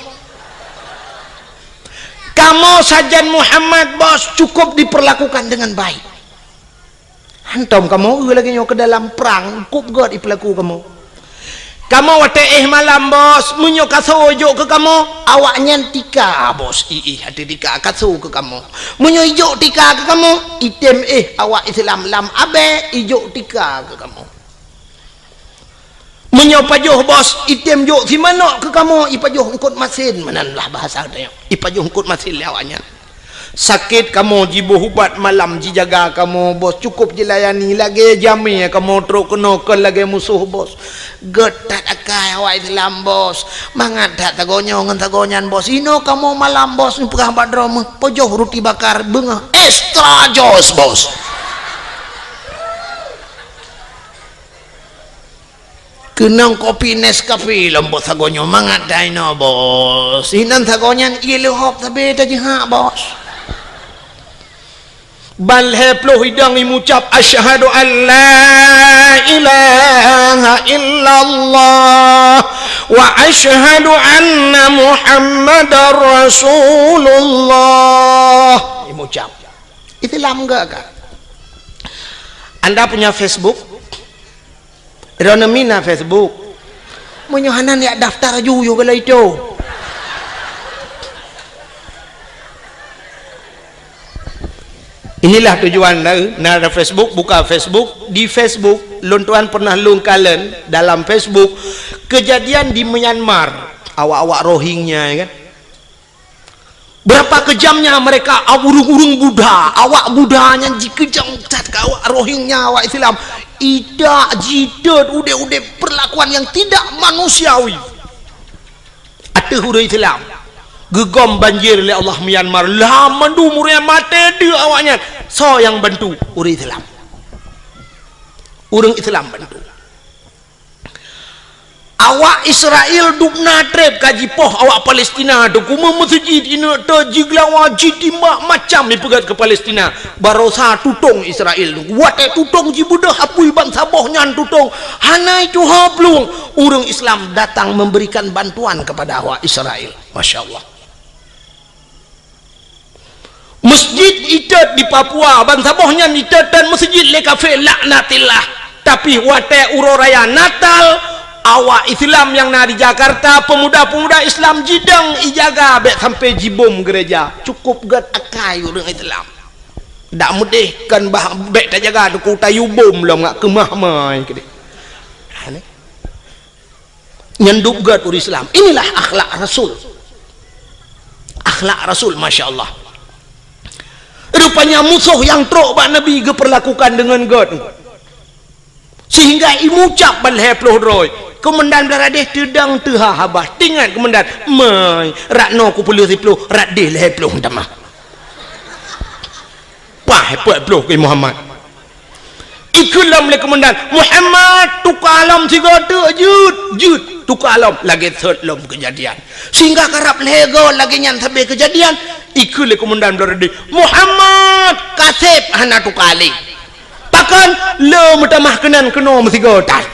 Kamoe sajan Muhammad, Bos, cukup diperlakukan dengan baik. Hantom kamoe eu lagée nyoe keu dalam prang, kop gét ipeulaku kamoe. Kamoe watée éh malam, Bos, meunyoe kasoe jok keu kamoe, awaknyan tika, Bos, iéh ateueh tika kasoe keu kamoe. Meunyoe ijok tika keu kamoe, item éh awak Islam lam abée ijok tika keu kamoe. Meunyoe pajoh, Bos, item jok simanok keu kamoe, ipajoh eungkot masen, meunan lah bahasa tanyoe. Ipajoh eungkot masen lé awaknyan. Sakét kamoe jiboh ubat malam jijaga kamoe, Bos, cukup jilayani lagée jamé kamoe trok keunoe kon lagée musoh, Bos. Gét that akai awak Islam, Bos. Mangat that sagoe nyoe ngon sagoe nyan, Bos. Inoe kamoe malam, Bos, neupeugah bak droe meuh, pajoh ruti bakar beungoh extra jos, Bos. Keunong kopi Nescafe lom, Bos, sagoe nyoe mangat that inoe, Bos. Inan sagoe nyan ié leuhop sabe tajihak, Bos. Ban lhée ploh idong imucab, "Asyhadu an la ilaha illallah wa asyhadu anna Muhammadar Rasulullah." Imucab. Islam enggak kah? Anda punya Facebook? Droeneuh mina Facebook. Meunyoe hana, jak daftar aju yue galai itu. Inilah tujuan na, na ada Facebook, buka Facebook. Di Facebook, lôn tuan pernah lôn kalon dalam Facebook kejadian di Myanmar. Awak-awak Rohingya, ya kan? Berapa kejamnya mereka, ureuëng-ureuëng Buddha, awak Buddha nyan jikeujam that keu awak Rohingya, awak Islam. Idak jitot udeb-udeb perlakuan yang tidak manusiawi. Ateueh ureuëng Islam. Geugom banjir lé Allah Myanmar. Lah mandum ureuëng maté deuk awaknyan. Soe nyang bantu? Ureuëng Islam. Ureuëng Islam bantu. Awak Israel dubna treb ka jipoh awak Palestina tu, kume meuseujid ineuk te jigeulawa, jitimbak macam jipeugét keu Palestina. Barosa tutong Israel tu. Watée tutong jibeudôh apui bansaboh nyan tutong, hana ituha plueng. Ureuëng Islam datang memberikan bantuan kepada awak Israel. Masya Allah. Masjid itot di Papua, bansaboh nyan itot dan masjid lé kafé laknatillah. Tapi watée uroe raya Natal, awak Islam nyang na di Jakarta, pemuda-pemuda Islam jidong ijaga bék sampai jibom gereja. Cukup gét akai ureuëng Islam. Dak meudeh kan bah bék tajaga teungku tayue bom lom ngak keumah mai keudeh. Ha, ni. Nyan dub gét ureuëng Islam. Inilah akhlak Rasul. Akhlak Rasul, masya Allah. Rupanya musoh nyang trok bak Nabi geupeurlakukan deungon gét. Sehingga imucab ban lhée ploh droe. Keumandan Blaradéh teudong teuha haba. Teuingat keumandan, "Mai, rot noe kupeuleueh siploh, rot déh lhée ploh tamah." Paih peuet ploh keu Muhammad. Ikheun lom lé keumandan, "Muhammad, tuka lom sigoe teuk, jeuet, jeuet, tuka lom." Lagée sot lom keujadian. Sehingga karab lhée goe lagée nyan sabe keujadian, ikheun lé keumandan Blaradéh, "Muhammad, kaseb hana tuka lé." Pakon? Le meutamah keunan keunoe meusigoe that.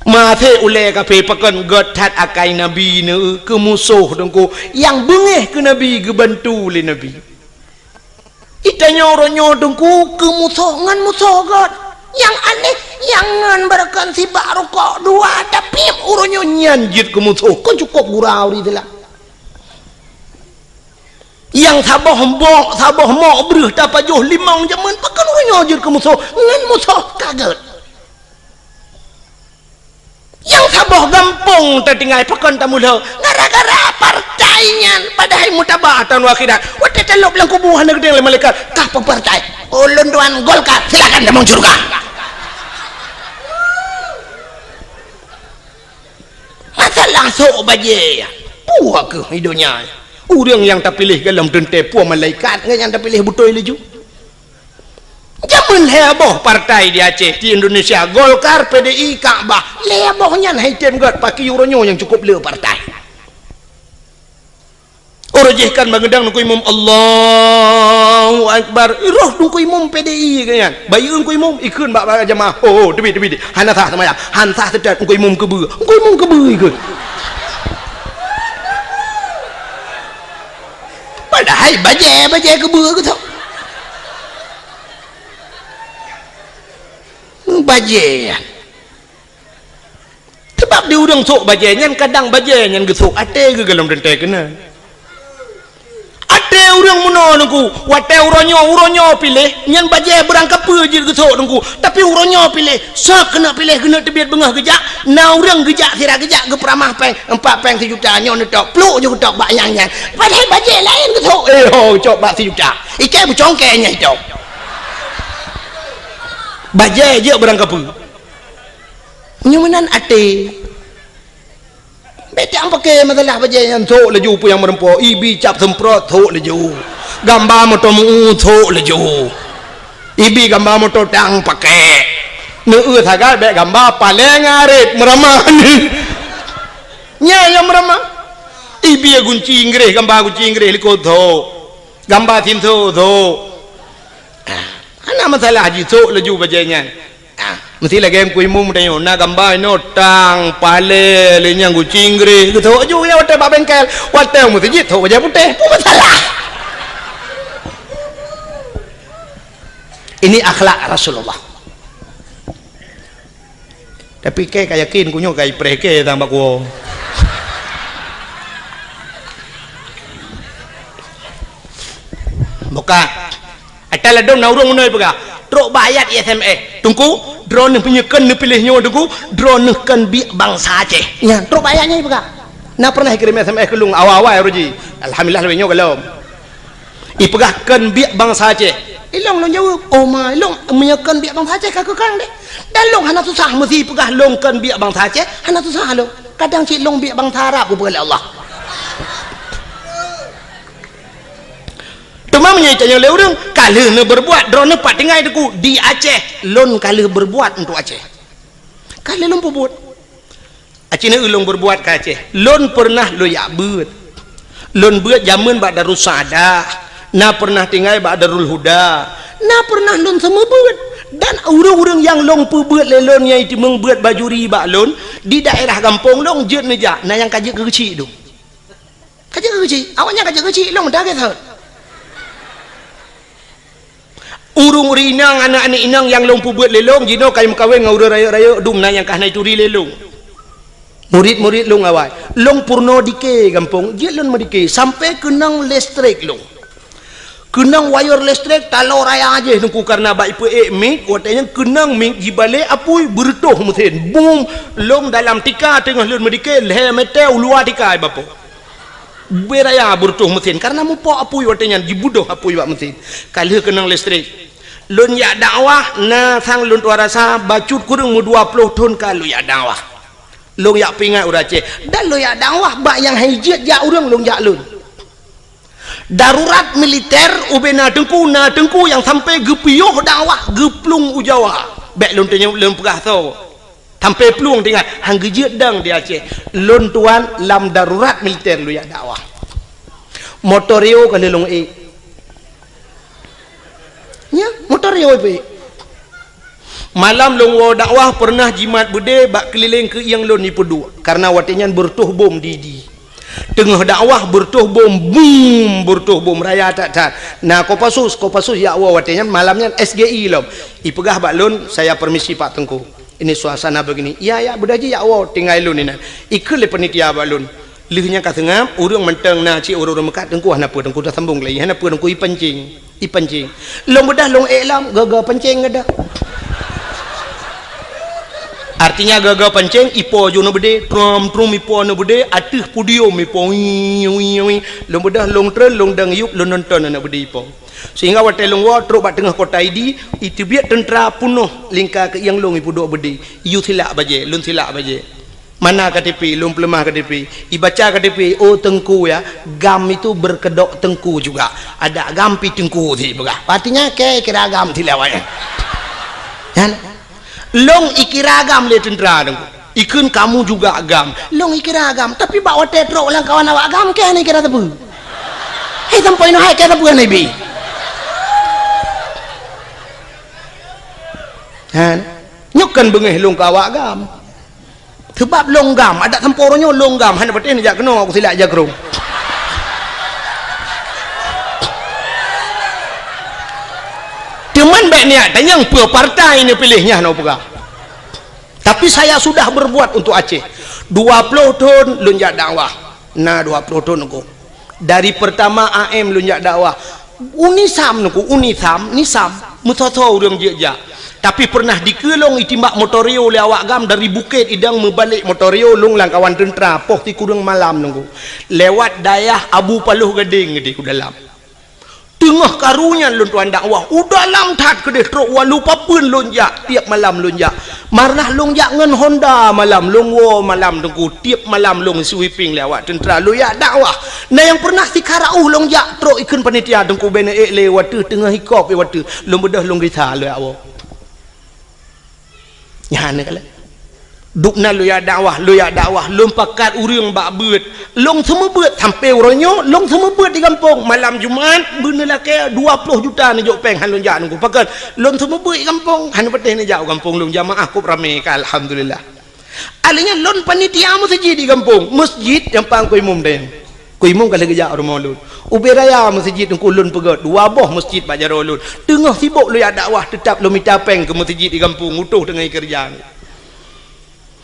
Maté ulée kaphé pakon gét that akai Nabi neu keu musoh Teungku nyang beungéh keu Nabi geubantu lé Nabi. Itanyoe uroe nyoe Teungku keu musoh ngon musoh gét. Nyang aneh, nyang ngon beureukan sibak rukok dua tapi uroe nyoe nyan jeuet keu musoh. Kon cukôp gura ureuëng Islam. Nyang saboh mok, saboh mok breueh tapajoh limong jameun, pakon uroe nyoe jeuet keu musoh, ngon musoh ka gét. Nyang saboh gampông tatinggai, pakon tamulhô, gara-gara partai nyan, padahai mutaba taun akhirat. Watée talôb lam kubu hana geudeng lé malaikat, "Kah peue partai?" "Ulôn tuan Golkar." "Silakan tamong syeuruga." Masalah sôk bajée, peue kheueh i donya. Ureuëng nyang tapiléh gohlom teuntée peue malaikat ngon nyang tapiléh beutôi laju. Jameun lhée boh partai di Aceh, di Indonesia, Golkar, P D I, Kakbah. Lhée boh nyan hai tem gét, pakri uroe nyoe nyang cukôp le partai. Uroe jih kan bangeudang Teungku Imum, "Allahu Akbar." Roh Teungku Imum P D I keu nyan. Bayeue Teungku Imum, ikheun bak, bak jamaah. "Oh, oh, teubiet, teubiet. Hana sah seumayang. Hana sah seutôt Teungku Imum keubeue." Teungku Imum keubeue ikheun. Padahai bajée, bajée keubeue geutok. Bajée. Sebab di ureuëng sôk bajée nyan, kadang bajée nyan geusôk até geuh gohlom teuntée keunan. Até ureuëng meunoe Teungku, watée uroe nyoe, uroe nyoe piléh, nyan bajée beurangkapeue jeuet geusôk Teungku. Tapi uroe nyoe piléh, sôk keuneuk piléh, keuneuk teubiet beungoh geujak, na ureuëng geujak sira geujak geupeuramah péng, empat péng sijuta, nyoe neutok, pluk ju geutok bak nyang nyan. Padahai bajée laén geusôk, eh ho, cok bak sijuta. Ikée beucongkée nyang itok. Bajée jeuet beurangkapeue. Nyoe meunan até. Bék tang paké masalah bajée nyan, sôk laju peue nyang meureumpok, ibi cap seumprot, sôk laju. Gamba moto meu, sôk laju. Ibi gamba moto tang paké. Neueu sagai bék gamba paleng arit meuramah. Nyan nyang meuramah. Ibi gunci Inggréh, gamba gunci Inggréh likot, sôk. Gamba sinso, sôk. Ah, hana masalah jisôk laju bajée nyan. Ah, meusti lagée Teungku Imum tanyoe, na gamba inoe tang, palée, lé nyang gunci Inggréh, geusôk ju ya watée bak bengkel, watée meuseujid sôk bajée putéh, peue masalah? Ini akhlak Rasulullah. Tapi kée ka yakin ku nyoe ka ipreh kée tang bak kuwoe. Buka. Ata ladom na ureuëng meunoe peugah, trok bak ayat S M S. Teungku, droeneuh meunyoe kön neupiléh nyoe Teungku, droeneuh kön biek bansa Aceh. Nyan, trok bak ayat nyan peugah. Na pernah ikirém S M S keu lôn awai-awai uroe jih. Alhamdulillah lagée nyoe gohlom. Ipeugah kön biek bansa Aceh. Ilong lôn jaweueb, "Oh ma, ilong meunyoe kön biek bansa Aceh ka keu kang deh." Dan lôn hana susah meusi peugah lôn kön biek bansa Aceh, hana susah lôn. Kadang cit lôn biek bansa Arab geupeugah lé Allah. Teuma meunyoe itanyoe lé ureuëng, ka lheueh neubeurbuat, droeneuh pat tinggai Teungku di Aceh, lôn ka lheueh beurbuat untuk Aceh. Ka lheueh lôn peubuet. Aci na ulôn beurbuat ka Aceh. Lôn peureunah lôn jak beuet. Lôn beuet jameun bak Darussaada, na peureunah tinggai bak Darul Huda, na peureunah lôn seumeubeuet. Dan ureuëng-ureuëng nyang lôn peubeuet lé lôn nyang iteumeung beuet bajuri bak lôn, di daerah gampông lôn jeuet neujak, na nyang ka jeuet keu geuchik dum. Ka jeuet keu geuchik, awaknyan ka jeuet keu geuchik, lôn meudagai that. Ureuëng-ureuëng inong, aneuëk-aneuëk inong nyang lôn peubeuet lé lôn, jinoe ka meukawen ngon ureuëng rayeuk-rayeuk dum na nyang ka hana ituri lé lôn. Murit-murit lôn awai. Lôn peurunoe dike gampông, jeuet lôn meudike, sampoe keunong listrik lôn. Keunong wayeur listrik taloe raya jih Teungku, kareuna bak ipeuék mik, watée nyan keunong mik jibalek apui, beureutoh meusen. Bum! Lôn dalam tika teungoh lôn meudike, lhée meuté u luwa tika ibapoe. Ubé raya beureutoh meusen, karena mupok apui watée nyan, jibeudôh apui bak meusen. Ka lheueh keunong listrik. Lôn jak dakwah, na sang lôn tuan rasa, bacut kureueng meu dua ploh thon ka lôn jak dakwah. Lôn jak peuingat ureuëng Aceh. Dan lôn jak dakwah, bak nyang han jeuet jak ureuëng lôn jak lôn. Darurat militer, ubé na teungku, na teungku nyang sampai geupiôh dakwah, geuplueng u Jawa. Bék lôn teunyeb lôn peugah soe. Sampai plueng teuingat, han geujeuet dong di Aceh. Lôn tuan lam darurat militer lôn jak dakwah. Motor Rio ka lheueh lôn ék. Nya, motor Rio ék. Malam lôn woe dakwah peureunah jimat beudé bak keulileng keuieng lôn jipeuduek. Karena watée nyan beureutoh bom di, di. Teungoh dakwah beureutoh bom, bum, beureutoh bom raya that-that. Na Kopassus, Kopassus jak woe watée nyan, malam nyan S G I lom. Ipeugah bak lôn, "Saya permisi Pak Teungku. Ini suasana begini." "Iya, ya, beudôh jih jak woe, tinggai lôn inan." Ikheun lé panitia bak lôn. Lheueh nyan ka seungab, ureuëng mantong na cit ureuëng-ureuëng meukat, "Teungku hana peue, Teungku taseubông lé, hana peue, Teungku ipancing." Ipancing. Lôn beudôh lôn ék lom, gaga pancing geudah. Artinya gaga pancing, ipo ju aneuk beudé, trom-trom ipo aneuk beudé, ateueh podium ipo, wii, wii, wii. Lôn beudôh lôn treun, lôn dang yup, lôn nonton aneuk beudé ipo. Sehingga watée lôn woe trok bak teungoh kota Idi, iteubiet teuntra peunoh lingka keuieng lôn ipeuduek beudé. Iyue silak bajée, lôn silak bajée. Mana K T P, lôn peuleumah K T P. Ibaca K T P, "Oh Teungku ya, GAM itu berkedok Teungku juga. Ada GAM pi Teungku," sipeugah. Artinya, kei kira GAM silawai. Kan? Lôn ikira GAM lé teuntra Teungku. Ikheun, "Kamu juga GAM." Lôn ikira GAM, tapi bak watée trok lam kawan awak GAM, kei hana ikira teupeu. Hei, sampoe inoe hai kei teupeu hana ibi. Kan? Nyoe kan beungéh lôn keu awak GAM. Seubab lôn GAM, adak sampoe uroe nyoe lôn GAM, hana patéh neujak keunoe, aku silak jakrong. Teuma bék niat tanyong peue partai neupiléh nyan, hana peugah. Tapi saya sudah berbuat untuk Aceh. Dua ploh thon lôn jak dakwah. Na dua ploh thon aku. Dari pertama A M lôn jak dakwah. UNISAM Teungku, UNISAM, NISAM, meusoe-soe ureuëng jeuet jak. Tapi pernah dikeue lôn itimbak motor Rio lé awak GAM dari Bukét Idong meubalek motor Rio lôn lam kawan teuntra poh sikureueng malam Teungku. Lewat dayah Abu Paloh Gadeng di u dalam. Teungoh karu nyan lôn tuan dakwah, u dalam that keudeh trok walu papeuen lôn jak, tiep malam lôn jak. Marnah lôn jak ngon Honda malam, lôn woe malam Teungku, tiep malam lôn sweeping lé awak teuntra, lôn jak dakwah. Na nyang pernah sikara uh lôn jak trok ikheun panitia Teungku, bèk neuék lé watèe teungoh hikop watèe, lôn beudôh lôn gisa lôn jak woe. Nyan keuh lé. Dubna lôn jak dakwah, lôn jak dakwah, lôn pakat ureueng bak beuet. Lôn seumeubeuet sampoe uroe nyoe, lôn seumeubeuet di gampông. Malam Jumat, beuneulakèe dua ploh juta neujok pèng han lôn jak Teungku. Pakon? Lôn seumeubeuet di gampông, han patéh neujak u gampông lôn. Jamaah kôb ramè ka, alhamdulillah. Alèh nyan lôn panitia meuseujid di gampông. Meuseujid nyang pang keu imum dayang. Keu imum ka lheueh geujak u rumoh lôn. Ubé raya meuseujid Teungku lôn peugöt, dua boh meuseujid bak jaroe lôn. Teungoh sibok lôn jak dakwah, teutab lôn mita pèng keu meuseujid di gampông, utoh teungoh keureuja.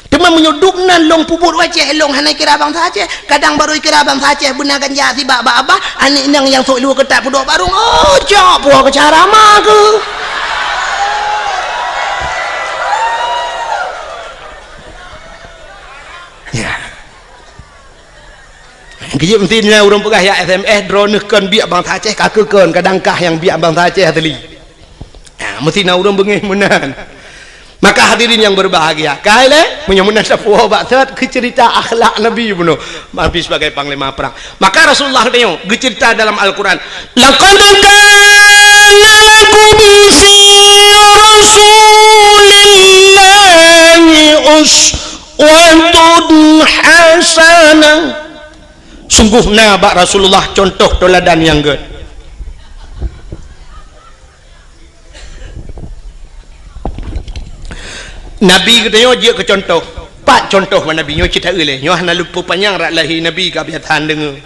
Teuma meunyoe dubnan lôn peubuet u Aceh, lôn hana kira bansa Aceh. Kadang barô kira bansa Aceh beuna ganja sibak bak abah, aneuk inong nyang sôk luweue keutat peuduek barông, oh, cok puwoe keu cara ma keuh. Ya. Geujeuet meusti nyan ureueng peugah jak S M S, droeneuh kon biek bansa Aceh, ka keuh kon, kadang kah nyang biek bansa Aceh asli. Ha, meusti na ureueng beungéh meunan. Maka hadirin yang berbahagia, kai lé, meunyoe meunan tapuwoe bak sot keu ceurita akhlak Nabi bunoe, Nabi sebagai panglima perang. Maka Rasulullah geutanyoe geuceurita dalam Al-Quran, "Laqad kana lakum fi Rasulillahi us- watun hasanah." Sunggoh na bak Rasulullah cuntoh teuladan nyang gèt. Nabi geutanyoe jeuet keu cuntoh. Pat cuntoh bak Nabi nyoe cit taeu lé. Nyoe hana lôn peupanyang rot lahé Nabi ka biasa deungö.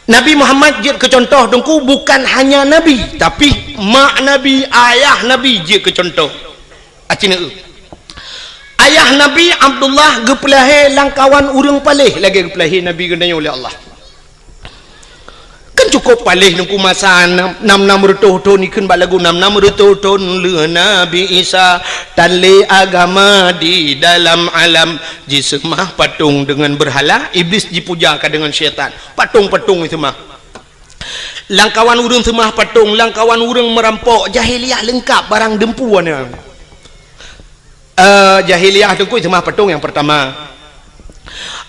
Nabi Muhammad jeuet keu cuntoh Teungku bukan hanya Nabi, tapi mak Nabi, ayah Nabi jeuet keu cuntoh. Aci neu. Ayah Nabi Abdullah geupeulahé lam kawan ureueng paléh lagèe geupeulahé Nabi geutanyoe lé Allah. Kan cukup paléh Teungku masa nam, nam, nam reutôh thon, ikheun bak lagu nam, nam reutôh thon lheueh Nabi Isa, tan lé agama di dalam alam, jiseumah patong deungon beurhala, Iblis jipuja ka deungon syaitan. Patong-patong jiseumah. Lamkawan ureuëng seumah patong, lamkawan ureuëng meurampok, jahiliyah leungkap barang deumpu na. Eh, jahiliyah Teungku seumah patong nyang peurtama.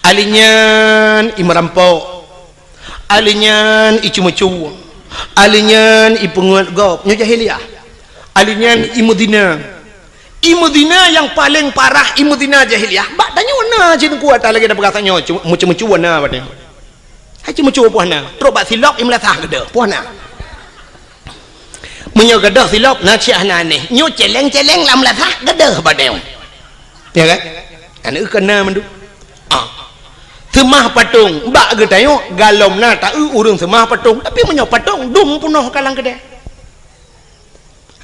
Ahli nyan i meurampok. Ahli nyan i ceumeucue. Ahli nyan i peungeut gob. Nyoe jahiliyah. Ahli nyan i meuzina. I meuzina nyang paleng parah, i meuzina jahiliyah. Bak tanyoe na cit Teungku ata lagée tapeugah tanyoe, cu-, meucue-meucue na bak tanyoe. Hai cit meucue poh na, trok bak silop i meulasah gadôh, poh na. Meunyoe gadôh silop na cit hana aneh, nyoe celeng-celeng lam meulasah gadôh bak tanyoe. Ya kan? Aneuk keu na mandum. Ah. Seumah patong, bak geutanyoe galom na taeu ureuëng seumah patong, tapi meunyoe patong dum peunoh ka lam keudè.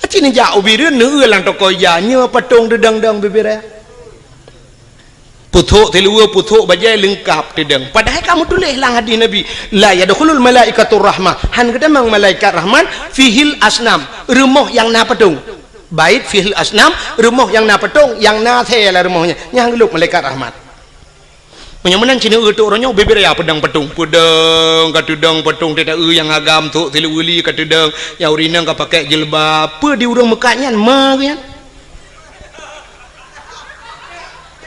Aci neujak u Bireuen, neueu lam toko ija, nyoe patong teudong-dong bibiré. Pusok siluweue, pusok bajée leungkap teudong. Padahai ka meutuléh lam hadis Nabi, "La yadkhulul malaikatur rahmah." Han geutamong malaikat rahmat, "Fihil asnam." Rumoh nyang na patong. Bait fihil asnam, rumoh nyang na patong, nyang na asée lam rumoh nyan. Nyan han geulôb malaikat rahmat. Meunyoe meunan cit neueu teuh uroe nyoe, bibiré ya peudong patong. Peudong, ka teudong patong, teuta eu nyang agam, sok siluweue li ka teudong, nyang ureuëng inong ka pakai jilbab. Peue di ureuëng meukat nyan, ma geuh nyan?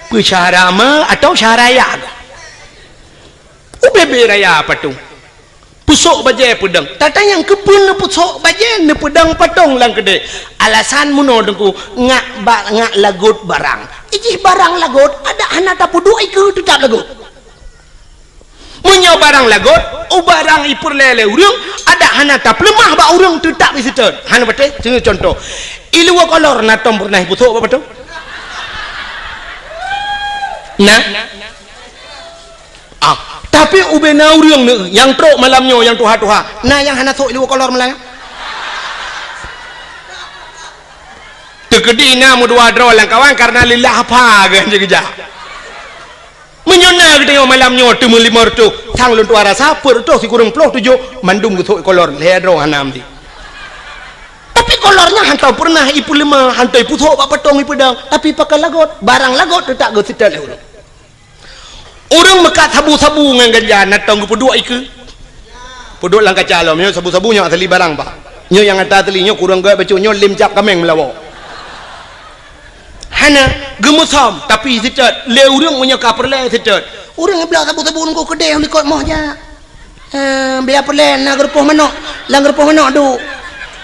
Peue syahara ma atau syahara ya? Ubé-bé raya patong. Pusok bajée peudong. Tata nyang keupeue neupusok bajée, neupeudong patong lam keudè. Alasan meunoe Teungku, ngak ba-, ngak lagot barang. Ijih barang lagot, adak hana tapeuduek ikeue teutap lagot. Meunyoe barang lagot, u barang ipeureulée lé ureuëng, adak hana tapeuleumah bak ureuëng teutap iseutôt. Hana patéh, seuneu contoh. Iluwa kolor na tom peureunah ipusok bak patong? Na? Ah, tapi ubé na ureuëng neu nyang trok malam nyoe nyang tuha-tuha, na nyang hana sok iluwa kolor malam nyoe? Teukeudi na meudua droe lam kawan karena lillah apa geuh jeuet geujak. Meunyoe na geutanyoe malam nyoe teumeulimong reutôh, sang lôn tuha rasa peuet reutôh sikureueng ploh tujoh mandum geusok ikolor, lhée droe hana meuti. Tapi kolor nyan hantom peureunah ipeuleumah, hantom ipusok bak patong ipeudong, tapi pakon lagot, barang lagot teutap geuseutôt lé ureuëng. Ureuëng meukat sabu-sabu ngon ganja na tom geupeuduek ikeue. Peuduek lam kaca lom, nyoe sabu-sabu nyoe asli barang, Pak. Nyoe nyang ata asli, nyoe kureueng gét bacut, nyoe lem cap kaméng meulawa. Hana, geumeusom, tapi seutôt, lé ureuëng meunyoe ka peureulée seutôt. Ureuëng ibloe sabu-sabu nunggu keudeh likot moh jak. Eh, biar peureulée na geurupoh manok, lam geurupoh manok duek.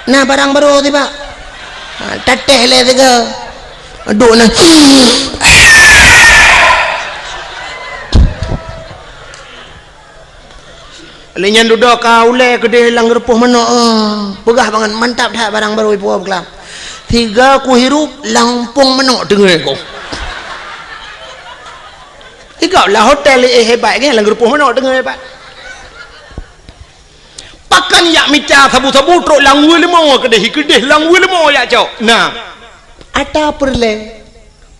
Na barang barô tibak. Ha, tatéh lé siga. Duek na. Lé nyan dudoe ka ulée keudeh lam geurupoh manok, eh, peugah bangat mantap that barang barô ipuwoe beukeulaam. Siga kuhirup lam umpung manok teungoh ku. Igab lah hotel, eh, hebat kan, lam geurupoh manok teungoh hebat. Pakon yak mita sabu-sabu trok lam weuleumô keudeh, keudeh lam weuleumô yak cok. Nah, ata peureulée.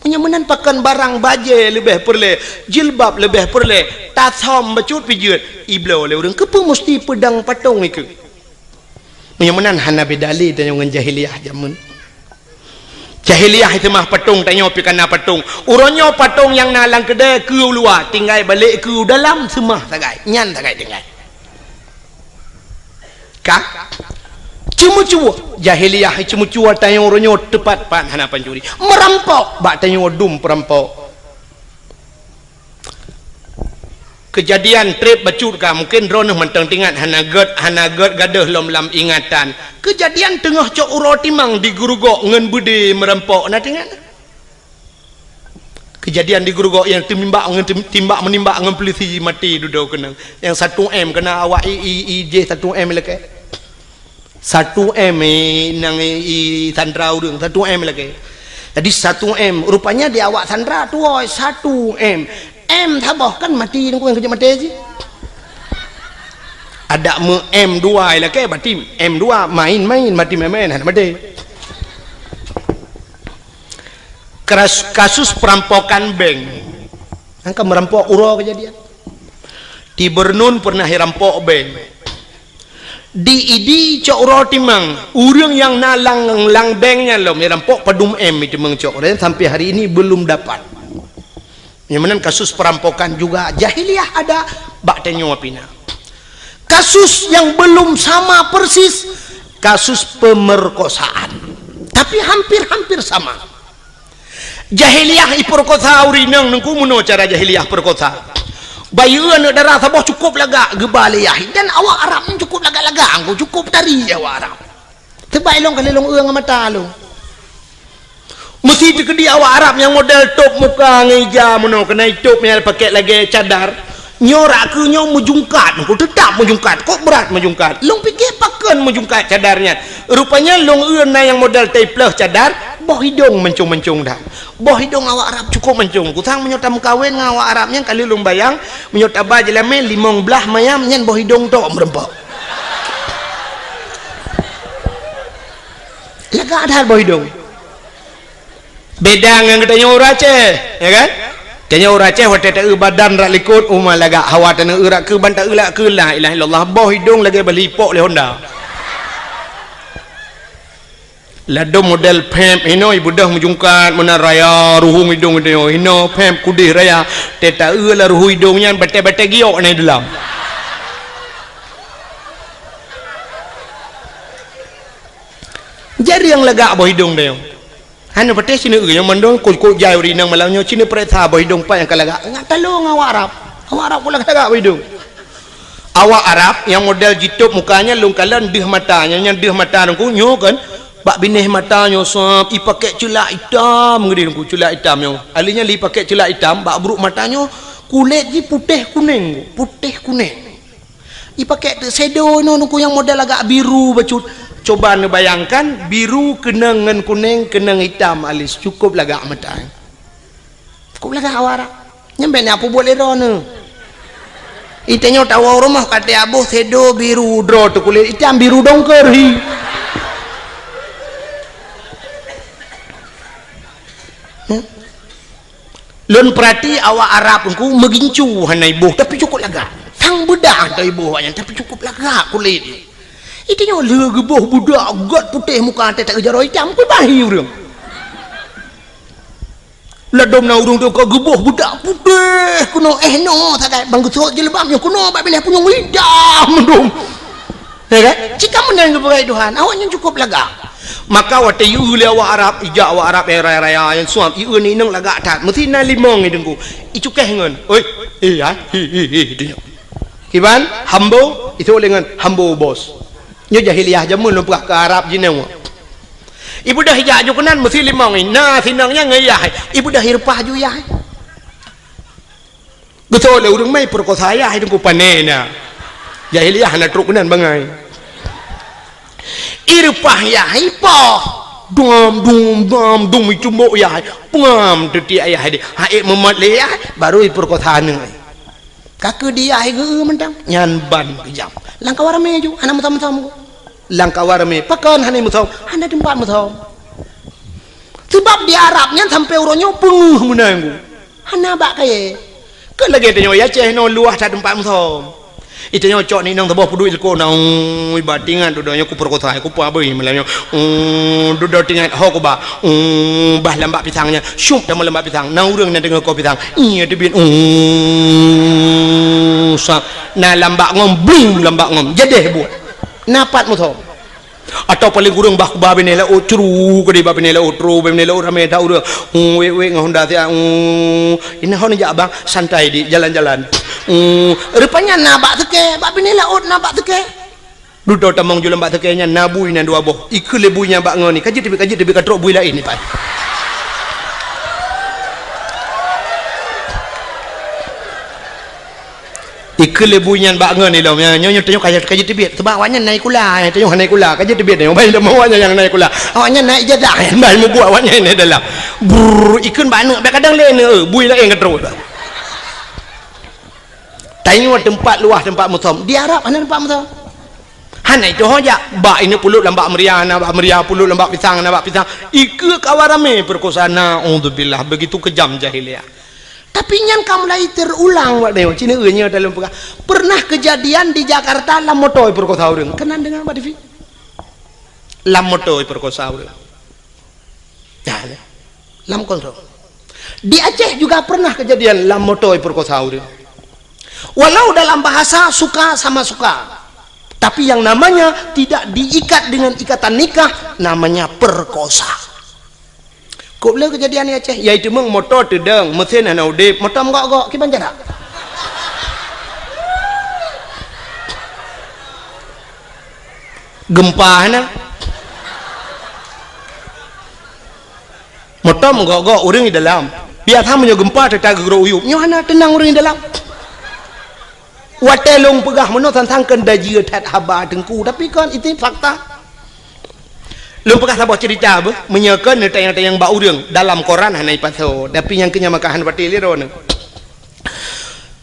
Meunyoe meunan pakon barang bajée leubeh peureulée, jilbab leubeh peureulée, tasam bacut pijeut, ibloe lé ureuëng keupeue musti peudong patong ikeue. Meunyoe meunan hana beda lé tanyoe ngon jahiliyah jameun. Jahiliyah seumah patong, tanyoe pih kana patong. Uroe nyoe patong nyang na lam keudée keu u luwa, tinggai balek keu u dalam seumah sagai, nyan sagai tinggai. Ka? Ceumeucue. Jahiliyah ceumeucue tanyoe uroe nyoe teupat-pat hana pancuri. Meurampok bak tanyoe dum peurampok. Keujadian treb bacut ka, mungken droeneuh mantong teuingat, hana gét, hana gét gadôh lom lam ingatan. Keujadian teungoh cok uroe timang di Geurugok ngon beudé meurampok, na teuingat? Keujadian di Geurugok nyang teumimbak ngon tim-, timbak meunimbak ngon peulisi maté dudoe keunong. Nyang satu M keuna awak i, i, i jih satu M lakée. Satu M, eh, nyang i, i sandra ureuëng, satu M lakée. Jadi satu M, rupanya di awak sandra tuwoe satu M. M saboh kan maté, nunggu nyang keujeuet maté jih. Adak meu M dua lakée, berarti M dua main-main, maté main-main, hana maté. Kras-, kasus perampokan bank. Angka meurampok uroe keujadian. Di Bernun pernah irampok bank. Di Idi cok uroe timang, ureuëng nyang na lam, lam bank nyan lom, nyang rampok padum M timang cok uroe, sampai hari ini belum dapat. Nyang meunan kasus perampokan juga jahiliyah ada, bak tanyoe pih na. Kasus yang belum sama persis, kasus pemerkosaan. Tapi hampir-hampir sama. Jahiliyah iperkosa ureuëng inong, Teungku, meunoe cara jahiliyah perkosa. Bayeue aneuëk dara saboh cukup lagak geuba lé yah, dan awak Arab nyan cukup lagak-lagak, Teungku, cukup tari awak Arab. Teuma ilong ka lheueh lôn eu ngon mata lôn. Meusti teukeudi awak Arab nyang model tôb muka ngon ija meunoe, keunan itôb nyang pakèk lagèe cadar. Nyoe rakeue nyoe meujungkat, Teungku, teutap meujungkat. Kok brat meujungkat? Lôn pike pakon meujungkat cadar nyan. Rupanya lôn eu na nyang model taipleuh cadar, boh idong mancong-mancong that. Boh idong awak Arab cukup mancong. Kusang meunyoe tameukawen ngon awak Arab nyan, ka lheueh lôn bayang, meunyoe taba jeulamé limong blaih mayam nyan boh idong tok meureumpok. Lagak that boh idong. Beda ngon geutanyoe ureuëng Aceh, ya kan? Tanyoe ureuëng Aceh watèe taeu badan rak likot, uma lagak, hawa tanyoe eu rakeue ban taeu rakeue, la ilaha illallah, boh idong lagèe bali ipok lé honda. Ladôm model pèp hinoe, ibeudôh meujungkat meunan raya, ruhueng idong tanyoe hinoe, pèp kudeh raya, teuh taeu lam ruhueng idong nyan batèe-batèe giok na di dalam. Jareueng lagak boh idong tanyoe. Hana patéh sineuk nyang mandum kok-kok jai ureuëng inong malam nyoe, sineuk pareksa boh idong pat nyang ka lagak. Ngat talong awak Arab. Awak Arab pula lagak boh idong. Awak Arab nyang model jitôb muka nyan lôn kalon deuh mata, nyan, nyan deuh mata Teungku nyoe kan. Bak binéh mata nyoe sab, ipakèk ceulak itam ngeudeh Teungku, ceulak itam nyoe. Ahli nyan lé ipakèk ceulak itam, bak brôk mata nyoe kulét jih putéh kunéng, putéh kunéng. Ipakèk teuk shadow inoe Teungku nyang model agak biru bacut. Coba neubayangkan, biru keunong ngon kunéng, keunong itam alis, cukup lagak mata. Cukup lagak awak Arab. Nyan bèk na peubuet lé droeneuh. Itanyoe tawoe rumoh ka teuaboh shadow biru droe teuh kulét itam biru dongker hi. Nah. Lôn peurati awak Arab Teungku meugincu hana iboh, tapi cukup lagak. Sang beudah hana iboh awak nyan, tapi cukup lagak kulét. Itanyoe lheueh geuboh beudak göt putéh muka teuh taeu jaroe itam, peubahi ureuëng. Ladôm na ureuëng teuka geuboh beudak putéh keunoe, eh, noe sagai ban geusot jilbab nyoe keunoe bak binéh punyueng itam mandum. Ya kan? Cit ka meunan geupeugah Tuhan, awak nyan cukup lagak. Maka watèe ieu lé awak Arab, ijak awak Arab, eh, raya-raya nyang suam, ieu ni inong lagak that. Meusti na limong i Teungku. Icukéh ngon, "Oi, eh, ai, hi, hi, hi," i Teungku. Kiban, hambo, itu lé ngon hambo bos. Nyoe jahiliyah jameun lôn peugah keu Arab jinoe. Ibeudôh ijak ju keunan meusti limong i. Na sinong nyan ngon yah. Ibeudôh ireupah ju yah. Geutôi lé ureuëng mai peurekosa yah i Teungku pané na. Jahiliyah hana trok keunan bangai. Ireupah yah ipoh. Dum, dum, dum, dum icumbok yah. Pengam teutiek yah deh. Hai meumat lé yah, baru ipeurekosa aneuk. Ka keu di yah geu mantong. Nyan ban keujam. Lam kawan ramé ju, hana meusom-meusom. Lam kawan ramé, pakon hana meusom? Hana teumpat meusom. Sebab di Arab nyan sampai uroe nyoe peungeuh meunan. Hana bak kayée. Kon lagée tanyoe i Aceh nyoe luwah that teumpat meusom. I tanyoe cok ni inong saboh peuduek ileko na, ui, ba tingat dudoe nyoe kupeurekosa, kupeuabui malam nyoe. Ui, dudoe tingat ho kuba. Ui, bah lambak pisang nyan. Syup teuma lambak pisang. Na ureuëng na deungoe ko pisang. Iya teubiet. Ui, sa. Na lambak ngom, bling lambak ngom. Jadeh buet. Na pat meusom. Atau paléng kureueng bah kuba binéh laôt, curu keudeh bah binéh laôt, tro bah binéh laôt, ramé that ureuëng. Hmm, wék-wék ngon honda siat, hmm, inoe ho neujak bang, santai dik, jalan-jalan. Hmm, rupanya na bak seukée, bak binéh laôt na bak seukée. Dudoe tamong ju lam bak seukée nyan, na bui nyan dua boh. Ikheun lé bui nyan bak ngon ni, ka jeuet teubiet, ka jeuet teubiet, ka trok bui laén ni pai. Ikheun lé bui nyan bak ngon ilom, ya, nyoe, nyoe tanyoe ka, ka jiteubiet. Sebab awaknyan na sikula, ya, tanyoe hana sikula, ka jiteubiet tanyoe. Ban ilom awaknyan nyang na sikula. Awaknyan na ijazah, ya, ban mubuet awaknyan na dalam. Brrr, ikheun bak aneuk, bak kadang lé aneuk, eh, bui laén ka trok. Tanyoe teumpat luwah teumpat meusom. Di Arab hana teumpat meusom. Hana itu ho jak. Bak ineuk puluk lam bak meuria, na bak meuria, puluk lam bak pisang, na bak pisang. Ikheun kawan ramé peurekosa, naudzubillah. Begitu kejam jahiliyah. Tapi nyan ka mulai terulang, Pak Neo. Cina nyoe dalam peugah. Pernah kejadian di Jakarta lam moto iperkosa ureuëng. Keunan deungoe bak T V. Lam moto iperkosa ureuëng. Nah, ya. Lam kontrol. Di Aceh juga pernah kejadian lam moto iperkosa ureuëng. Walau dalam bahasa suka sama suka, tapi yang namanya tidak diikat dengan ikatan nikah, namanya perkosa. Kok le kejadian di Aceh? Yaitu meng moto teudong, mesin hana udeb, moto meugok-gok, kiban cara? Gempa hana. Moto meugok-gok ureuëng di dalam. Biasa meunyoe gempa teuta geugrok uyueb. Nyoe hana teunang ureuëng di dalam. Watée lôn peugah meunoe sang-sang keu dajie that haba teungku, tapi kon itu fakta. Lôn peugah saboh cerita beuh, meunyoe kon neutanyong-tanyong bak ureuëng dalam koran hana ipasoe, tapi nyang keu nyan maka hana patéh lé droeneuh.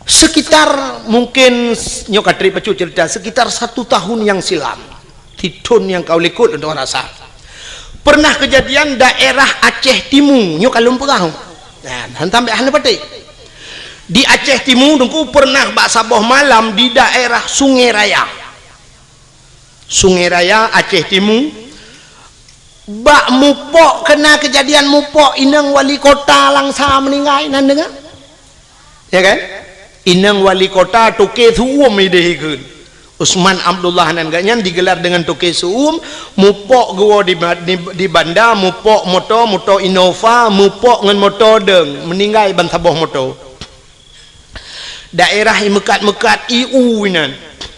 Sekitar mungkin nyoe ka trép bacut cerita, sekitar satu tahun yang silam, di thon nyang ka u likot lôn rasa, pernah kejadian daerah Aceh Timu, nyoe ka lôn peugah. Nah, han sampai hana patéh. Di Aceh Timu, Teungku, pernah bak saboh malam di daerah Sungai Raya. Sungai Raya, Aceh Timu. Bak mupok, kena kejadian mupok, inong wali kota Langsa meninggai, nan deungoe? Ya kan? Inong wali kota Toke Su'um ideh ikheun. Usman Abdullah nan gak nyan digelar dengan Toke Su'um, mupok geuwoe di, ba-, di, di banda, mupok moto, moto Innova, mupok ngon moto dong, meninggai ban saboh moto. Daerah i meukat-meukat i u inan,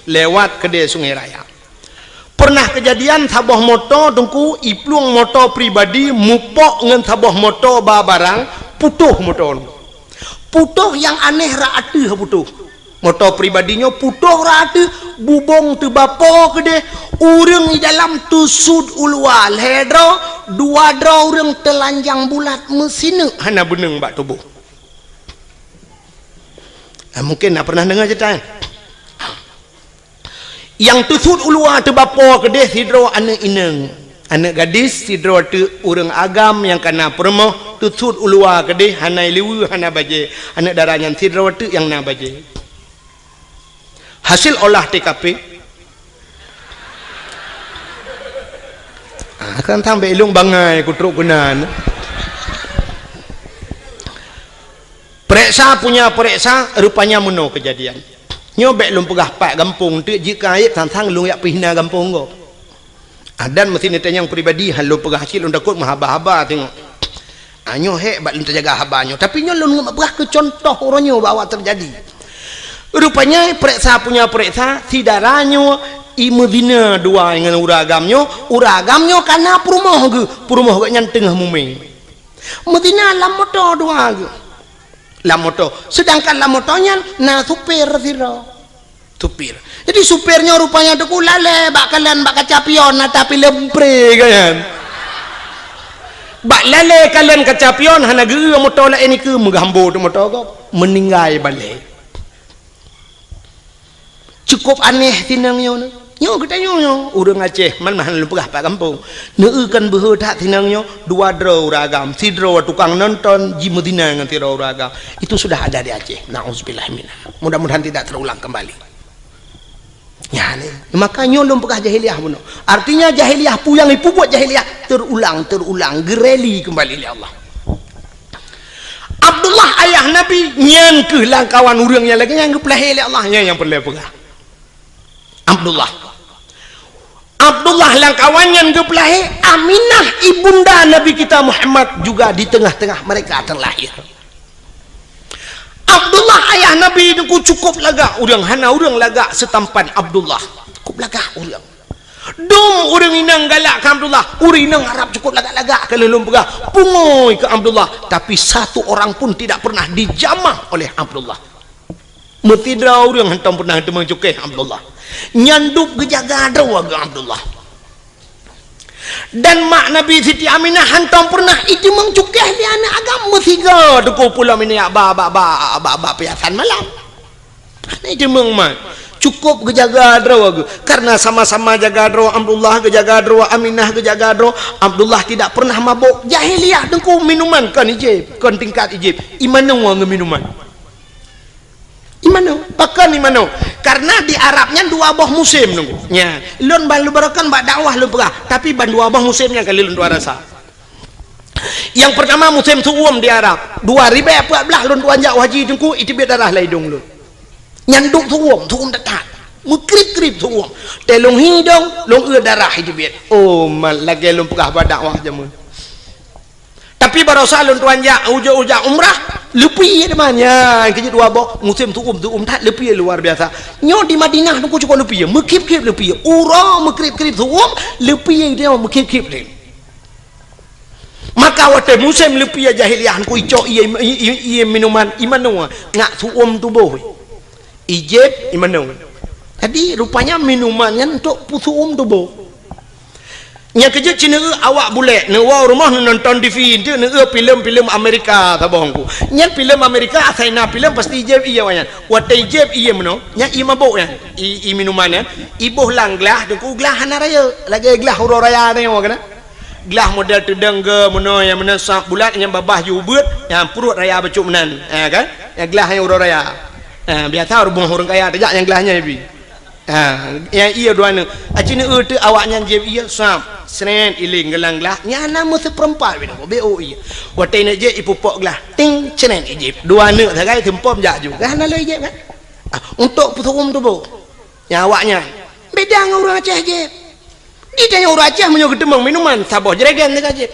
lewat keudeh Sungai Raya. Pernah kejadian saboh moto Teungku, iplueng moto pribadi mupok ngon saboh moto ba barang, putoh moto. Putoh nyang aneh rot ateueh putoh. Moto pribadi nyoe putoh rot ateueh, bubong teubapo keudeh, ureuëng di dalam teusut u luwa lhée droe, dua droe ureuëng teulanjang bulat meusineuk hana beuneueng bak tuboh. Ah, mungkin na pernah deungoe cerita nyan. Nyang teusut u luwa teubapo keudeh sidroe aneuëk inong, aneuëk gadis sidroe teuk ureuëng agam nyang kana peurumoh, teusut u luwa keudeh hana liweue hana bajée, aneuëk dara nyan sidroe teuk nyang na bajée. Hasil olah T K P, ah, kan sampai ilong bangai kutrok keunan. Pereksa punya pereksa, rupanya meunoe kejadian. Nyoe bék lôn peugah pat gampông teuk, jeuet keu aib sang-sang lôn jak peuhina gampông gob. Ah, dan meusi neutanyong pribadi, han lôn peugah cit lôn takot meuhaba-haba teungoh. Ah, nyoe hék bak lôn teujaga haba nyoe. Tapi nyoe lôn peugah keu contoh uroe nyoe bak awak teujadi. Rupanya pereksa punya pereksa, si dara nyoe imeuzina dua ngon ureuëng agam nyoe, ureuëng agam nyoe kana peurumoh geuh, peurumoh geuh nyan teungoh mumé. Meuzina lam moto dua geuh. Lam moto. Sedangkan lam moto nyan na supir sidroe. Supir. Jadi supir nyoe rupanya Teungku lalée bak kalon bak kaca pion, na tapi leumpre kan. Bak lalée kalon kaca pion hana geu moto laén nikeue, meugambo teuk moto gob, meuninggai balée. Cukup aneh si inong nyoe. Nyoe geutanyoe nyoe, ureuëng Aceh, man meuhan lôn peugah pat gampông. Neueu kan beuhe that si inong nyoe, dua droe ureuëng agam, sidroe tukang nonton, jimeuzina ngon sidroe ureuëng agam. Itu sudah ada di Aceh. Nauzubillah minha. Mudah-mudahan tidak terulang kembali. Ya, ni. Maka nyoe lôn peugah jahiliyah bunoe. Artinya jahiliyah peue nyang ipubuet jahiliyah terulang, terulang, geureli kembali lé Allah. Abdullah ayah Nabi nyan keuh lam kawan ureuëng nyang lagée nyan geupeulahé lé Allah, nyan nyang peureulée peugah. Abdullah. Abdullah lam kawan nyan geupeulahé, Aminah ibunda Nabi kita Muhammad juga di tengah-tengah mereka terlahir. Abdullah ayah Nabi Teungku cukup lagak ureuëng, hana ureuëng lagak seutampan Abdullah. Cukup lagak ureuëng. Dum ureuëng inong galak keu Abdullah, ureuëng inong Arab cukup lagak-lagak ka lheueh lôn peugah, pungui keu Abdullah, tapi satu orang pun tidak pernah dijamah oleh Abdullah. Meusidroe ureuëng hantom pernah teumeucukéh Abdullah. Nyan dub geujaga droe geuh Abdullah. Dan mak Nabi Siti Aminah hantom pernah iteumeucukéh lé aneuëk agam meusigoe Teungku pulo minyak ba, ba, ba, ba, ba piasan malam. Hana iteumeumat. Cukup geujaga droe geuh. Karena sama-sama jaga droe, Abdullah geujaga droe, Aminah geujaga droe, Abdullah tidak pernah mabok. Jahiliyah teungku minuman kon ijép, kon tingkat ijép. Imanoe ngon minuman. Imanoe, pakon imanoe? Karena di Arab nyan dua boh musim teungku. Nya, lôn ban lôn beureukan bak dakwah lôn peugah, tapi ban dua boh musim nyan kali lôn tuan rasa. Nyang pertama musim su'um di Arab. Dua ribèe peuet blah lôn tuan jak haji teungku, iteubiet darah lam idông lôn. Nyan duek su'um, su'um that-that. Meukrib-krib su'um. Teuh lôn hi idông, lôn eu darah iteubiet. Oh, mat lagèe lôn peugah bak dakwah jameun. Tapi baroesa lôn tuan jak, ujoe-ujoe jak umrah, leupie teuma nyan. Keujeuet dua boh, musim su'um, su'um that leupie luar biasa. Nyoe di Madinah teungku cukup leupie, meukrib-krib leupie. Uroe meukrib-krib su'um, leupie nyoe meukrib-krib lé. Maka watèe musim leupie jahiliyah, teungku icok ié, ié, ié, ié minuman, imanoe, ngat su'um tuboh. Ijép imanoe. Jadi, rupanya minuman nyan untuk peusu'um tuboh. Nyang keujeuet cit neueu awak bulèk, neuwoe rumoh neunonton T V, enteuk neueu filem-filem Amerika saboh teungku. Nyan filem Amerika, asai na filem pasti ijép ié awak nyan. Watèe ijép ié meunoe, nyan ié mabok nyan. Ié, ié minuman nyan, iboh lam glah, teungku glah hana rayeuk. Lagèe glah uroe raya nyoe keunan. Glah model teudong geuh meunoe nyang meunan sab bulat nyang babah ju beuet, nyang pruet raya bacut meunan, ha kan? Nyang glah nyang uroe raya. Ha, biasa rumoh ureueng kaya tajak nyang glah nyan ibi. Ha, nyang ié dua neuk. Aci neueu teuk awak nyan jieb ié sab, srét iléng geulang glah, nyan na meuseupeurempat binoe, beu ié. Watèe neuk jieb ipupok glah, ting, srét ijieb. Dua neuk sagai seumpom jak ju. Kan hana lé ijieb kan? Ah, untuk peusu'um tuboh. Nyang awak nyan. Beda ngon ureueng Aceh jieb. Di tanyoe ureueng Aceh meunyoe geuteumeung minuman, saboh jerigen teuka jieb.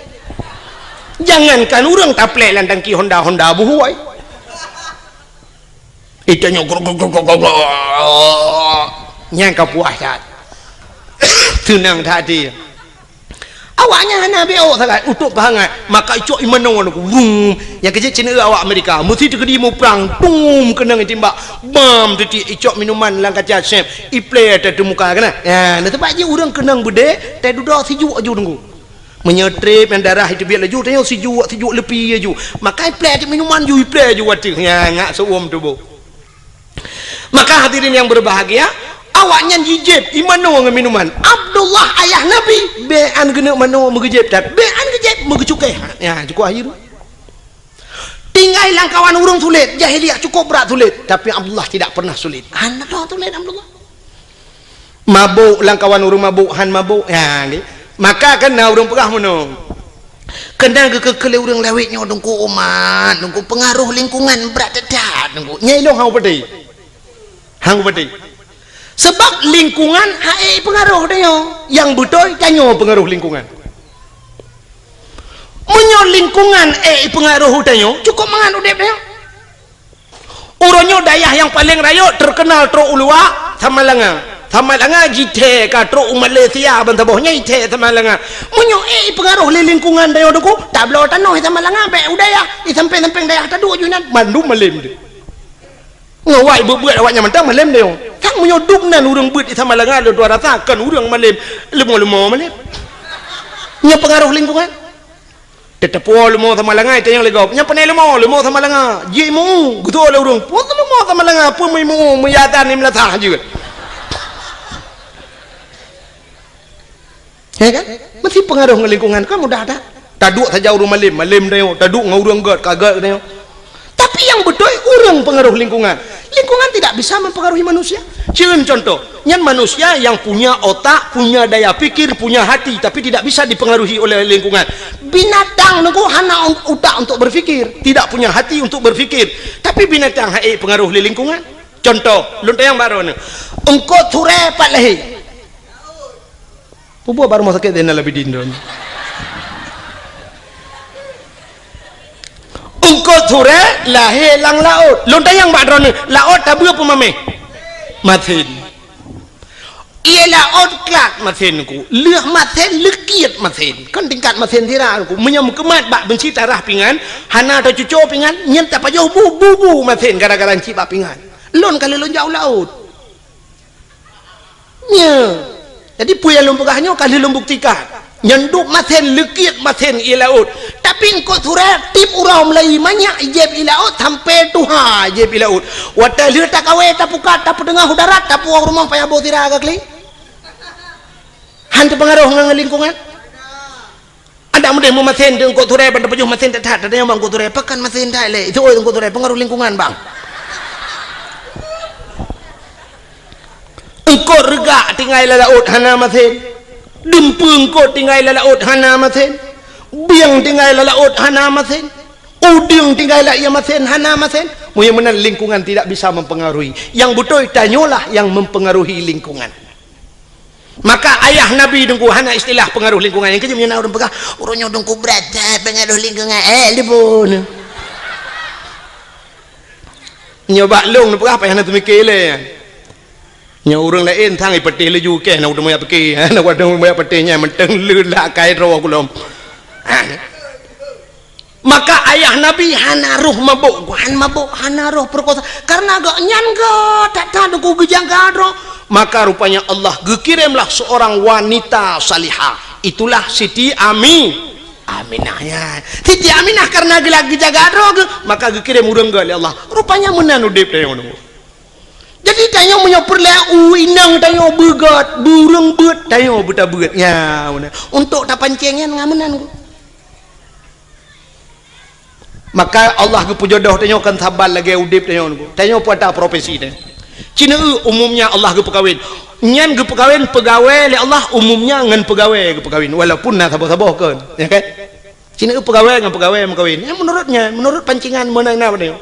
Jangankan ureueng taplek lam tangki Honda, Honda buhôi. Di tanyoe grok, grok, grok, grok, grok, grok. Nyan ka puas that. Seunang that até. Awaknyan hana beu sagai, utok pahangat. Maka icok imanoe nyan, wum. Nyang keujeuet cit neueu awak Amerika. Meusi teukeudi muprang, tum, keunong itimbak. Bam, teuti icok minuman lam kaca sép. Iplé teumuka keunan. Ya, na teumpat jih ureueng keunong beudé, teududoe sijuek aju teungku. Meunyoe trép nyang darah iteubiet laju, tanyoe sijuek, sijuek leupie aju. Maka iplé cit minuman ju, iplé aju ateueh. Ya, ngat seu'uem tuboh. Maka hadirin yang berbahagia, awaknyan jijieb imanoe ngon minuman. Abdullah ayah Nabi, bèk an geuneuk manoe meugeujeb that, bèk an geujeb meugeucukéh. Ya, cukup akhé tu. Tinggai lam kawan ureueng sulet, jahiliyah cukup brat sulet, tapi Abdullah tidak pernah sulet. Hana droe sulet Abdullah. Mabok lam kawan ureueng mabok, han mabok. Ya, nggih. Maka kan na ureueng peugah meunoe. Keunan geukeu-keu lé ureueng lawét nyoe teungku umat, teungku pengaruh lingkungan brat that-that teungku. Nyan ilôn han kupeudeh. Han kupeudeh. Sebab lingkungan han ék pengaruh tanyoe. Nyang beutôi tanyoe pengaruh lingkungan. Meunyoe lingkungan ék pengaruh tanyoe, cukup mangat udép tanyoe. Uroe nyoe dayah nyang paleng rayeuk teukeunal trok u luwa, Samalanga. Samalanga jithèe ka trok u Malaysia ban saboh nyan jithèe Samalanga. Meunyoe ék ipeungaroh lé lingkungan tanyoe teungku, tabloe tanoh i Samalanga bèk u dayah, i sampéng-sampéng dayah taduek ju inan, mandum malém deuh. Ngon wai beuet-beuet awaknyan mantong malém deuh. Sang meunyoe dum nan ureueng beuet i Samalanga lôn tuan rasa kon ureueng malém, leumo-leumo malém. Nyoe peungaroh lingkungan. Teuteupue leumo Samalanga, itanyong lé gob, "Nyan pane leumo?" "Leumo Samalanga." Jimeu, geutôh lé ureueng, "Peue leumo Samalanga? Peue meuimu, meuyadan, meulasah jeuet?" Ya kan? Meusti peungaroh ngon lingkungan, kan mudah that. Taduek saja ureueng malém, malém tanyoe. Taduek ngon ureueng gèt, ka gèt tanyoe. Tapi nyang beutôi ureueng peungaroh lingkungan. Lingkungan tidak bisa mempengaruhi manusia. Cen contoh, nyan manusia yang punya otak, punya daya pikir, punya hati, tapi tidak bisa dipengaruhi oleh lingkungan. Binatang teungku hana utak untuk berpikir, tidak punya hati untuk berpikir. Tapi binatang han ék pengaroh lé lingkungan. Contoh, lôn tanyong baroe nyoe. Eungkôt surèe pat lahé. Peue buet bak rumoh sakét Zainal Abidin droeneuh? Eungkôt surèe lahé lam laôt. Lôn tanyong bak droeneuh, laôt tabeue peue maméh? Masen. Ié laôt klat masen ku. Lheueh masen, leukiet masen. Kon tingkat masen sira ku. Meunyoe meukeumat bak beunci tarah pingan, hana tacuco pingan, nyan tapajoh bu, bu, bu masen gara-gara ncit bak pingan. Lôn ka lheueh lôn jak u laôt. Nyoe. Jadi, peue nyang lôn peugah nyoe ka lheueh lôn buktikan. Nyan dub masen, leukit masen ie laôt. Tapi eungkôt surée tiep uroe mulai manyak jieb ie laôt sampoe tuha jieb ie laôt. Watée lheueh takawé tapukat tapeuteungoh u darat tapuwoe rumoh payah boh sira ka kli. Han teupeungaroh ngon lingkungan. Adak meudeh meumasen di eungkôt surée ban teupajoh masen that-that, tanyong bak eungkôt surée, "Pakon masen that lé?" Itu oi eungkôt surée, "Peungaroh lingkungan, bang." Eungkôt reugak tinggai lam laôt hana masen. Dumpeue eungkôt tinggai lam laôt hana masen. Bieng tinggai lam laôt hana masen. Udeueng tinggai lam ie masen hana masen. Meunyoe meunan lingkungan tidak bisa mempengaruhi. Yang beutôi tanyolah yang mempengaruhi lingkungan. Maka ayah Nabi Teungku hana istilah pengaruh lingkungan. Nyang keujeuet meunyoe na ureuëng peugah, "Uroe nyoe Teungku brat that pengaruh lingkungan." Eh, lubona. Nyoe bak lôn neupeugah payah na teumike lé. Nyoe ureuëng laén sang ipeuteh laju keh na udeueng meuyak pike. Na udeueng meuyak peuteh nyan mantong le lak kai droe kulom. Ha. Maka ayah Nabi hana roh mabök, han mabök, hana roh peurekosa. Karena gobnyan geuh that-that Teungku geujaga droe. Maka rupanya Allah geukiremlah seorang wanita salihah. Itulah Siti Ami-, Aminah nyan. Siti Aminah karena geula geujaga droe geuh, maka geukirém ureuëng geuh lé Allah. Rupanya meunan udeb tanyoe nyoe. Jadi tanyoe meunyoe peureulée u inong tanyoe beugot, bureueng beuet tanyoe beutabeuet. Ya, meunan. Untuk tapancéng nyan ngon meunan geuh. Maka Allah geupeujodoh tanyoe kon saban lagée udeb tanyoe nyoe. Tanyoe peue ata profesi tanyoe. Ci neueu umumnya Allah geupeukawen. Nyan geupeukawen peugawée lé Allah umumnya ngon peugawée geupeukawen walaupun na saboh-saboh kon, ya kan? Ci neueu peugawée ngon peugawée meukawen. Ya menurut nyan, menurut pancingan meunan na tanyoe.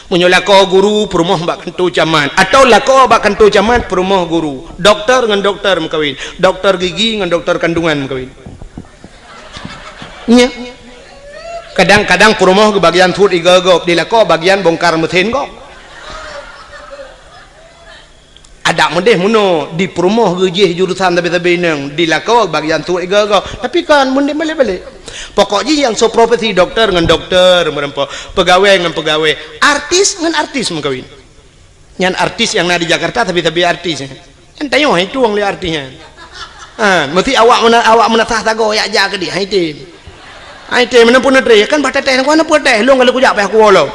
Meunyoe lakoe guru peurumoh bak kantô camat atau lakoe bak kantô camat peurumoh guru, doktor ngon doktor meukawen, doktor gigi ngon doktor kandungan meukawen. Nya. Kadang-kadang peurumoh geubagian suet igoe gob, di lakoe bagian bongkar meusén gob. Adak meudeh meunoe, di peurumoh geujih jurusan sabe-sabe inong, di lakoe bagian suet igoe gob. Tapi kan meudeh balek-balek. Pokok jih nyang soe profesi doktor ngon doktor meureumpok, peugawée ngon peugawée, artis ngon artis meukawen. Nyan artis nyang na di Jakarta, sabe-sabe artis. Nyan tanyoe hai tueng lé artis nyan. Ha, meusti awak meuna-, awak meunasah sagoe yak ja keudeh, hai tem. Hai tem, meunan pun neutré, kan bah teuteh, kan peuteuteh, lôn ka lheueh kujak payah kuwoe lom.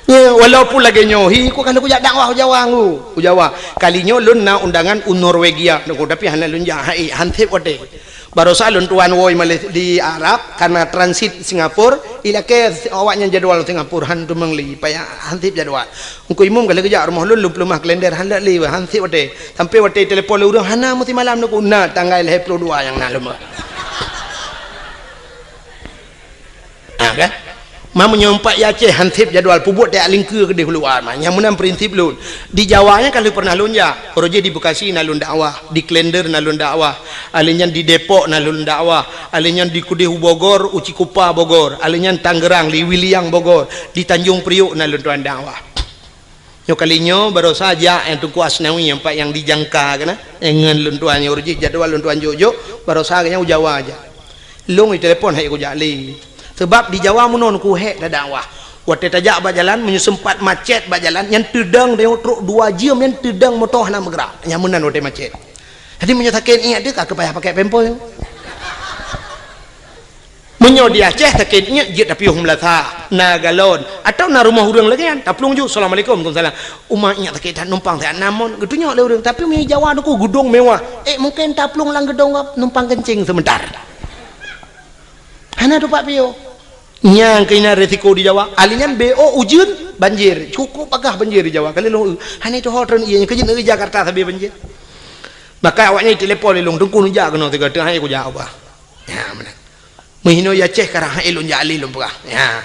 Ya, walaupun lagée nyoe, hi, ku ka lheueh kujak dakwah u Jawa ngu, u Jawa. Kali nyoe lôn na undangan u Norwegia, tapi hana lôn jak, hai, han sép watée. Barosa lôn tuan woe Malay-, di Arab, karena transit Singapura, ilakée awaknyan jadwal Singapura, han teumeung lé, payah han sép jadwal. Teungku Imum ka lheueh geujak rumoh lôn, lôn peuleumah kalender, han lé, han sép watée. Sampai watée telepon lé ureuëng, hana meusimalam Teungku, na tanggai lhée ploh dua nyang na lom. Ha, kan? Ma meunyoe umpat i Aceh han sép jadwal, peubuet tajak lingkeue keudeh u luwa, ma. Nyang meunan prinsip lôn. Di Jawa nyan ka lheueh pernah lôn jak. Uroe jih di Bekasi na lôn dakwah, di Klender na lôn dakwah, alèh nyan di Depok na lôn dakwah, alèh nyan di keudeh u Bogor, u Cikupa Bogor, alèh nyan Tangerang, di Wiliang Bogor, di Tanjung Priok na lôn tuan dakwah. Nyoe kali nyoe barosa jak nyang Teungku Asnawi nyang pat nyang dijangka keunan, nyang ngon lôn tuan nyoe uroe jih jadwal lôn tuan jok-jok, barosa geuhnyan u Jawa jak. Lôn itelepon han ék kujak lé. Sabab di Jawa meunoe Teungku hék tadakwah. Watée tajak bak jalan, meunyoe seumpat macet bak jalan, nyan teudong tanyoe trok dua jeuem nyan teudong moto hana meugrak. Nyan meunan watée macet. Jadi meunyoe sakét iék teuh ka keu payah pakai pampers. Meunyoe di Aceh sakét iék jeuet tapiôh meulasa, na galon, atawa na rumoh ureuëng lagée nyan, taplueng ju, "Assalamualaikum." "Waalaikumsalam." "Uma iék sakét that numpang siat na mon," geutunyok lé ureuëng. Tapi meunyoe Jawa Teungku geudong mewah, ék mungken taplueng lam geudong gob numpang keuncing seumeuntar. Hana tupat piôh. Nyang keunan resiko di Jawa, alèh nyan B O ujeuen, banjir, cukup bagah banjir di Jawa. Kali lôn, "Eh, hana tuho treun ié nyan, keujeut negeri Jakarta sabe banjir." Maka awaknyan telepon lé lôn, "Teungku neujak keunoe sigoe, teungoh hai kujak ubah." Ya, meunan. Meuhinoe i Aceh karah hai lôn jak lé lôn peugah. Ya.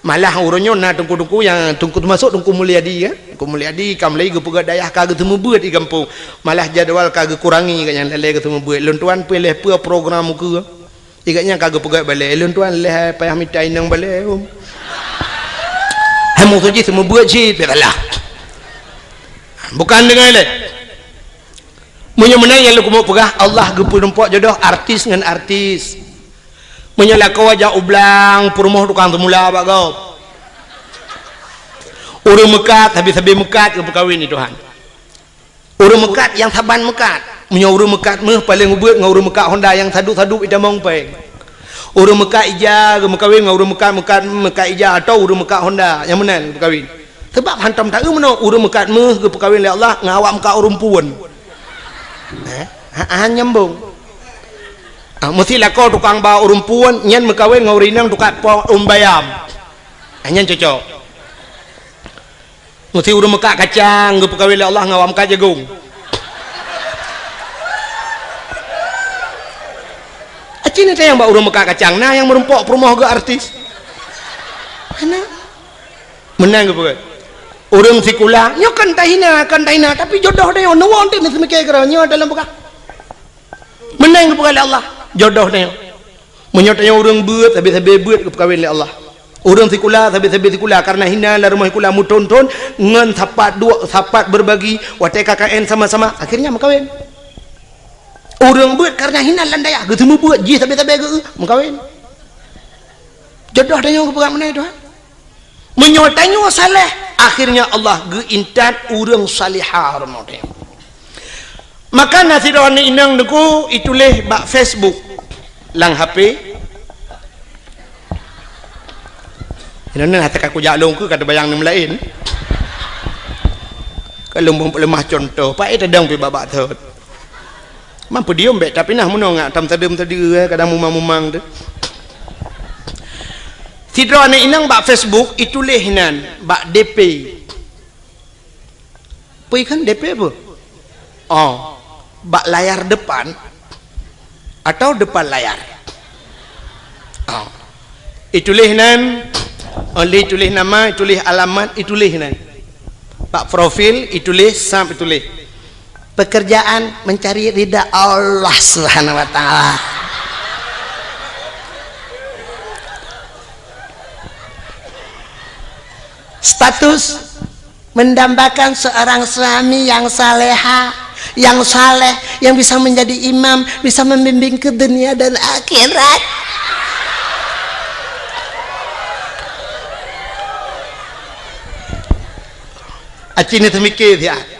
Malah uroe nyoe na teungku-teungku nyang teungku teumasok Teungku Mulyadi, kan? Teungku Mulyadi ka mulai geupeugah dayah ka geuseumeubeuet di gampông. Malah jadwal ka geukurangi gobnyan lé geuseumeubeuet. Lôn tuan pih lheueh peue program ukeue. Di gobnyan ka geupeugah balée, lôn tuan lheueh payah mita inong balée, um. Hai musoh jih seumeubeuet cit, biasalah. Bukan deungon lé. Meunyoe meunan nyang lôn keumeung peugah, Allah geupeurumpok jodoh artis ngon artis. Meunyoe lakoe jak u blang, peurumoh tukang seumula bak gob. Ureuëng meukat, sabe-sabe meukat geupeukawen lé Tuhan. Ureuëng meukat nyang saban meukat. Meunyoe ureuëng meukat méuh paleng ubeuet ngon ureuëng meukat honda nyang sadup-sadup itamong péng. Ureuëng meukat ija geumeukawen ngon ureuëng meukat, meukat, meukat ija atau ureuëng meukat honda nyang meunan geumeukawen. Sebab hantom taeu meunoe ureuëng meukat méuh geupeukawen lé Allah ngon awak meukat ureuëng puon. Eh, ha, ha, nyambung. Ah, meusti lakoe tukang ba ureuëng puon nyan meukawen ngon ureuëng inong tukang po ureuëng bayam. Ah, nyan cocok. Meusti ureuëng meukat kacang geupeukawen lé Allah ngon awak meukat jagong. Aci ni tayang bak ureuëng meukat kacang, na nyang meurumpok peurumoh geu artis. Hana. Meunan geupeugah. Ureuëng sikula, nyoe kan tahina, kan tahina, tapi jodoh tanyoe, neuwoe teuh neuseumiké keudroe nyoe dalam peugah. Meunan geupeugah lé Allah, jodoh tanyoe. Meunyoe tanyoe ureuëng beuet, sabe-sabe beuet geupeukawen lé Allah. Ureuëng sikula, sabe-sabe sikula, karena hina lam rumoh sikula meuthon-thon ngon sapat duek, sapat berbagi, watée K K N sama-sama, akhirnya meukawen. Ureuëng beuet karena hina lam dayah, geuseumeubeuet jih sabe-sabe geu meukawen. Jodoh tanyoe geupeugah meunan Tuhan. Meunyoe tanyoe saleh, akhirnya Allah geuintat ureuëng salihah rumoh tanyoe. Maka na sidroe aneuk inong neuku ituléh bak Facebook lam H P. Inong nang hata ka kujak lôn keu ka teubayang neumlaén. Ka lôn beulemah contoh, paét tadong pih babak thot. Mampu diem bék, tapi nah meunoe ngak tam tadeuem tadi, eh, kadang mumang-mumang tu. Sidroe aneuk inong bak Facebook ituléh nan bak D P. Peue kheun D P peue? Oh, bak layar depan atau depan layar? Oh. Ituléh nan, oh, lé ituléh nama, ituléh alamat, ituléh nan. Bak profil ituléh, sab ituléh. Pekerjaan mencari ridha Allah Subhanahu wa Ta'ala. Status mendambakan seorang suami yang saleha, yang saleh, yang bisa menjadi imam, bisa membimbing ke dunia dan akhirat. Aci ni teumiké siat.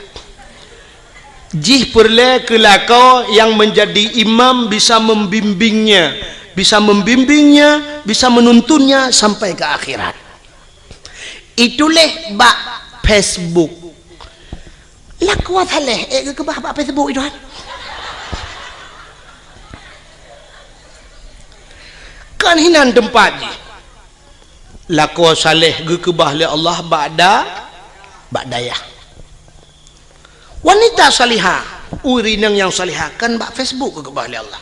Jih peureulée keu lakoe nyang meunjadi imam bisa membimbingnya, bisa membimbingnya, bisa menuntunnya sampai ke akhirat. Ituléh bak Facebook. Lakoe saleh, eh, geukeubah bak Facebook itu kan. Kan hinan teumpat jih. Lakoe saleh geukeubah lé Allah bak da-, bak dayah. Wanita salihah, ureuëng inong nyang salihah kan bak Facebook geukeubah lé Allah.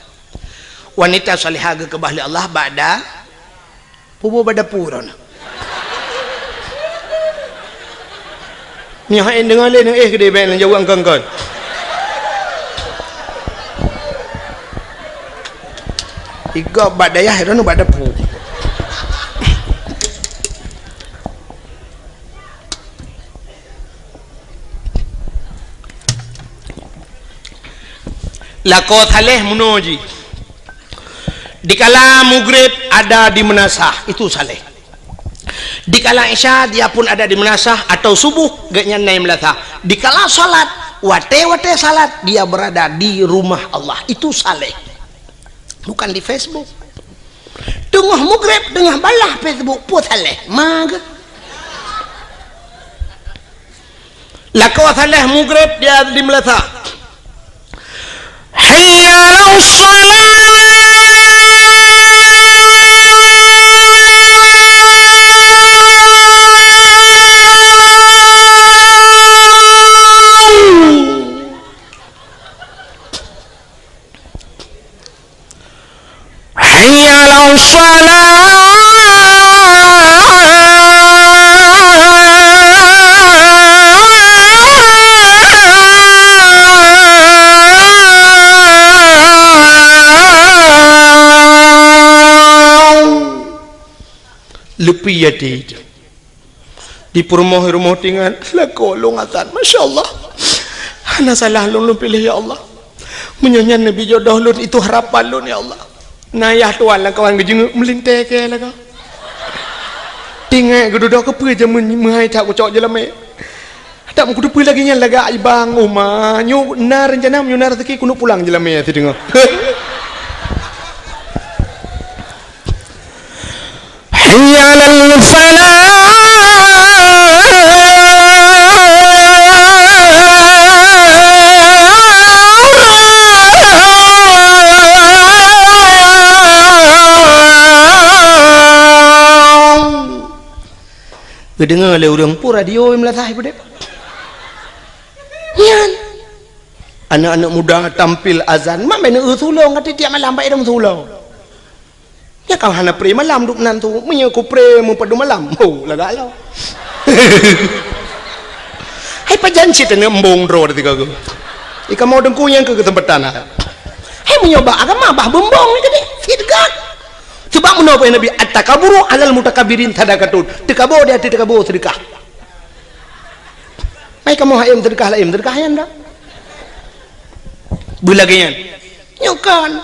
Wanita salihah geukeubah lé Allah bak da-, puboh bak dapu droeneuh. Nyoe hai deungoe lé nyoe, eh, keudeh bèk neujaweueb kon-kon. Igop bak dayah droeneuh bak dapu. Lakoe saleh meunoe jih. Dikala mugreb ada di meunasah, itu saleh. Dikala isya dia pun ada di meunasah atau subuh geuhnyan na i meunasah. Dikala salat, watée-watée salat dia berada di rumah Allah, itu saleh. Bukan di Facebook. Teungoh mugreb, teungoh balah Facebook, peue saleh. Mage. Lakoe saleh mugreb dia di meunasah. Hayya 'alas shalah. Hayya 'alas shalah. Leupie até. Di peurumoh-rumoh tingat, lakoe lôn azan. Masya Allah. Hana salah lôn, lôn piléh, ya Allah. Meunyoe nyan neubi jodoh lôn, itu harapan lôn, ya Allah. Na yah tuan lam kawan geujeungeuk meulintèe keu lakoe. Tingat geududoe keupeue jameun meuhai that kucok jeulamé. Tak meukuteupeu lagèe nyan lagak ibang uma. Nyoe na rencana, nyoe na rezeki, keuneuk pulang jeulamé sideungoe. Hayya 'alal falah. Geudeungoe lé ureueng, peue radio nyang meulasah peue deh? Nyan. Aneuk-aneuk muda tampil azan, mak bèk neueu sulong, ka tiep malam bak idong sulong. Nyan ka hana pré malam duek meunan tu, meunyoe kupré meupadum malam, ho, lagak lom. Hai pajan cit aneuk embong droe teuka geuh. Ikamoe teungku nyang keu keuseumpatan. Hai meunyoe bak agama bah beumbong ni tadi, sit gak. Sebab meunoe Nabi, "At-takaburu 'alal mutakabbirin sadaqatun." Teukabo di ateueh teukabo seudeukah. Mai kamoe hayom seudeukah laén, seudeukah nyan dak. Beulagèe nyan. Nyoe kan.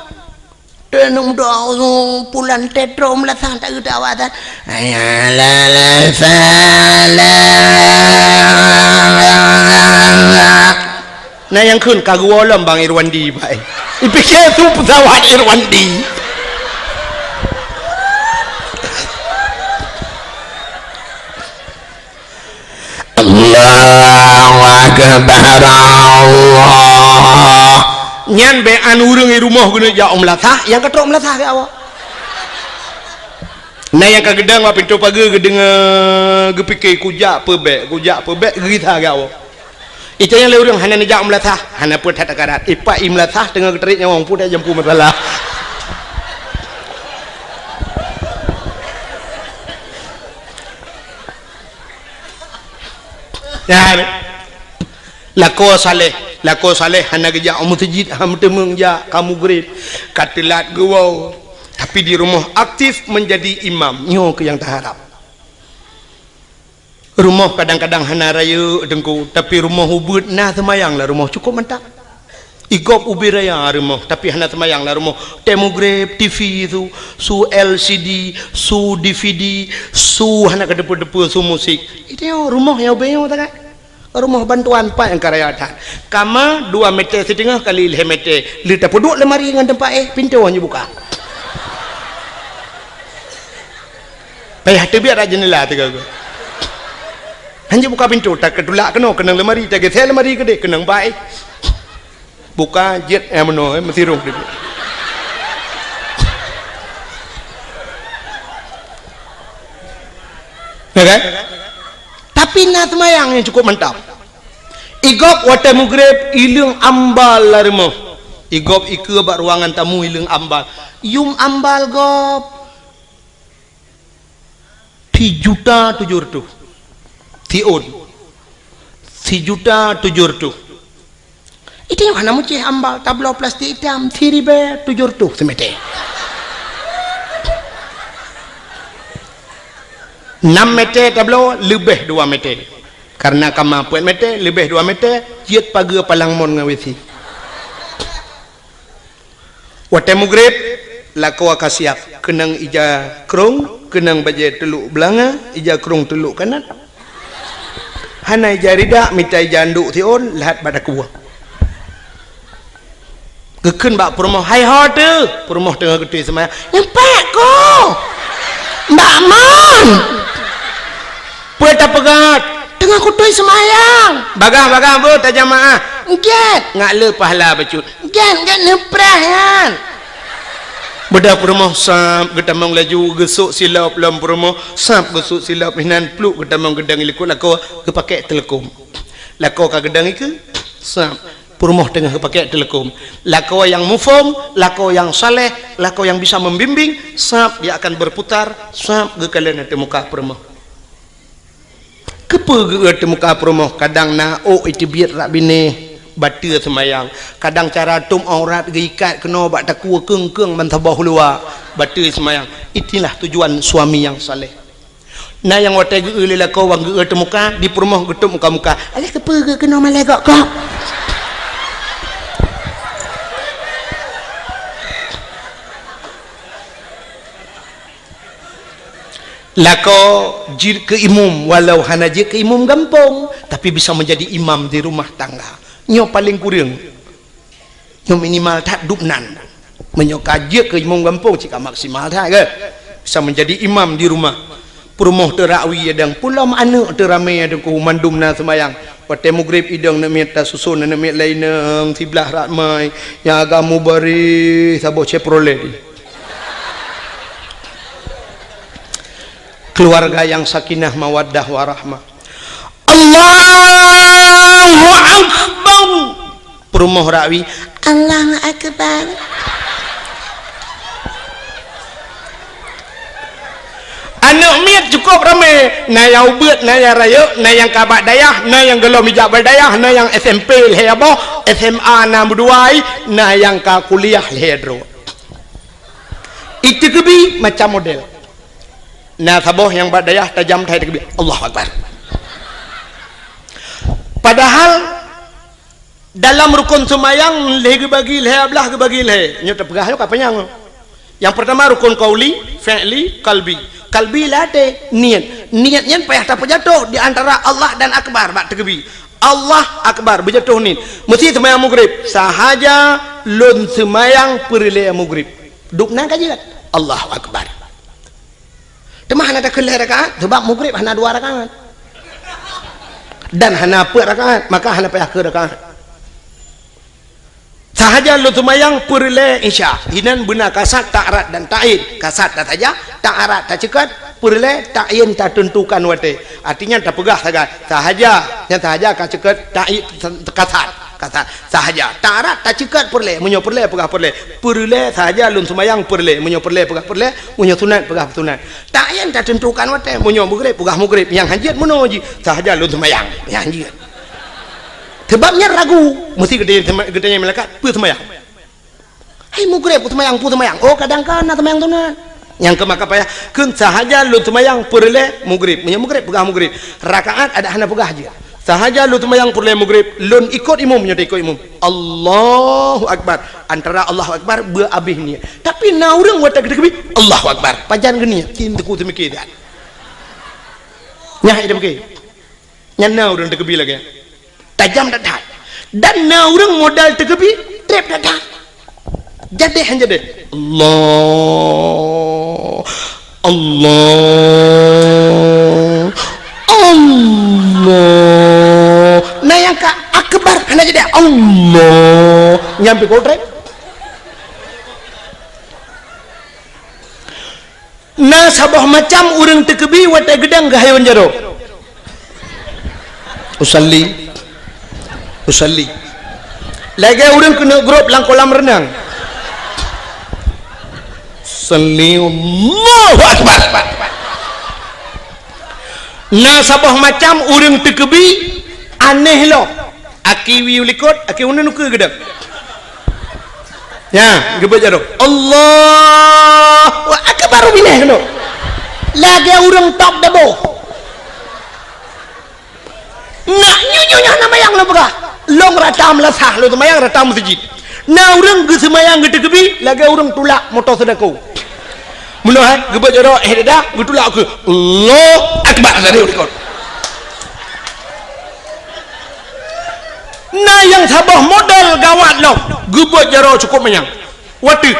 Teuh aneuk muda, oh, pulan teuh trok meulasah tak geudak awak tan. Hayya 'alal falah. Na nyang kheun ka geuwoe lom Bang Irwandi, bai. Ipike su peusawat Irwandi. Allahu Akbar, Allah. Nyan bèk an ureueng i rumoh geuneuk jak u meulasah, nyang ka trok meulasah keu awak. Na nyang ka geudong bak pintoe pageue geudeungoe, geupike, "Kujak peubèk, kujak peubèk," geugisa keu awak. Ita nyang lé ureueng hana neujak u meulasah, hana peue that takarat. Ipak i meulasah teungoh geutarek nyawöng, peue that jampu masalah. Nyan. Lakoe saleh, lakoe saleh hana geujak u meuseujid, hana meuteumeung jak, ka mugreb, ka teulat geuwoe. Tapi di rumoh aktif menjadi imam, nyoe keuh nyang taharab. Rumoh kadang-kadang hana rayeuk teungku, tapi rumoh ubeuet na seumayang lam rumoh cukôp mantap. I gob ubé raya rumoh, tapi hana seumayang lam rumoh. Teuh mugreb, T V su, su L C D, su D V D, su hana keudeupeue-deupeue, su musik. Itu rumoh nyang ubé nyoe tagai. Rumoh bantuan pat nyang ka raya that. Kama dua meter siteungoh kali lhèe meter. Lheueh tapeuduek lemari ngon teumpat éh, pintoe hana jibuka. Payah teubiet rak jeundela teuga. Hana jibuka pintoe, takeutulak keunoe keunong lemari, tageusé lemari keudeh keunong bai. Buka jeuet, eh, meunoe, eh, meusirong teubiet. Ya kan? Tapi na seumayang nyang cukup mantap. I gob watèe mugreb, ileueng ambal lam rumoh. I gob ikeue bak ruangan tamu ileueng ambal. Yum ambal gob. Sijuta tujoh reutôh. Siôn. Sijuta tujoh reutôh. Itu nyang hana meucéh ambal, tabloe plastik itam, siribèe tujoh reutôh simeter. Nam meter tabloe, leubeh dua meter. Karena kama peuet meter, leubeh dua meter, jeuet pageue palang mon ngon W C. Watèe mugreb, lakoe ka siap, keunong ija krông, keunong bajèe teulok beulanga, ija krông teulok kanat. Hana ija rida, mita ija anduk siôn, lheuh bak dakue. Geukheun bak peurumoh, "Hai ho teuh?" Peurumoh teungoh geutôi seumayang. "Nyoe pat ko, Mbak Mon." "Peue tapeugah?" "Teungoh kutôi seumayang." "Bagah-bagah beuh tajamaah." "Gèt." "Ngat le pahala bacut." "Gèt, gèt neuprah nyan." Beudôh peurumoh sab geutamong laju geusôk silop lom peurumoh, sab geusôk silop hinan pluek geutamong geudong i likot lakoe geupakèk teuleukom. Lakoe ka geudong ikeue, sab peurumoh teungoh geupakèk teuleukom. Lakoe nyang muphom, lakoe nyang saleh, lakoe nyang bisa membimbing, sab dia akan berputar, sab geukalon ateueh muka peurumoh. Keupeue geu-eu teuh muka peurumoh? Kadang na ôk iteubiet rak binéh, bateue seumayang. Kadang cara tôm aurat geuikat keunoe bak takue keung-keung ban saboh luwa, bateue seumayang. Itulah tujuan suami nyang saleh. Na nyang watèe geu-eu lé lakoe wan geu-eu teuh muka, di peurumoh geutôp muka-muka. "Alah, keupeue geu-eu keunoe malèe gok-gok?" Lakoe jeuet keu imum, walau hana jeuet keu imum gampông, tapi bisa menjadi imam di rumah tangga. Nyoe paleng kureueng. Nyoe minimal that dubnan. Meunyoe ka jeuet keu imum gampông, cit ka maksimal that, kan? Bisa menjadi imam di rumah. Peurumoh teurakwi adang, pulom aneuk teuramé adang, ku mandum na seumayang. Watée mugrib idong aneuk miet tasuson aneuk miet laineueng siblah ramai, nyang agam mubaréh saboh Chevrolet. Keluarga yang sakinah, mawaddah, warahmah. Allahu Akbar. Peurumoh rakwi, Allahu Akbar. Aneuk miet cukup ramé, na nyang ubeuet, na nyang rayeuk, na nyang ka bak dayah, na nyang gohlom ijak bak dayah, na nyang S M P lhée boh, S M A na meudua, na nyang ka kuliah lhée droe. Iteukeubi macam model. Na saboh nyang bak dayah tajam that iteukeubi, Allahu Akbar. Padahal dalam rukon seumayang lhée geubagi lhée, ablah geubagi lhée. Nyoe teupeugah nyoe ka panyang. Nyang peurtama rukon qauli, fi'li, qalbi. Qalbi lam até, niet. Niet nyan payah tapeujatoh di antara Allah dan Akbar bak teukeubi. Allah Akbar, beujatoh niet. Meusti seumayang mugrib. Sahaja lôn seumayang peureulée mugrib. Dubnan ka jeuet. Allahu Akbar. Teuma hana takheun lhée rakaat, sabab mugrib hana dua rakaat. Dan hana peuet rakaat, maka hana payah keu rakaat. Sahaja lôn seumayang peureulée Isya. Inan beuna kasat, ta'rad dan ta'yin. Kasat tasaja, ta'rad taceukat, peureulée ta'yin tateuntukan watée. Artinya tapeugah sagai. Sahaja, nyang sahaja ka ceukat ta'yin kasat. Kasat sahaja. Ta'rad taceukat peureulée, meunyoe peureulée peugah peureulée. Peureulée sahaja lôn seumayang peureulée, meunyoe peureulée peugah peureulée, meunyoe sunat peugah sunat. Ta'yin tateuntukan watée, meunyoe mugrib peugah mugrib, nyang hanjeuet meunoe jih, sahaja lôn seumayang, nyang hanjeuet. Sebab nyan ragu, meusti geutanyong, geutanyong malaikat, peue seumayang? Hai mugrib, peue seumayang, peue seumayang? Oh, kadang ka na seumayang sunat. Nyang keu maka payah, kheun sahaja lôn seumayang peureulée mugrib. Meunyoe mugrib peugah mugrib, rakaat adak hana peugah jeuet. Sahaja lôn seumayang peureulée mugrib, lôn ikot imum, nyoe ikot imum. Allahu Akbar. Antara Allahu Akbar beu abéh niet. Tapi na ureuëng watée geuteukeubi, Allahu Akbar. Pajan geuniet, cit teungku teumike that. Nyah ida beuke. Nyan na ureuëng teukeubi lagée. Tajam that-that. Dan na ureuëng modal teukeubi, treb that-that. Jadeh han jadeh. Allah. Allah. Allah. Na nyang ka akbar hana jadeh. Allah. Nyang pih kotrek. Na saboh macam ureuëng teukeubi watée geudang geuhayôn jaroe. Usalli. Usalli. Lagée ureuëng keuneuk grob lam kolam reunang. Salli, Allahu Akbar. Na saboh macam ureuëng teukeubi aneh lom. Aki wiyeue likot, aki uneun ukeue geudang. Nya, geubeuet jaroe. Allahu Akbar, binéh keunoe. Lagée ureuëng top dabo. Nak nyoe, nyoe, nyoe na mayang lôn peugah. Lôn rata meulasah, lôn seumayang rata meuseujid. Na ureuëng geuseumayang geuteukeubi lagée ureuëng tulak moto seudako. Meunoe, eh, geubeuet jaroe, eh, dada, geutulak ukeue. Allahu Akbar, tadi ulikot. Na nyang saboh model gawat lom, geubeuet jaroe cukup manyang. Watée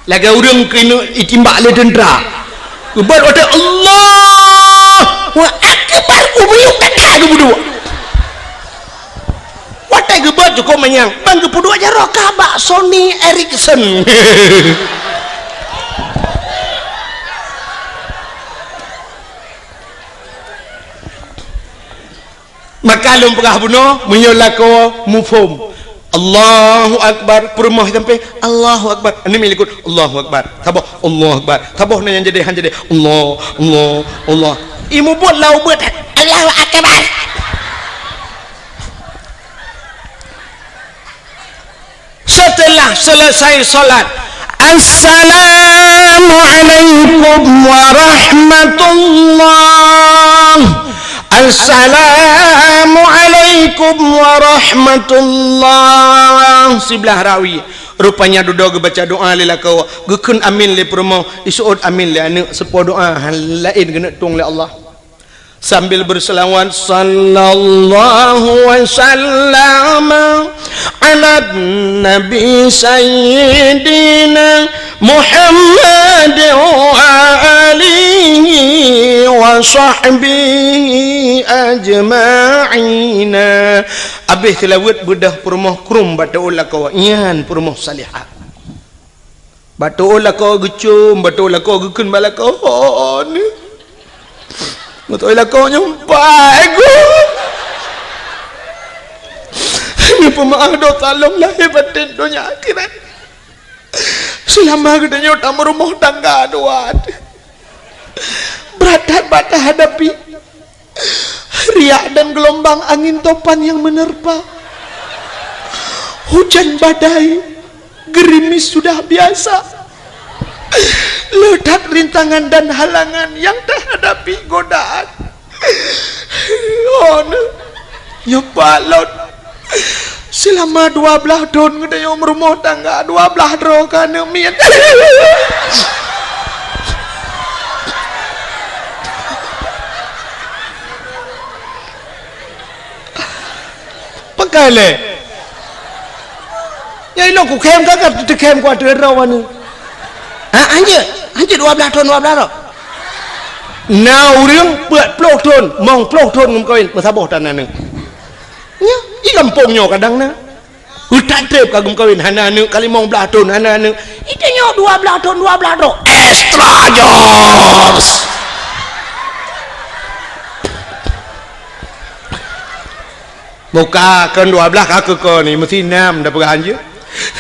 lagée ureuëng keuneuk itimbak lé teuntra. Geubeuet watée Allahu Akbar, ubiyuk dada geubeuduek. Watée geubeuet cukup manyang, ban geupeuduek jaroe ka bak Sony Ericsson. Maka lôn peugah bunoe, meunyoe lakoe muphom. Allahu Akbar, peurumoh sampai, Allahu Akbar. Aneuk miet likot, Allahu Akbar. Saboh, Allahu Akbar. Saboh na nyang jadeh, han jadeh. Allah, Allah, Allah. Imeubeuet lam ubeuet, Allahu Akbar. Setelah selesai salat, "Assalamualaikum warahmatullah. Assalamualaikum warahmatullah." Siblah rakwi. Rupanya dudoe geubaca doa lé lakoe, geukheun amin lé peurumoh, iseuôt amin lé aneuk, seupôt doa laén geuneuk tueng lé Allah. Sambil berselawat, "Sallallahu wa sallama ala nabi sayyidina Muhammad wa alihi wa sahbihi ajma'ina." Abéh seulaweuet beudôh peurumoh krueng bak teuôt lakoe, nyan peurumoh salihah. Bak teuôt lakoe geucom, bak teuôt lakoe geukheun bak lakoe, "Hon." Beutôi lakoe nyoe, "Pai geuh." Neupeumeu'ah dosa lôn lahé batén donya akhirat. Seulama geutanyoe tameurumoh tangga dua, brat that bak tahadapi. Riak dan gelombang angin topan yang menerpa. Hujan badai, gerimis sudah biasa. Le that rintangan dan halangan yang tahadapi, godaan. Oh, nyoe pat lôn. Seulama dua blaih thon geutanyoe meurumoh tangga, dua blaih droe ka aneuk miet. Pakai lé. Nyang ilong kukhém ka, ka teukhém ku ateueh droe aneuk. Ha, hanjeuet, hanjeuet dua blaih thon, dua blaih droe. Na ureueng peuet ploh thon, mong ploh thon geumeukawen, meusaboh tan aneuk. Nyoe, di gampông nyoe kadang na. Utak treb ka geumeukawen, hana aneuk, ka limong blaih thon, hana aneuk. Itu nyoe dua blaih thon, dua blaih droe. Extra jobs. Muka kon dua blaih ka keu ko ni, meusi nam dah peugah hanjeuet.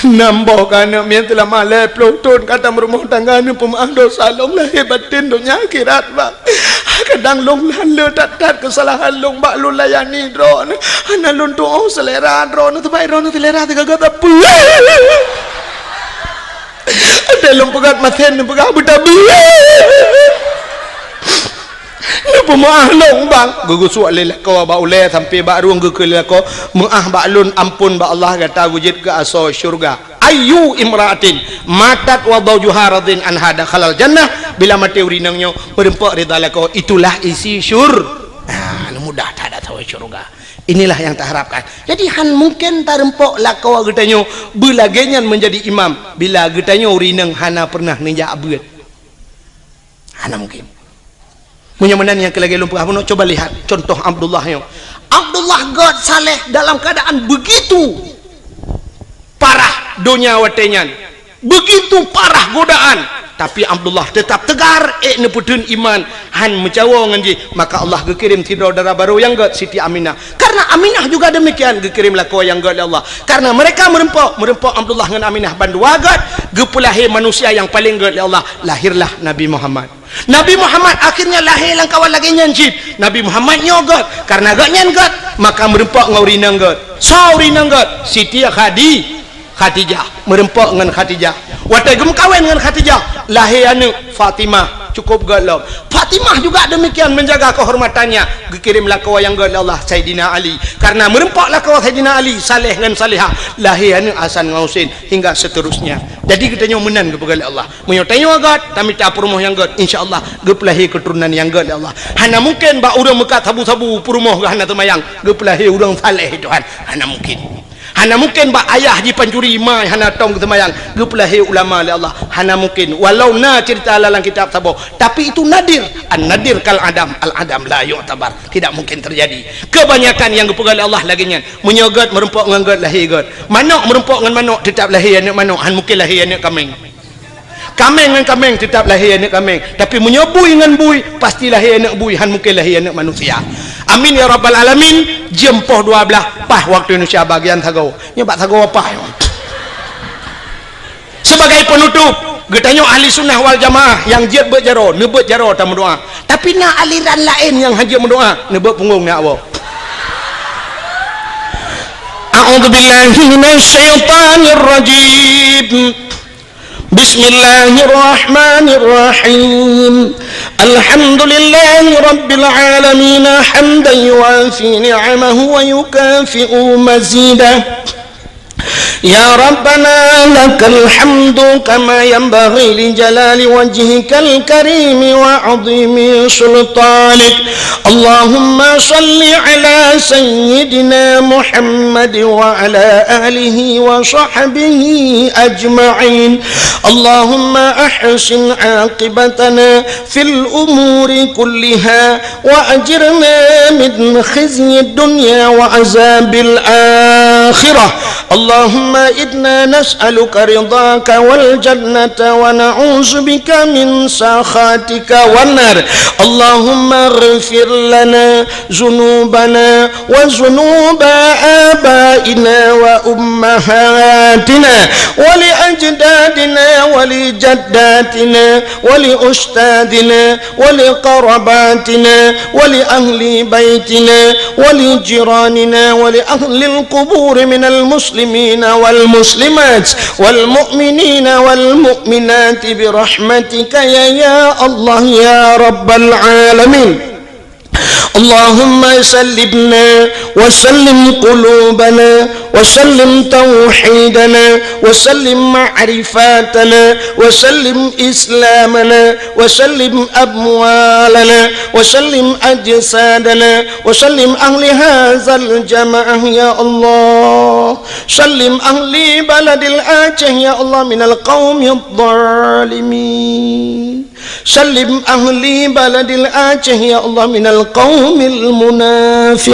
Nam boh ka aneuk miet seulama lhèe ploh thon ka tameurumoh tangga, neupeumeu'ah dosa lôn lahé batén donya akhirat, Bang. Kadang lôn lheueh that-that keusalahan lôn bak lôn layani droeneuh. Hana lôn tuoh seulera droeneuh, sabab droeneuh seulera teugaga sapeue. Até lôn peugah masen, neupeugah beutabi. Neupeumeu'ah lôn, Bang. Geugeusuek lé lakoe bak ulèe sampoe bak rueng, geukheun lé lakoe, "Meu'ah bak lôn, amphon bak Allah, gata geujeuet keu asoe syeuruga." Ayyu imra'atin matat wa zawjuha radin anha dakhalal jannah. Bila maté ureueng inong nyoe meureumpok ridha lakoe, itulah isi syur-, ah, mudah that asoe syeuruga. Inilah yang taharapkan. Jadi, han mungken tareumpok lakoe geutanyoe beulagèe nyan meunjadi imam bila geutanyoe ureueng inong hana peureunah neujak beuet. Hana mungken. Meunyoe meunan nyang keu lagèe lôn peugah bunoe, coba lihat contoh Abdullah nyoe. Abdullah gèt saleh dalam keadaan begitu parah donya watèe nyan, begitu parah godaan, tapi Abdullah tetap tegar, ék neupeutheun iman, han meucawo ngon jih. Maka Allah geukirém sidroe dara barô nyang gèt, Siti Aminah. Karena Aminah juga demikian, geukirém lakoe nyang gèt lé Allah. Karena mereka meureumpok, meureumpok Abdullah ngon Aminah bandua gèt, geupeulahé manusia nyang paleng gèt lé Allah, lahirlah Nabi Muhammad. Nabi Muhammad akhirnya lahé lam kawan lagèe nyan cit. Nabi Muhammad nyoe gèt, karena gobnyan gèt, maka meureumpok ngon ureueng inong gèt. Soe ureueng inong gèt? Siti Khadi-, Khadijah. Meureumpok ngon Khadijah. Watèe geumeukawen ngon Khadijah, lahé aneuk Fatimah, cukup gèt lom. Fatimah juga demikian menjaga kehormatannya. Geukirém lakoe nyang gèt lé Allah, Saidina Ali. Karena meureumpok lakoe Saidina Ali, saleh ngon salehah, lahé aneuk Hasan ngon Husein, hingga seterusnya. Jadi geutanyoe meunan geupeugah lé Allah. Meunyoe tanyoe gèt, tamita peurumoh nyang gèt, insya Allah geupeulahé keuturonan nyang gèt lé Allah. Hana mungken bak ureueng meukat sabu-sabu peurumoh geuh hana seumayang, geupeulahé ureueng saleh Tuhan. Hana mungken. Hana mungken bak ayah jipancuri, ma hana tông geuseumayang, geupeulahé ulama lé Allah. Hana mungken. Walau na cerita lam kitab saboh, tapi itu nadir. An-nadir kal adam, al-adam la yu'tabar. Tidak mungkin terjadi. Kebanyakan nyang geupeugah lé Allah lagèe nyan. Meunyoe gèt meureumpok ngon gèt, lahé gèt. Manok meureumpok ngon manok, teutap lahé aneuk manok, han mungken lahé aneuk kaméng. Kaméng ngon kaméng teutap lahé aneuk kaméng. Tapi meunyoe bui ngon bui, pasti lahé aneuk bui, han mungken lahé aneuk manusia. Amin ya rabbal alamin. Jeuem poh dua blaih, paih waktu Indonesia bagian sagoe. Nyoe bak sagoe paih. Sebagai penutup, geutanyoe ahli sunnah wal jamaah nyang jeuet beuet jaroe, neubeuet jaroe tameudoa. Tapi na aliran laén nyang han jeuet meudoa, neubeuet punggong neujak woe. A'udzubillahi minasyaitonirrajim. Bismillahirrahmanirrahim. Alhamdulillahi rabbil alamin, hamdan yuwafi ni'amahu wa yukafi'u mazidah. يا ربنا لك الحمد كما ينبغي لجلال وجهك الكريم وعظيم سلطانك. اللهم صل على سيدنا محمد وعلى آله وصحبه أجمعين. اللهم أحسن عاقبتنا في الأمور كلها وأجرنا من خزي الدنيا وعذاب الآخرة. اللهم إنا نسألك رضاك والجنة ونعوذ بك من سخطك والنار. اللهم اغفر لنا ذنوبنا وذنوب آبائنا وأمهاتنا ولأجدادنا ولجداتنا ولأستاذنا ولقرباتنا ولأهل بيتنا ولجيراننا ولأهل القبور من المسلمين والمسلمات والمؤمنين والمؤمنات برحمتك يا، يا الله يا رب العالمين. اللهم سلمنا وسلم قلوبنا وسلم توحيدنا وسلم معرفاتنا وسلم إسلامنا وسلم أموالنا وسلم أجسادنا وسلم أهل هذا الجماعة يا الله. سلم أهل بلد الآجه يا الله من القوم الظالمين. سلم أهل بلد الآجه يا الله من القوم المنافقين.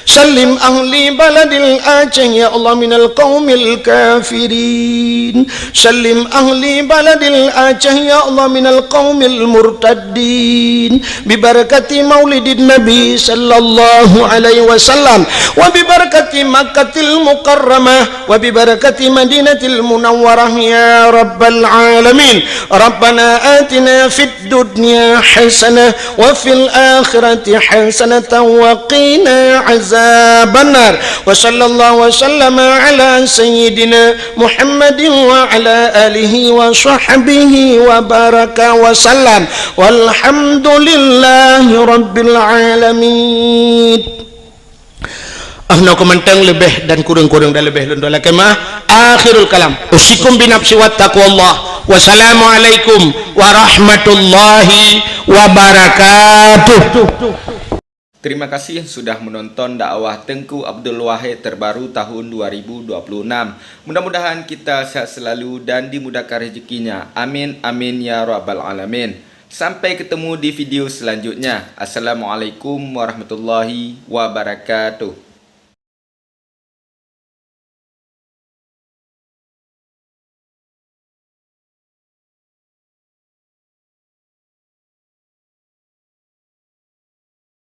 سلم أهل بلد الآجه يا الله من القوم الكافرين. سلم أهل بلد الآجه يا الله من القوم المرتدين. ببركة مولد النبي صلى الله عليه وسلم وببركة مكة المكرمة وببركة مدينة المنورة يا رب العالمين. ربنا آتنا في الدنيا حسنة وفي الآخرة حسنة وقنا عذاب النار. وصلى الله وسلم على سيدنا محمد وعلى آله وصحبه وبارك وسلم. والحمد لله رب العالمين. Ah, nyoe keuh mantong, leubeh dan kureueng-kureueng dan leubeh lôn lakée meu'ah. Akhirul kalam. Usikum binafsi wa taqwallah. Wassalamualaikum warahmatullahi wabarakatuh. Terima kasih sudah menonton dakwah Teungku Abdul Wahid terbaru tahun dua ribu dua puluh enam. Mudah-mudahan kita sehat selalu dan dimudahkan rezekinya. Amin, amin, ya rabbal alamin. Sampai ketemu di video selanjutnya. Assalamualaikum warahmatullahi wabarakatuh.